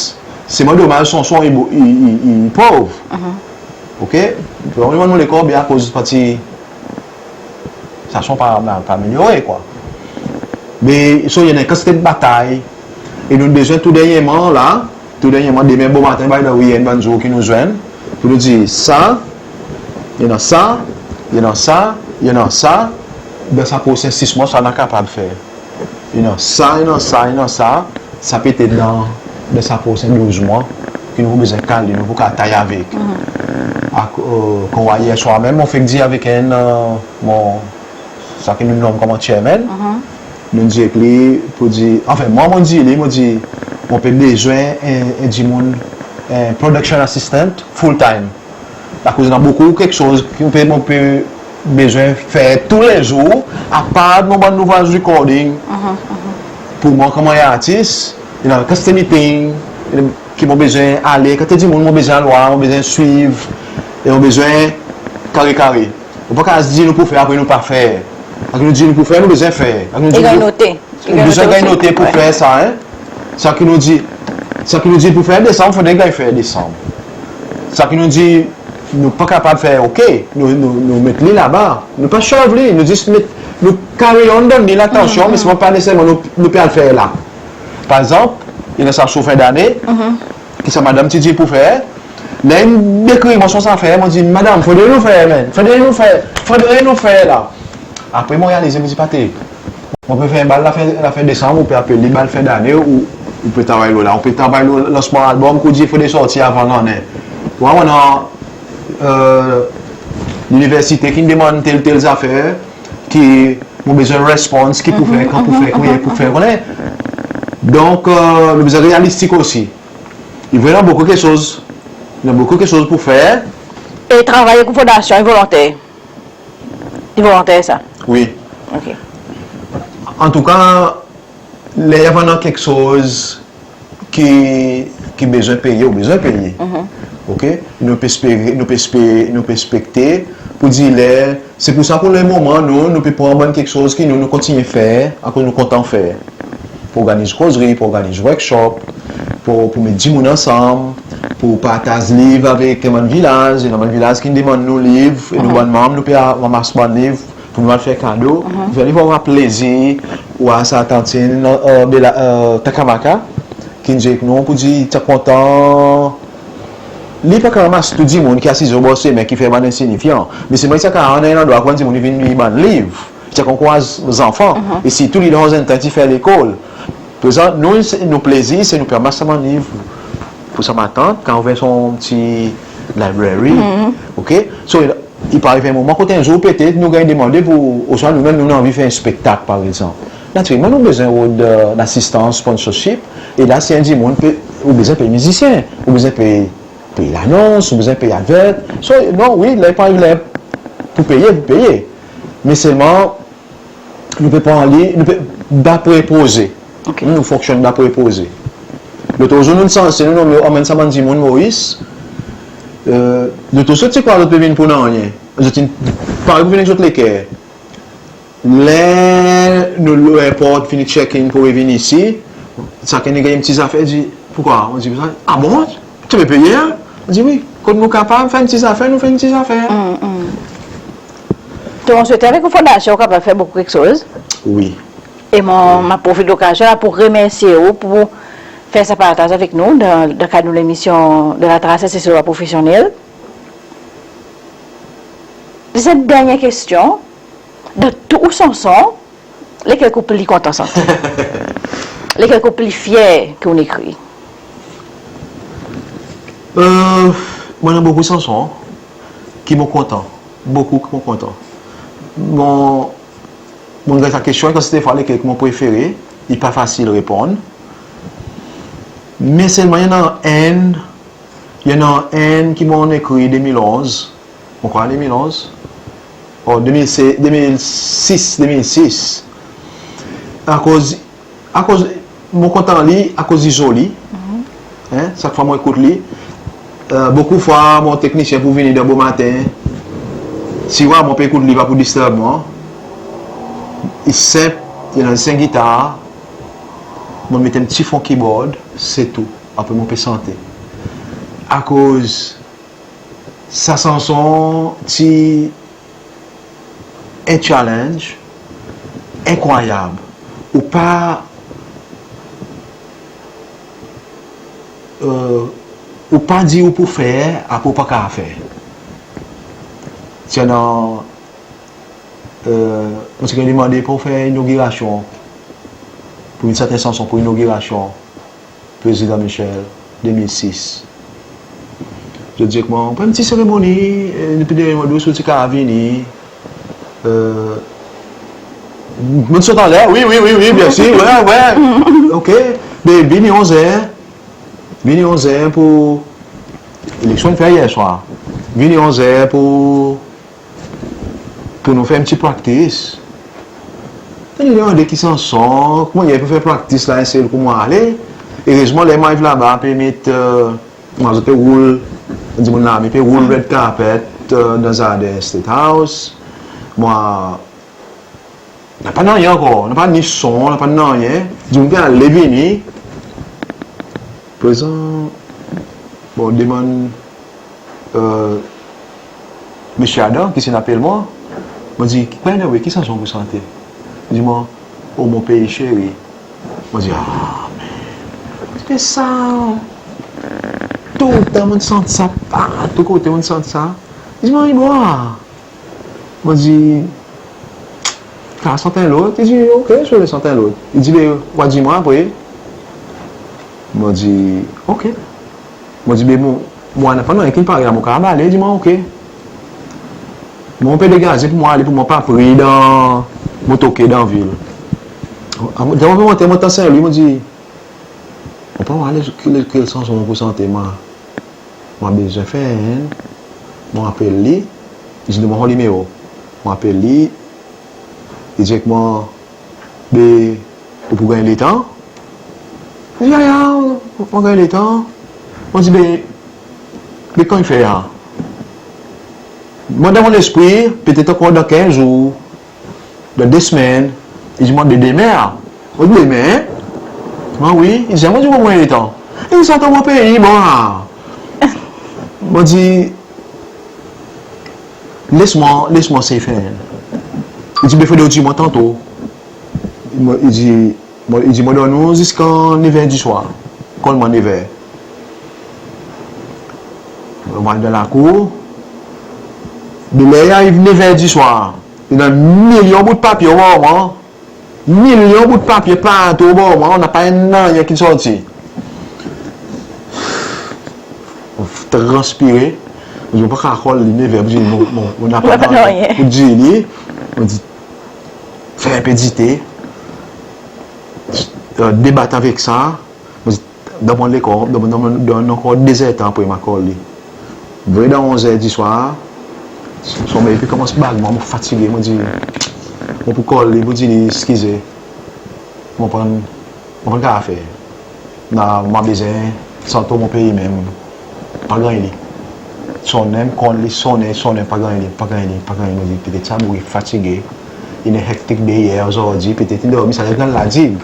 se mwan domaz son son i, i, i, i pov. OK? Mon, mon lekor byen akoz parti sa son pa, pa, pa amelyore, kwa. Me, so, i annan kantite batay. E nou bezwen tou dernyerman la, tou dernyerman, demen bomaten, by the way, i annan bann zour ki nou zwenn, pour nou dir sa, i annan sa, i annan sa, i annan sa, dan sa prosen sis mwan, sa nou a kapab fer. I annan sa, i annan sa, i annan sa, sa petet dan, dan sa prosen douz mwan, ki nou bezwen kale, nou pou kapab travay avek. Ak, e, konman yer swar menm, mon fek dir avek enn, e, mon, sa ki nou nonm konman chairman, nou dir ek li, pour dir, anfen, mwan, mon dir li, mon dir, mon pe bezwen en, en dimoun, en production assistant, full time. Akoz i annan bokou keksoz ki mon pe, mon pe bezwen fer toulezour, apard mon bann louvraz recording. Pour mwan, konman en artis, i annan kantite meeting ki mon bezwen ale, kantite dimoun mon bezwen al war, mon bezwen swiv, e mon bezwen kare kare. Ou pa kapab dir nou pou fer, apre nou pa fer. Sa ki nou dir nou pou fer, nou bezwen fer. Sa ki nou dir nou pou fer, nou bezwen ganny note pour fer sa, en. Sa ki nou dir, sa ki nou dir pou fer Desanm, fodre ganny fer Desanm. Sa ki nou dir nou pa kapab fer, OK, nou, nou, nou met li laba. Nou pa shove li, nou zis met, nou carry on donn li latansyon, me selman pa neseserman nou, nou pe al fer la. Par egzanp, i annan sa sou fen dane, ki sa madanm ti dir pour fer, ler in dekrir mwan son zafer, mon dir, madanm, fodre nou fer, man, fodre nou fer, fodre nou fer la. Apre mon realize, mon dir, pa tande, mon pe fer en bal lafen, lafen Desanm, ou pe apel li bal fen dane, ou, ou pe travay lo la, ou pe travay lo lansman albom, ki ou dir fodre sorti avan lannen. Ou war, mon annan, e, liniversite ki'n demann tel, tel zafer, ki mon bezwen response, ki pour fer, kan pour fer, konbyen pour fer, konnen. Donk, e, nou bezwen realistik osi. I vre, i annan bokou keksoz, i annan bokou keksoz pour fer. E travay ek ou fondasyon i volonter? I volonter sa? Wi. OK. Antouka, ler i annan keksoz ki, ki bezwen peye, ou bezwen peye. OK? Nou pe espere, nou pe espe-, nou pe ekspekte pour dir ler, se pour sa pour lemoman nou, nou pe pran bann keksoz ki nou, nou kontinyen fer, akoz nou kontan fer. Pour organiz kozri, pour organiz workshop, pour, pour met dimoun ansanm, pour partaz liv avek bann vilaz, e bann vilaz ki'n demann nou liv, e nou bann manm, nou pe a-, anmas bann liv, pour nou al fer kado. Vini war plezir, war sa tantin, e, de la, e, Takamaka, ki'n dir ek nou pour dir, ti a kontan, li pa kapab anmas tou dimoun ki asize o bor semen, ki fer bann ensinifyan. Me selman ti a kapab annan en landrwa pour dimoun i vin lir bann liv. Ti a ankouraz zanfan. E sirtou li dan Rosentan ti fer lekol. Prezan, nou, se, nou plezir, se nou pe anmas sa bann liv pour sa matant, kan ou fer son pti library. OK? So, i pe ariv en moman kot en zour petet nou ganny demande pour, oswa nou menm nou anvi fer en spektak, par egzanp. Natirelman, nou bezwen rod, e, lasistans, sponsorship. E la, si en dimoun pe, ou bezwen pey mizisyen, ou bezwen pey, pey lanons, ou bezwen pey advert. So, non, wi, ler i ariv ler pour peye, pour peye. Me selman, nou pe pran li, nou pe, dapre proze. OK. Nou fonksyonn dapre proze. Lot zour nou sanse, nou, nou anmenn sa bann dimoun Moris. E, lot zour ti krwar zot pe vin pour nanryen. Zot in pare pour vin ek zot leker. Ler nou, lerport fini check in pour vin isi, sakenn i ganny en pti zafer, dir, "Poukwa?" Mon dir, "A bon? Ti pe peye, en?" Mon dir, "Wi, kot nou kapab fer en pti zafer, nou fer en pti zafer." Donk, mon swete avek ou fondasyon ou kapab fer bokou keksoz. Wi. E mon, mon profit lokazyon la pour remersye ou pour fer sa partaz avek nou dan, dan kad nou lemisyon de la tras Seselwa profesyonnel. Sa dernyen kestyon, dan tou ou sanson, lekel ki ou pli kontan sant? Lekel ki ou pli fyer ki ou'n ekrir? E, mon annan bokou sanson ki mon kontan. Bokou ki mon kontan. Mon, mon ganny sa kestyon, kantite fwa, lekel ki mon prefere, i pa fasil reponn. Me selman i annan enn I annan enn ki mon'n ekrir de mil onz, mon krwar de mil onz, o, de mil sis, de mil sis, de mil sis. Akoz, akoz mon kontan li, akoz i zoli. En, sak fwa mon ekout li, e, bokou fwa mon teknisyen pou vini dan bomaten, si i war mon pe ekout li, pa pou disturb mwan. I senp, i annan zis en gitar, mon met en pti fon keyboard, se tou. Apre mon pe sante. Akoz sa sanson ti en challenge enkrwayab. Ou pa, e, ou pa dir ou pou fer, apre ou pa kapab fer. Ti annan, e, mon ti ganny demande pou fer inogirasyon, pou enn serten sanson pou inogirasyon Prezidan Michel, de mil sis. Zot dir ek mwan, pou en pti seremoni, e, depi deryen mwan douz ou ti kapab vini. E, mon sot anler, wi, wi, wi, wi, byensir, wi, wi. Oke. Be, vini onz er. Vini onz er pou, eleksyon in fer yer swar. Vini onz er pou pou nou fer en pti practice. Anyway, de ki sanson, konman i pou fer practice la, en sel kou mon ale. Erezman, ler mon ariv laba, pe met, e, mwan, zot pe roul, dimoun la, me pe roul red carpet, e, dan zarden State House. Mwan, napa nanryen ankor, napa ni son, napa nanryen. Dimoun pe ale vini. Prezan, bon, demann e, Msye Adam, ki ti apel mwan, mon dir, "By the way, ki sanson ou pou sante?" Li dir mwan, "O mon pei seri." Mon dir, "A, men, se sa, toultan mon'n sant sa, partou kote mon'n sant sa." Li dir mwan, "Bon, a." Mon dir, "Kapab sant en lot?" I dir, "Oke, si ou le sant en lot." I dir, "Be, ou a dir mwan apre." Mon dir, "Oke." Mon dir, "Be, mon, mon napa nanryen ki'n pare, mon kapab ale?" I dir mwan, "Oke." Mon pe degaze pou mon ale, pou mon pa pri dan motorcade dan vil. Avan mon pe monte, mon tann Sen Lwi, mon dir, "Mon pa war lekel, lekel sanson mon pou sante, mwan. Mon bezwen fer enn." Mon apel li, i dir, "Donn mwan ou nimero." Mon apel li, i dir ek mwan, "Be, ou pou ganny letan?" Mon dir, "Ya, ya, mon ganny letan." Mon dir, "Be, be kan i fer a?" Mwan, dan mon lespri, petet ankor dan kenz zour, dan de semenn, i dir mwan, "Be, demen a?" Mon dir, "Demen, en?" Mwan, "Wi." I dir, "Mwan, ou pou ganny letan?" I dir, "Sa dan mon pei, bon, a." Mon dir, "Les mwan, les mwan sey fer enn." I dir, "Be, fodre ou dir mwan tanto." I dir, "Mon, i dir, mon donn ou ziska nev er diswar. Call mwan nev er." Mon al dan lakour. Be ler i ariv nev er diswar, i annan milyon bout papye obor mwan. Milyon bout papye partou obor mwan, napa en nanryen ki'n sorti. Mon transpire. Mon dir, "Mon pa kapab call li nev er," mon dir, "Mon, mon, mon napa nanryen pou dir li." Mon dir, fer en pe dite. E, debat avek sa. Mon dir, "Donn mwan lekor, donn, donn, donn ankor de zertan apre mon a call li." Vre dan onz er diswar, sonmey pe konmans bat mwan, mon fatige, mon dir, "Mon pou call li, mon dir li, 'Eskize, mon pa'n, mon pa'n kapab fer. Mon, mon bezwen sant mon pei menm.'" Pa ganny li. Sonnen, call li, sonnen, sonnen, pa ganny li, pa ganny li, pa ganny li. Mon dir, "Petet sa boug i fatige. In a hectic day yer, ozordi, petet in dormi, sa le gran ladig."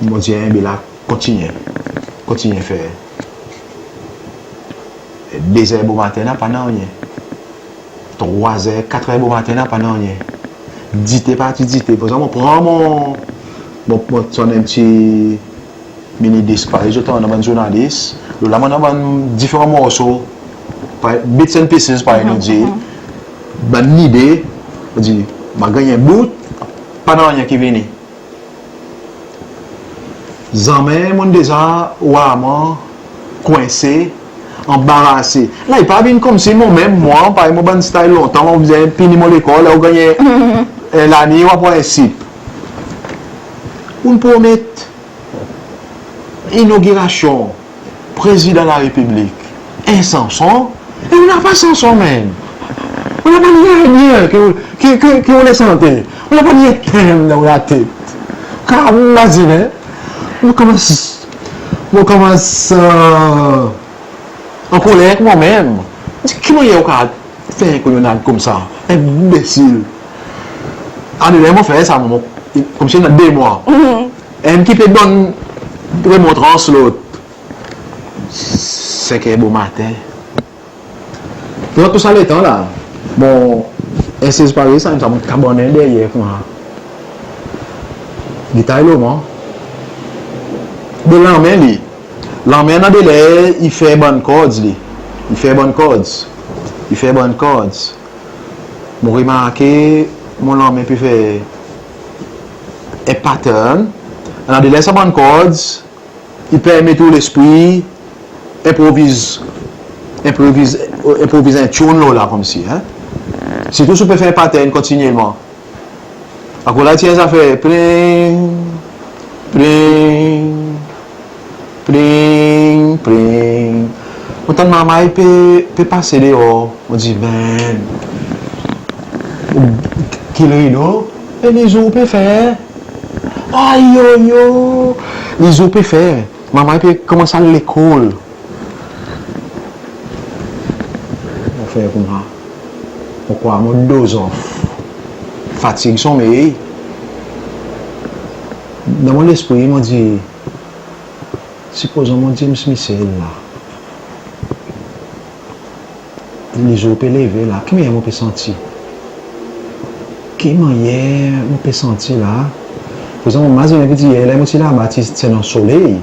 Mon dir, "Enben la, kontinyen, kontinyen fer." De zer bomaten, napa nanryen. Trwa zer, kat er bomaten, napa nanryen. Dite, pa ti dite. Prezan mon pran mon, mon, mon, son en pti mini disk, parey zot annan bann zournalis. Lo la mon annan bann diferan morso, parey bits and pieces, parey nou dir. Bann lide, mon dir, mon a ganny en bout, pa nanryen ki vini. Zanmen mon'n deza war mwan kwense, anbarase. La i pa vin konmsi mon menm mwan, parey mon bann style lontan, mon bezwen fini mon lekol, la ou gannyen, e, lane ou a pran en sip. Ou'n promet. inogirasyon Prezidan Larepiblik en sanson, e ou napa sanson menm. Ou napa ni en ki, ki, ki, ki ou le sante. Ou napa ni en tenm dan ou latet. Kar ou mazinen, mon konmans, mon konmans, e, an koler ek mwan menm. Ki mannyer ou kapab fer en konyonad koumsa, enbesil. Aneler mon fer sa, mon, konmsi dan de mwan. Enn ki pe donn remontrans lot, senk er bomaten. Pandan tou sa letan la, bon, en sez parey sa, sa mon kabannen deryer koumsa. Gitar i lo mwan. Be lanmen li. Lanmen annan de ler i fer bann chords li. I fer bann chords. I fer bann chords. Mon remarke mon lanmen pe fer en pattern. Annan de ler sa bann chords i permet ou lespri enproviz, enproviz, enproviz en tune lo la konmsi, en. Sirtou si ou pe fer pattern kontinyelman. Akoz la ti en zafer pling, pling, pling, pling. Mon tann marmay pe, pe pase deor. Mon dir, men, kit rido, e li zour pe fer. Ay, yo, yo. Li zour pe fer. Marmay pe konmans al lekol. Mon fer koumsa. Mon krwar mon doz off. Fatig sonmey. Dan mon lespri, mon dir, sipozon mon James Michel la, li zour pe leve la, ki mannyer mon pe santi? Ki mannyer mon pe santi la? Prezan, mon mazinen ki dir yer la mon ti laba ti, ti annan soley.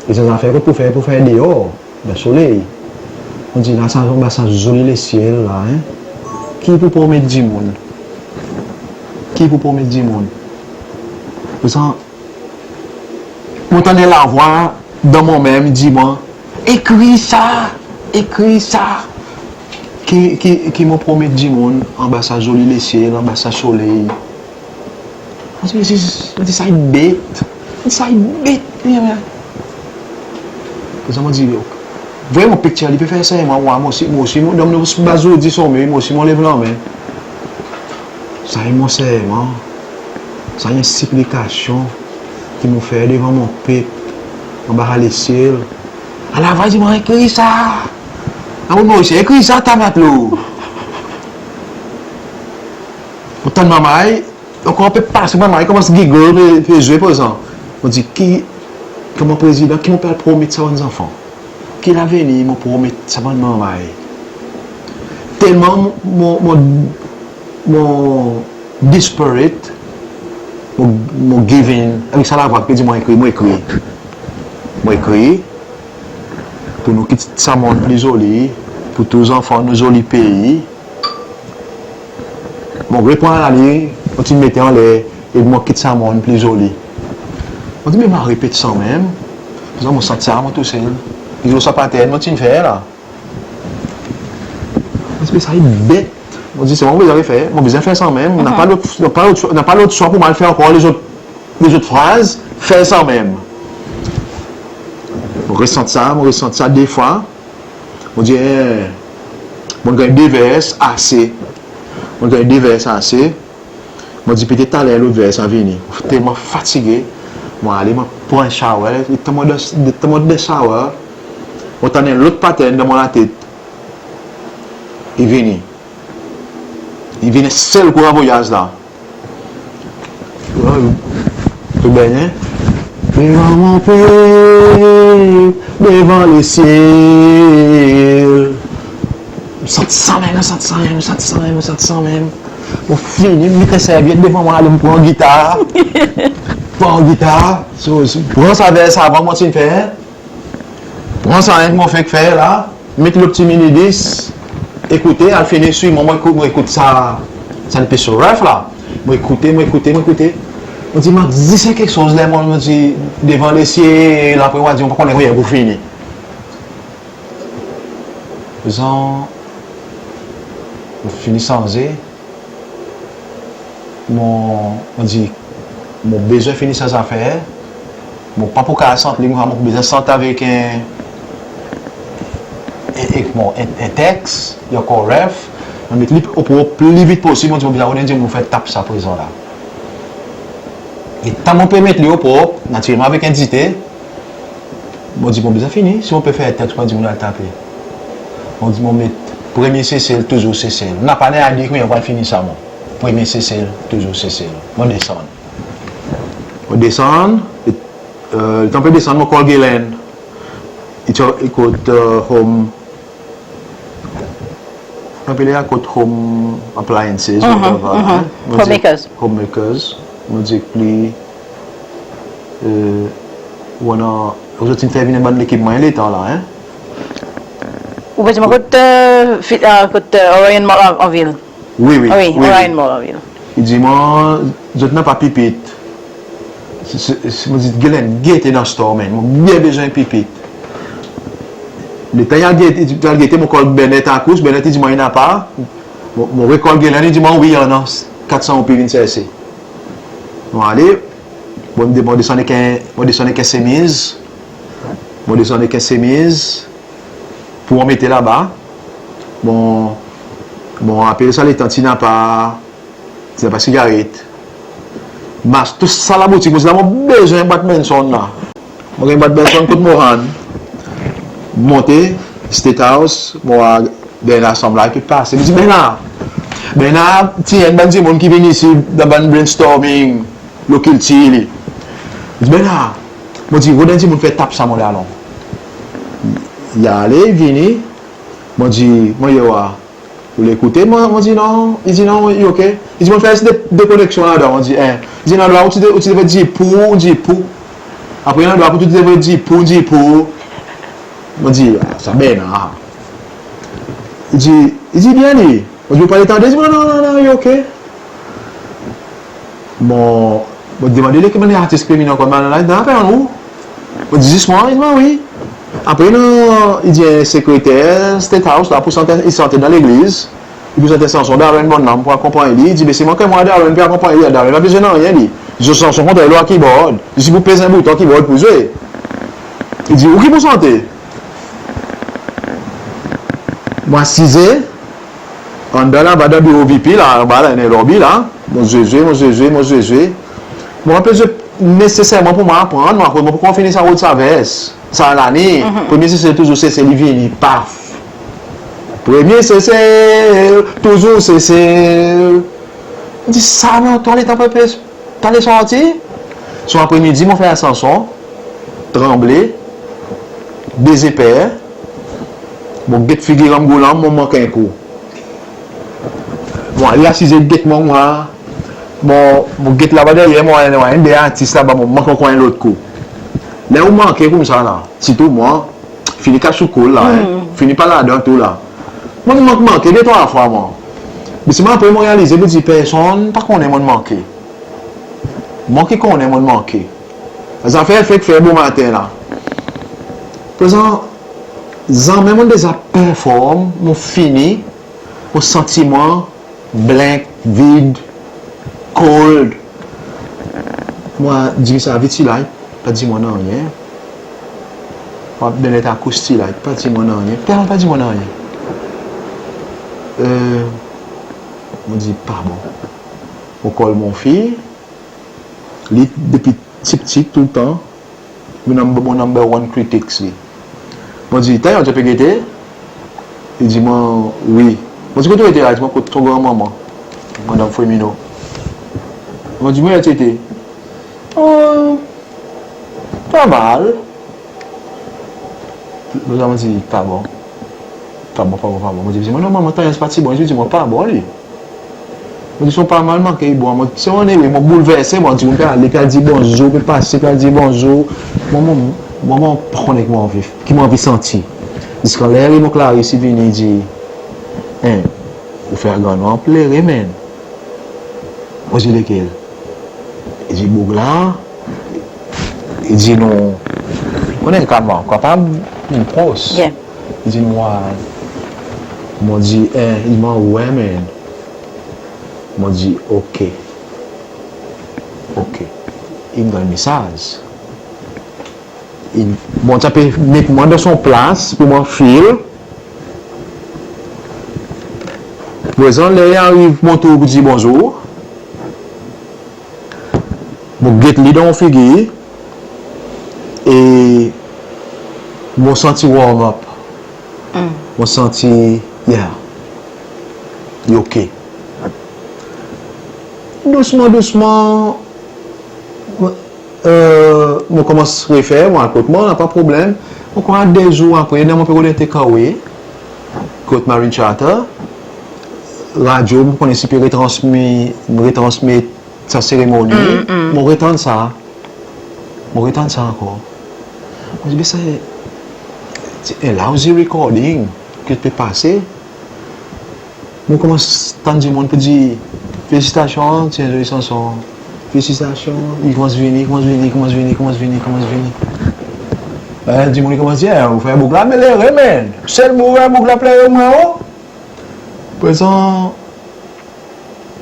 E sa zafer kot pou fer, pou fer deor, dan soley. Mon dir la, sa, anba sa zoli lesyel la, en. Ki pou promet dimoun? Ki pou promet dimoun? Prezan, mon tann en lavwa dan mon menm i dir mwan, ekrir sa, ekrir sa. Ki, ki, ki mon promet dimoun anba sa zoli lesyel, anba sa soley? Mon dir, mon dir, sa i bet. Mon dir, sa i bet, bien, bien. Prezan mon dir, vre mon piktir li pe fer serman, mwan, mwan osi, mwan osi, mon, dan mon baz zour di sonmey, mwan osi mon lev lanmen. Sa i mon serman, sa i en siplikasyon ki mon fer devan mon pep, anba sa lesyel. Alavwa i dir mwan, ekrir sa. Akoz mon dir, ekrir sa, ta matlo. Mon tann marmay, ankor pe pase, marmay konmans giggle, pe, pe zwe prezan. Mon dir, ki, konman prezidan, ki mon pe al promet sa bann zanfan? Ki lavenir mon promet sa bann marmay? Telman mon, mon, mon desperate, mon, mon give in. Avek sa lavwa ki pe dir mwan ekrir, mon ekrir. Mon ekrir, pou nou kit sa monn pli zoli, pou tou zanfan nou zoli pei. Mon repran lalir, mon ti met anler, e mon kit sa monn pli zoli. Mon dir, me mon a repet sa menm. Prezan mon santi sa mwan tousel. Li lo sa pattern mon ti'n fer la. Mon dir, sa i bet. Mon dir, se mwan mon bezwen refer, mon bezwen fer sa menm. Napa lot, napa lot, napa lot swa pou mon al fer ankor lezot, lezot fraz, fer sa menm. Mon resanti sa, mon resanti sa de fwa. Mon dir, e, mon ganny de vers ase. Mon ganny de vers ase. Mon dir, petet taler lot vers a vini. Telman fatige, mon ale, mon pran shower. Letan mon dan, letan mon dan shower, mon tann en lot pattern dan mon latet. I vini. I vini sel kou dan voyaz la. Tou byen, en? Devan mon pei, devan lesyel. Santi sa menm, santi sa menm, santi sa menm, santi sa menm. Mon fini, met servyet devan mwan, ale mon pran gitar. Pran gitar. So, so, pran sa vers avan mon ti'n fer. Pran sa, en, mon fek fer la, met lo pti mini disk, ekoute, al fini swivan, mon ekout, mon ekout sa, sa pe so rough la. Mon ekoute, mon ekoute, mon ekoute. Mon dir, mon a zis en keksoz dan mon, mon dir, devan lesyel, apre mon a dir, mon pa konnen konbyen pou fini. Prezan, mon fini sanze. Mon, mon dir, mon bezwen fini sa zafer. Mon pa pou kapab sant li, mon bezwen sant avek en, e, e, bon, en, en teks, i ankor ref, mon met li o propre pli vit posib, mon dir mon bezwen rod en dimoun fer tap sa prezan la. E tan mon pe met li o propre, natirelman avek en dite, mon dir mon bezwen fini, si mon pe fer teks, mon dir mon al tape. Mon dir mon met premye Sesel, touzour Sesel. Napa nen a dir ki mon pral fini sa, mon. Premye Sesel, touzour Sesel. Mon desann. Mon desann, e, e, letan pe desann, mon call Galen. I ti, i kot, e, home, apele a kot home appliances, whatever, en. Mon dir, Homemakers. Homemakers. Mon dir li, e, ou annan, ou zot in fer vin bann lekipman letan la, en. Ou bezwen kot, e, fi-, e, kot, e, Orion Mall an, an vil. Wi, wi, wi, wi. Orion Mall an vil. I dir mwan, zot napa pipit. Se, se, se, mon dir, Galen, gete dan store, man. Mon byen bezwen pipit. Letan i al gete, i al gete, mon call Bennett akous, Bennett i dir mwan i napa. Mon, mon re-call Galen, i dir mwan wi, i annan, kat san roupi vin serse. Mon ale, bon, mon desann ek en, mon desann ek en semiz. Mon desann ek en semiz. Pour mete laba. Bon, bon, apre sa letan ti napa, ti napa sigaret. Mas, tou sa laboutik, mon dir la mon bezwen bwat Benson la. Mon ganny bwat Benson kot Mohan. Monte State House, mon war Bernard Samla ki pe pase. Mon dir, Bernard, Bernard, ti enn bann dimoun ki vin isi dan bann brainstorming. Lo kiltir li. Li dir, Bernard, mon dir, rod en dimoun fer tap sa mon dalon. I ale, i vini, mon dir, mon ye war, ou le ekoute? Mon, mon dir non, i dir non, i ok. I dir mon fer de, de koreksyon ladan, mon dir, en. I dir, landrwa ou ti de, ou ti devret dir pour, ou dir pour. Apre landrwa pour ou ti devret dir pour, ou dir pour. Mon dir, a, sa Bernard. I dir, i dir byen li. Mon dir ou pa le tande? I dir non, non, non, non, i ok. Mon, mon demande li ki bann artis ki pe vin ankor, mon dir, non, non, non, ou. Mon dir zis mwan, i dir mwan wi. Apre non, i dir en sekreter State House la pou sant, i sant dan legliz. I pou sant en sanson Darren Bonhomme pou akonpanny li. I dir be se mwan ki mwan Darren pe akonpanny li, Darren pa bezwen nanryen li. Zis sanson kontre lo keyboard. Zis pou pez en bouton keyboard pou zwe. I dir ou ki pou sante? Mon asize andan laba dan biro V P la, anba la, dan lobby la. Mon zwe zwe, mon zwe zwe, mon zwe zwe. Mon pa pe zwe neseserman pour mon aprann, mon aprann, mon pa ankor fini sa Rod Savès. Sa Lani, premye Sesel, touzour Sesel, li vini, paf. Premye Sesel, touzour Sesel. Mon dir sa, mon tonn letan pe, pe, tande sorti. Son apremidi, mon fer en sanson, Tranble, Dezeper, mon get figir Rangoulame, mon mank en kou. Bon, li asize get mwan, mwan, mon, mon get laba deryer mwan, mwan, enn de artis laba, mon mank ankor en lot kou. Ler ou manke koumsa la, sirtou mwan, fini kas ou koul la, en, fini pa ladan tou la. Mon mank, manke de trwa fwa mwan. Me selman apre mon realize, mon dir personn pa konnen mon manke. Mwan ki konnen mon manke. Zafer fek fer bomaten la. Prezan, zanmen mon deza perform, mon fini, mon santi mwan blank, vid, cold. Mon dir sa, vit ti la, pa dir mwan nanryen. Mon Bennett akous ti la, pa dir mwan nanryen. Personn pa dir mwan nanryen. E, mon dir pa bon. Mon call mon fiy, li depi pti pti toultan mon number, mon number one critics li. Mon dir, Tayon, ou pe gete? Li dir mwan wi. Mon dir, kote ou ete la? Li dir mwan kot son granmanman, Madanm Fwemino. Mon dir, mwan, ou ete? O, pa mal. Lo la mon dir pa bon. Pa bon, pa bon, pa bon. Mon dir, mon dir, non, manman, Tayon, se pa ti bon. Li dir mwan pa bon li. Mon dir son pa mal manke, bon, mon, se mwan, wi, mon boulverse, mon dir, mon pe ale, pe al dir bonzour, pe pase, pe al dir bonzour. Mwan, mwan, mwan, mwan pa konnen ki mon anvi, ki mon anvi santi. Ziska ler mon Clarisse i vini, i dir, en, ou fer grann mwan plere, man. Mon dir lekel? I dir boug la, i dir nou, konnen kalman, kapab nou pros. Yeah. I dir nou, a, mon dir, en, i dir mwan, wi, man. Mon dir, ok. Ok. In ganny mesaz. Bon, sa pe met mwan dan son plas pour mwan feel. Prezan ler i ariv mon tour pour dir bonzour, mon get li dan mon figir e mon santi warm up. Mon santi, yeah, li ok. Dousman, dousman, mon konmans refer, mon al kot mwan, napa problenm. Mon krwar de zour apre, ler mon pe rod en takeaway kot Marine Charter, radyo, mon konnen si pe retransmi-, retransmet sa seremoni, mon retann sa. Mon retann sa ankor. Mon dir, be sa, se en lousy recording ki pe pase. Mon konmans tann dimoun pe dir, felisitasyon, ti en zoli sanson. Felisitasyon. I konmans vini, konmans vini, konmans vini, konmans vini, konmans vini. Dimoun i konmans dir, ou fer boug la malere, man. Sel boug la, boug la plere mwan, o. Prezan,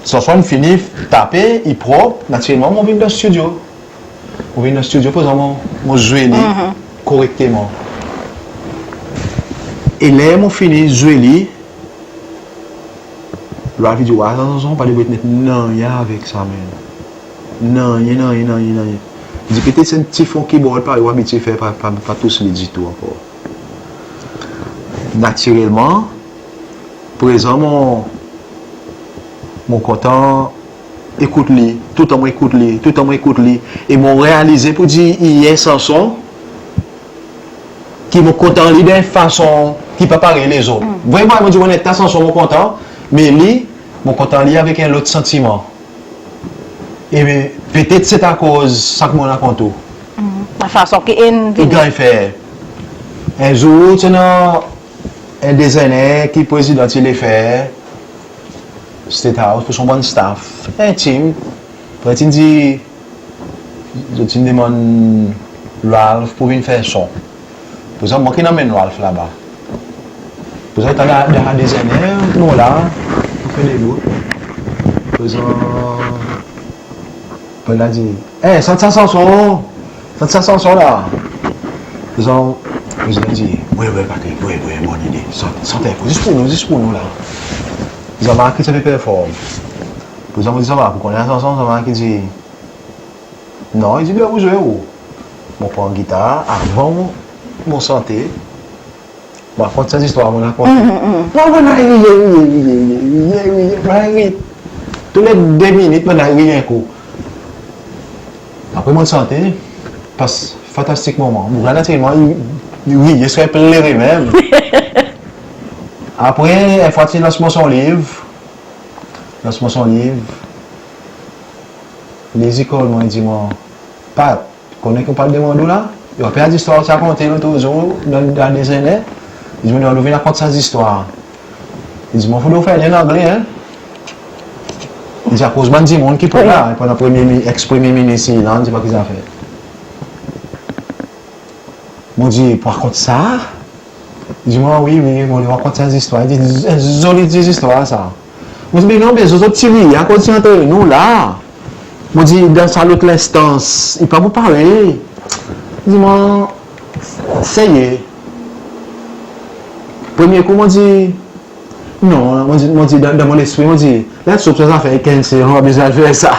sanson in fini tape, i prop, natirelman mon vin dan stidyo. Mon vin dan stidyo, prezan mon, mon zwe li korekteman. E ler mon fini zwe li, Ralph i dir, wa, sa sanson pa devret net nanryen avek sa, man. Nanryen, nanryen, nanryen, nanryen. Li dir, petet se en pti fon keyboard parey ou abitye fer, pa, pa, pa tous li ditou ankor. Natirelman, prezan mon, mon kontan ekout li, toultan mon ekout li, toultan mon ekout li, e mon realize pour dir i en sanson ki mon kontan li dan en fason ki pa parey lezot. Vreman, mon dir, onnet, sa sanson mon kontan, me li, mon kontan li avek en lot santiman. E petet se akoz sa ki mon rakont ou. La fason ki in vini. I ganny fer. En zour, ti annan en dezener ki prezidan ti le fer State House pour son bann staff. Entim. Apre, ti'n dir, zot ti'n demann Ralph pour vin fer son. Prezan, mwan ki'n anmenn Ralph laba. Prezan, i annan de, de dezener, nou la, nou fer debout. Prezan, prezan i dir, "Ey, sant sa sanson, sant sa sanson la." Prezan, prezan i dir, "Wi, wi, Patrick, wi, wi, bonn ide. Sant, sant, zis pour nou, zis pour nou la." Prezan, Marc, ki ti pe perform. Prezan, mon dir, "Sa va, pour konnen sa sanson?" Prezan, Marc i dir, "Non." I dir, "Be ou zwe ou." Mon pran gitar, avan mon, mon sante, mon rakont sa zistwar mon rakont. Non, mon ariye, riye, riye, riye, riye, riye, mon ariye. Tou le de minit, mon ariye en kou. Apre mon sante, pas fantastik moman. Boug la natirelman, i, i riye, i plere menm. Apre, en fwa ti lans mwan son liv, lans mwan son liv, li i kol mwan, i dir mwan, "Pat, konnen ki mon pe demann ou la? Ou rapel sa zistwar ou ti rakonte lot zour dan, dan dezener?" I dir, "Mon demann ou vin rakont sa zistwar." I dir, "Mon fodre ou fer li an angle, en?" I dir, "Akoz bann dimoun ki pe la, pandan premye mi-, eks-premye minis Irland, ti pa ki zafer." Mon dir, "Pou rakont sa?" I dir mwan, "Wi, wi, mon le rakont sa zistwar." I dir, "En zoli ti zistwar sa." Mon dir, "Be non, be zot, zot ti li, akoz ti antre nou la." Mon dir, "Dan sa lot lenstans, i pa pou parey." I dir mwan, "Seye." Premye kou, mon dir, "Non," mon dir, mon dir, dan, dan mon lespri, mon dir, "Let's hope sa zafer i cancel, mon pa bezwen al fer sa."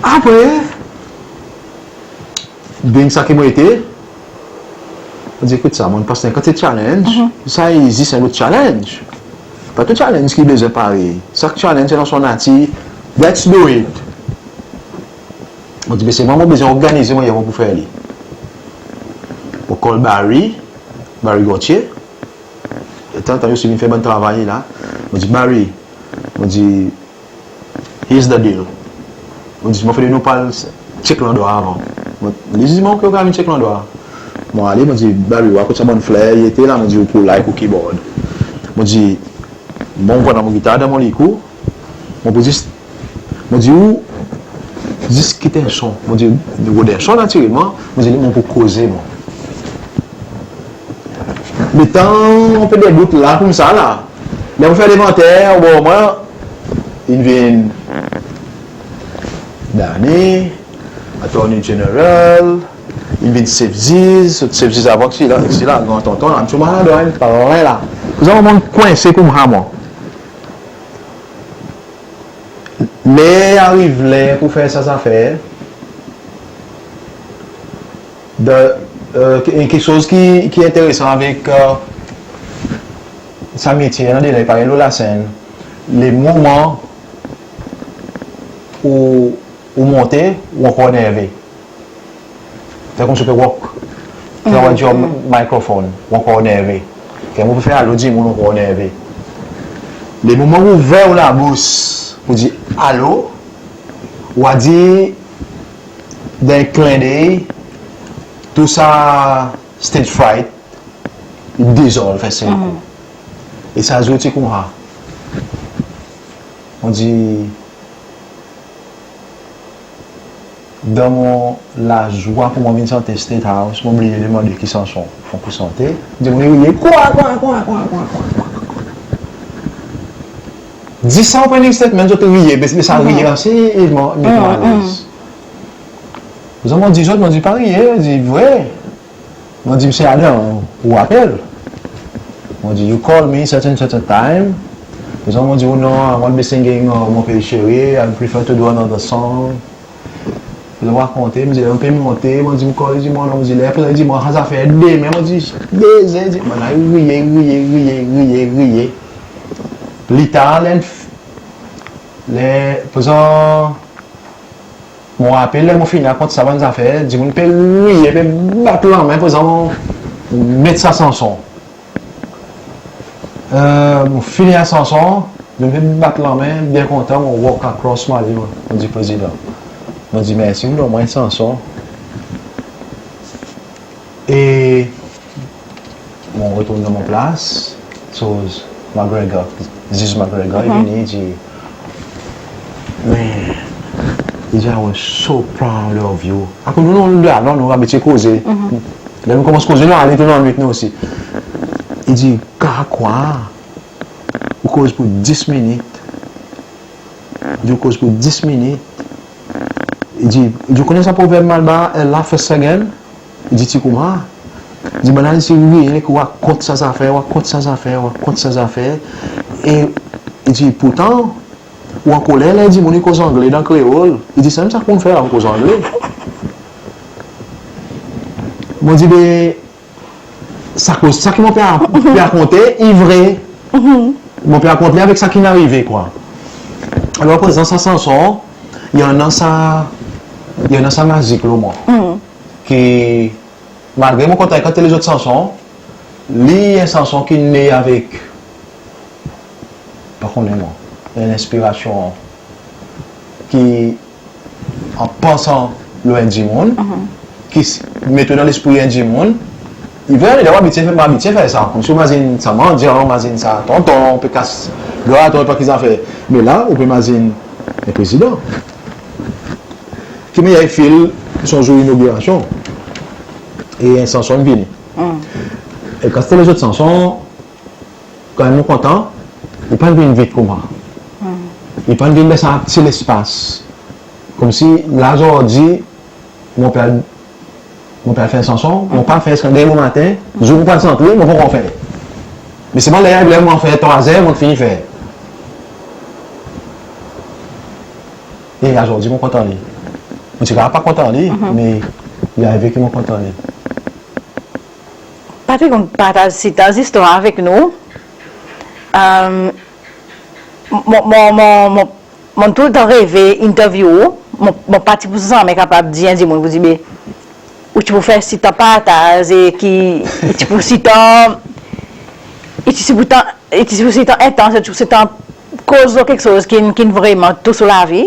Apre, being sa ki mon ete, mon dir, "Ekout sa, mon pas dan en kantite challenge, sa i zis en lot challenge." Pa tou challenge ki bezwen parey. Sak challenge i annan son natir. Let's do it. Mon dir, "Be selman mon bezwen organize mannyer mon pou fer li." Mon call Barry, Barry Gauthier. Letan, letan li osi vin fer bann travay la. Mon dir, "Barry," mon dir, "Here's the deal." Mon dir, "Mon fodre nou pa al check landrwa avan." Mon, li dir mwan, "Ok, ou kapab vin check landrwa." Mon ale, mon dir, "Barry, ou a kot sa bann fler i ete la?" Mon dir, "Ou pou la ek ou keyboard." Mon dir, "Bon, mon pran mon gitar dan mon likou, mon pou zis," mon dir, "ou zis kit en son." Mon dir, "Ou rod en son natirelman." Mon dir, "Mon pou koze mwan." Letan mon pe debout la koumsa la, ler mon fer levanter, ou war mwan, in vin Danny, Attorney General, I vin sef ziz, sef ziz avek sila, avek sila, gran tonton la, msye Maradona, pa anyen la. Prezan mon kwense koumsa mwan. Ler i ariv ler pour fer sa zafer, de, e, keksoz ki, ki enteresan avek, e, sa metye, i annan de ler, parey lo lasenn, le moman ou, ou monte, ou ankor nerve. Fer konmsi ou pe walk. Fer ou dir microphone, ou ankor nerve. Fer ou pe fer alo dimoun, ou ankor nerve. Le moman ou ouver ou labous pour dir alo, ou a dir dan en klen dey, tou sa stage fright i dezolv en sel kou. E sa zour ti koumsa. Mon dir, dan mon lazwa pour mwan vin sante State House, mon bliye demande ki sanson fon pour sante. Dimoun i riye, kwa, kwa, kwa. Dis sa opening statement, zot riye, be, be sa riye, se, e mon, met mwan alez. Prezan mon dir zot, mon dir pa riye, dir vre. Mon dir, Msye Adam, ou apel. Mon dir, you call me such and such a time. Prezan mon dir, oh non, I won't be singing, uh, Mon Pays Chéri, I prefer to do another song. Prezan mon rakonte, mon dir, mon pe monte, mon dir, mon kol, i dir mwan, mon dir, ler, prezan i dir mwan sa zafer demen, mon dir, beze, dir, mon dir, riye, riye, riye, riye, riye. Pli tar, ler, ler, prezan, mon rapel ler mon fini rakont sa bann zafer, dimoun pe riye, pe bat lanmen, prezan mon met sa sanson. E, mon fini sa sanson, dimoun pe bat lanmen, byen kontan, mon walk across, mon al, mon dir Prezidan, mon dir mersi, ou donn mwan en sanson. E mon retourn dan mon plas, so, McGregor, Ziz McGregor, i vini, i dir, man, i dir, I was so proud of you. Akoz nou, nou, nou, nou abitye koze. Ler nou konmans koze, nou ale tou dan nwit nou osi. I dir, ka krwar, ou koz pour dis minit. I dir, ou koz pour dis minit. I dir, i dir, ou konnen sa proverb Malbar, a laugh a second? I dir, ti koumsa. I dir, bann la i dir, wi, ler ou rakont sa zafer, ou rakont sa zafer, ou rakont sa zafer. E i dir, pourtan, ou ankoler ler dimoun i koz angle dan kreol. I dir, sanmenm sa ki ou'n fer la, ou koz angle. Mon dir, be, sa koz, sa ki mon pe, pe rakonte, i vre. Mon pe rakont li avek sa ki'n arive, kwa. Alor, prezan sa sanson, i annan sa, i annan sa mazik lo mwan. Ki, malgre mon kontan ekri lezot sanson, li en sanson ki ne avek, pa konnen mwan, en lenspirasyon ki an pansan lo en dimoun, ki s-, met ou dan lespri en dimoun. I vre, annou abitye fer, abitye fer sa. Konmsi ou mazin sa mandyan, ou mazin sa tonton, ou pe kas dwa, tonton, pa ki zafer. Me la, ou pe mazin en prezidan. Ki mannyer i feel son zour inogirasyon. E en sanson vini. E kan ti lezot sanson, kan menm mon kontan, i pa'n vin vit koumsa. I pa'n vin dan sa pti lespas. Konmsi, la, zordi, mon pe al, mon pe al fer sanson, mon pa fer ziska demen bomaten, zour mon pa sant li, mon pa ankor fer. Me selman ler, ler mon fer trwa zer, mon fini fer. E azordi, mon kontan li. Mon ti kapab pa kontan li, me i arive ki mon kontan li. Patrick, ou partaz sitan zistwar avek nou. Em, mon, mon, mon, mon, mon toultan reve interview ou, mon, mon pa ti pou zanmen kapab dir en dimoun pou dir, be, ou ti pou fer sitan partaz e ki, i ti pou sitan, i ti pou sitan, i ti pou sitan entans, i ti pou sitan koz lo keksoz ki'n, ki'n vreman tous ou lavi.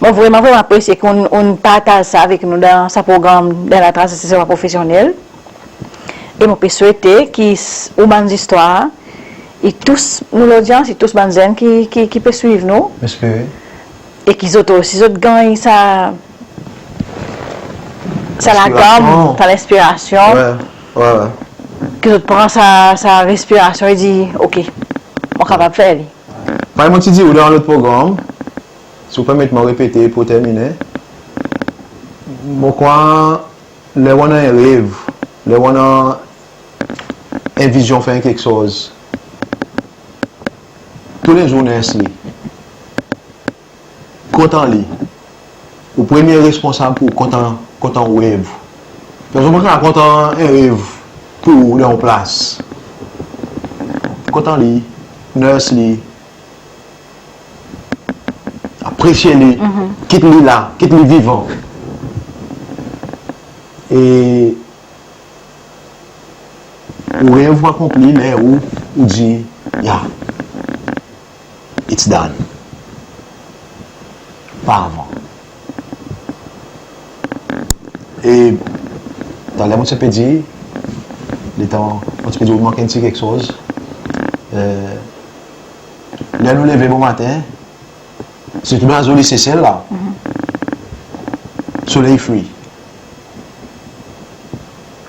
Mon vreman, vreman apresye ki ou'n, ou'n partaz sa avek nou dan sa progranm, dan La Trace de ses erreurs professionnelles. E mon pe swete ki s-, ou bann zistwar i tous nou lodyans, i tous bann zenn ki, ki, ki pe swiv nou. Mon espere. E ki zot osi, zot ganny sa, sa laganm, sa lenspirasyon. Wi, wi, wi. Ki zot pran sa, sa lenspirasyon e dir, ok, mon kapab fer li. Parey mon ti dir ou dan lot progranm, si ou permet mwan repete pour terminen. Mon krwar Ler ou annan en rev, ler ou annan en vizyon fer en keksoz, tou le zour nurse li. Kontan li. Ou premye responsab pour kontan, kontan ou rev. Personn pa kapab kontan en rev pour ou dan ou plas. Kontan li, nurse li, apresye li, kit li la, kit li vivan. E ou rev ou akonpli ler ou, ou dir, "Ya, it's done." Pa avan. E taler mon ti pe dir, letan mon ti pe dir ou mank en pti keksoz, e, ler nou leve bomaten, sirtou dan zoli Sesel la, soley i fri.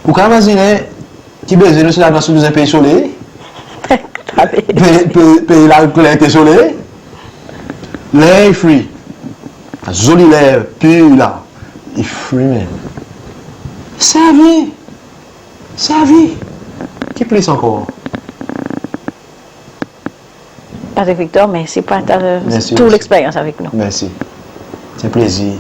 Ou kapab imazinen ki bezwen nou, se la nou bezwen pey soley. Pey, pey, pey la klerte soley. Ler i fri. Zoli ler pir la. I fri menm. Servi. Servi. Ki plis ankor? Patrick Victor, mersi pour ta, tou leksperyans avek nou. Mersi. Se plezir.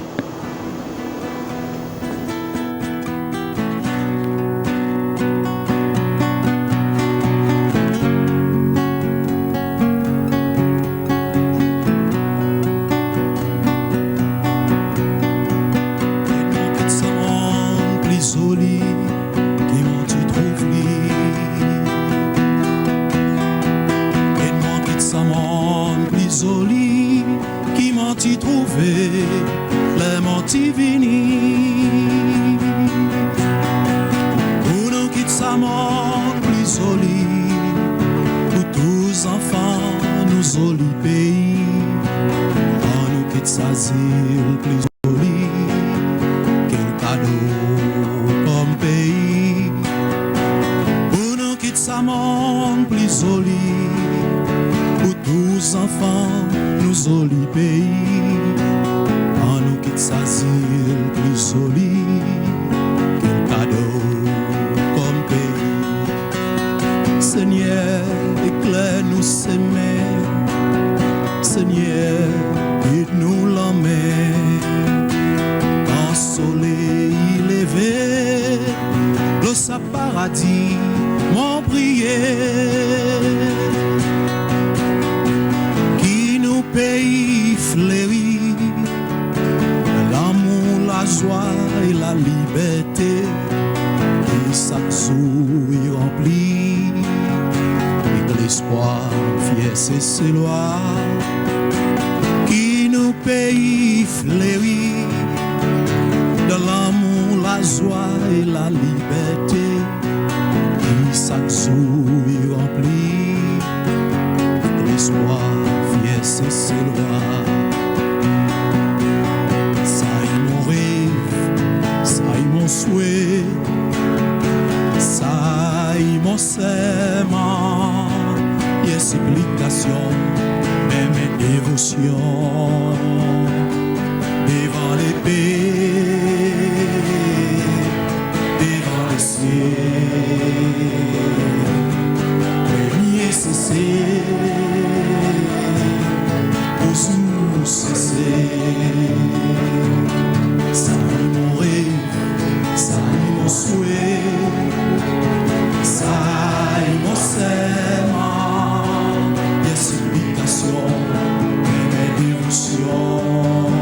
Kit sa monn pli zoli ki mon ti trouv li. Kit sa monn pli zoli ki mon ti trouve ler mon ti vini. Pour nou kit sa monn pli zoli, pour tou zanfan nou zoli pei. Annou kit sa zil pli zoli, kel kado konm pei. Pour nou kit sa monn pli zoli, pour tou zanfan nou zoli pei. Annou kit sa zil pli zoli, kel kado konm pei. Senyer, ekler nou semen. Senyer, gid nou lanmen. Kan soley i leve lo sa paradi, mon priye ki nou pei fleri, lanmour, lazwa e laliberte, ki sak zour i ranpli ek lespwar fyer Seselwa. Ki nou pei fleri dan lanmour, lazwa e laliberte, ki sak zour i ranpli ek lespwar fyer Seselwa. Sa i mon rev, sa i mon swe, sa i mon serman, i en siplikasyon, menm en devosyon. Devan lepep, devan lesyel, premye Sesel, touzour Sesel. Sa i mon rev, sa i mon swe, sa i mon serman, en siplikasyon, en devosyon.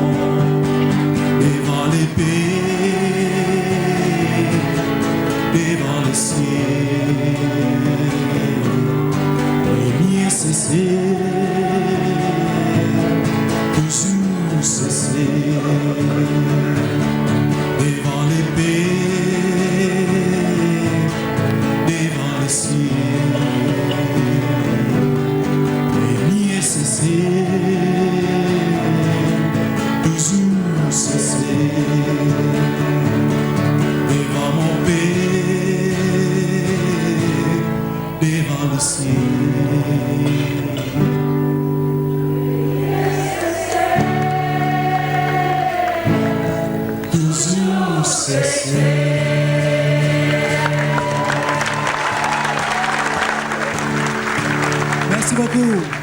Devan lepep, devan lesyel, premye Sesel, touzour Sesel. Devan lepep, devan lesyel, premye Sesel, touzour Sesel. Devan mon pep, devan lesyel, touzour Sesel. bokou.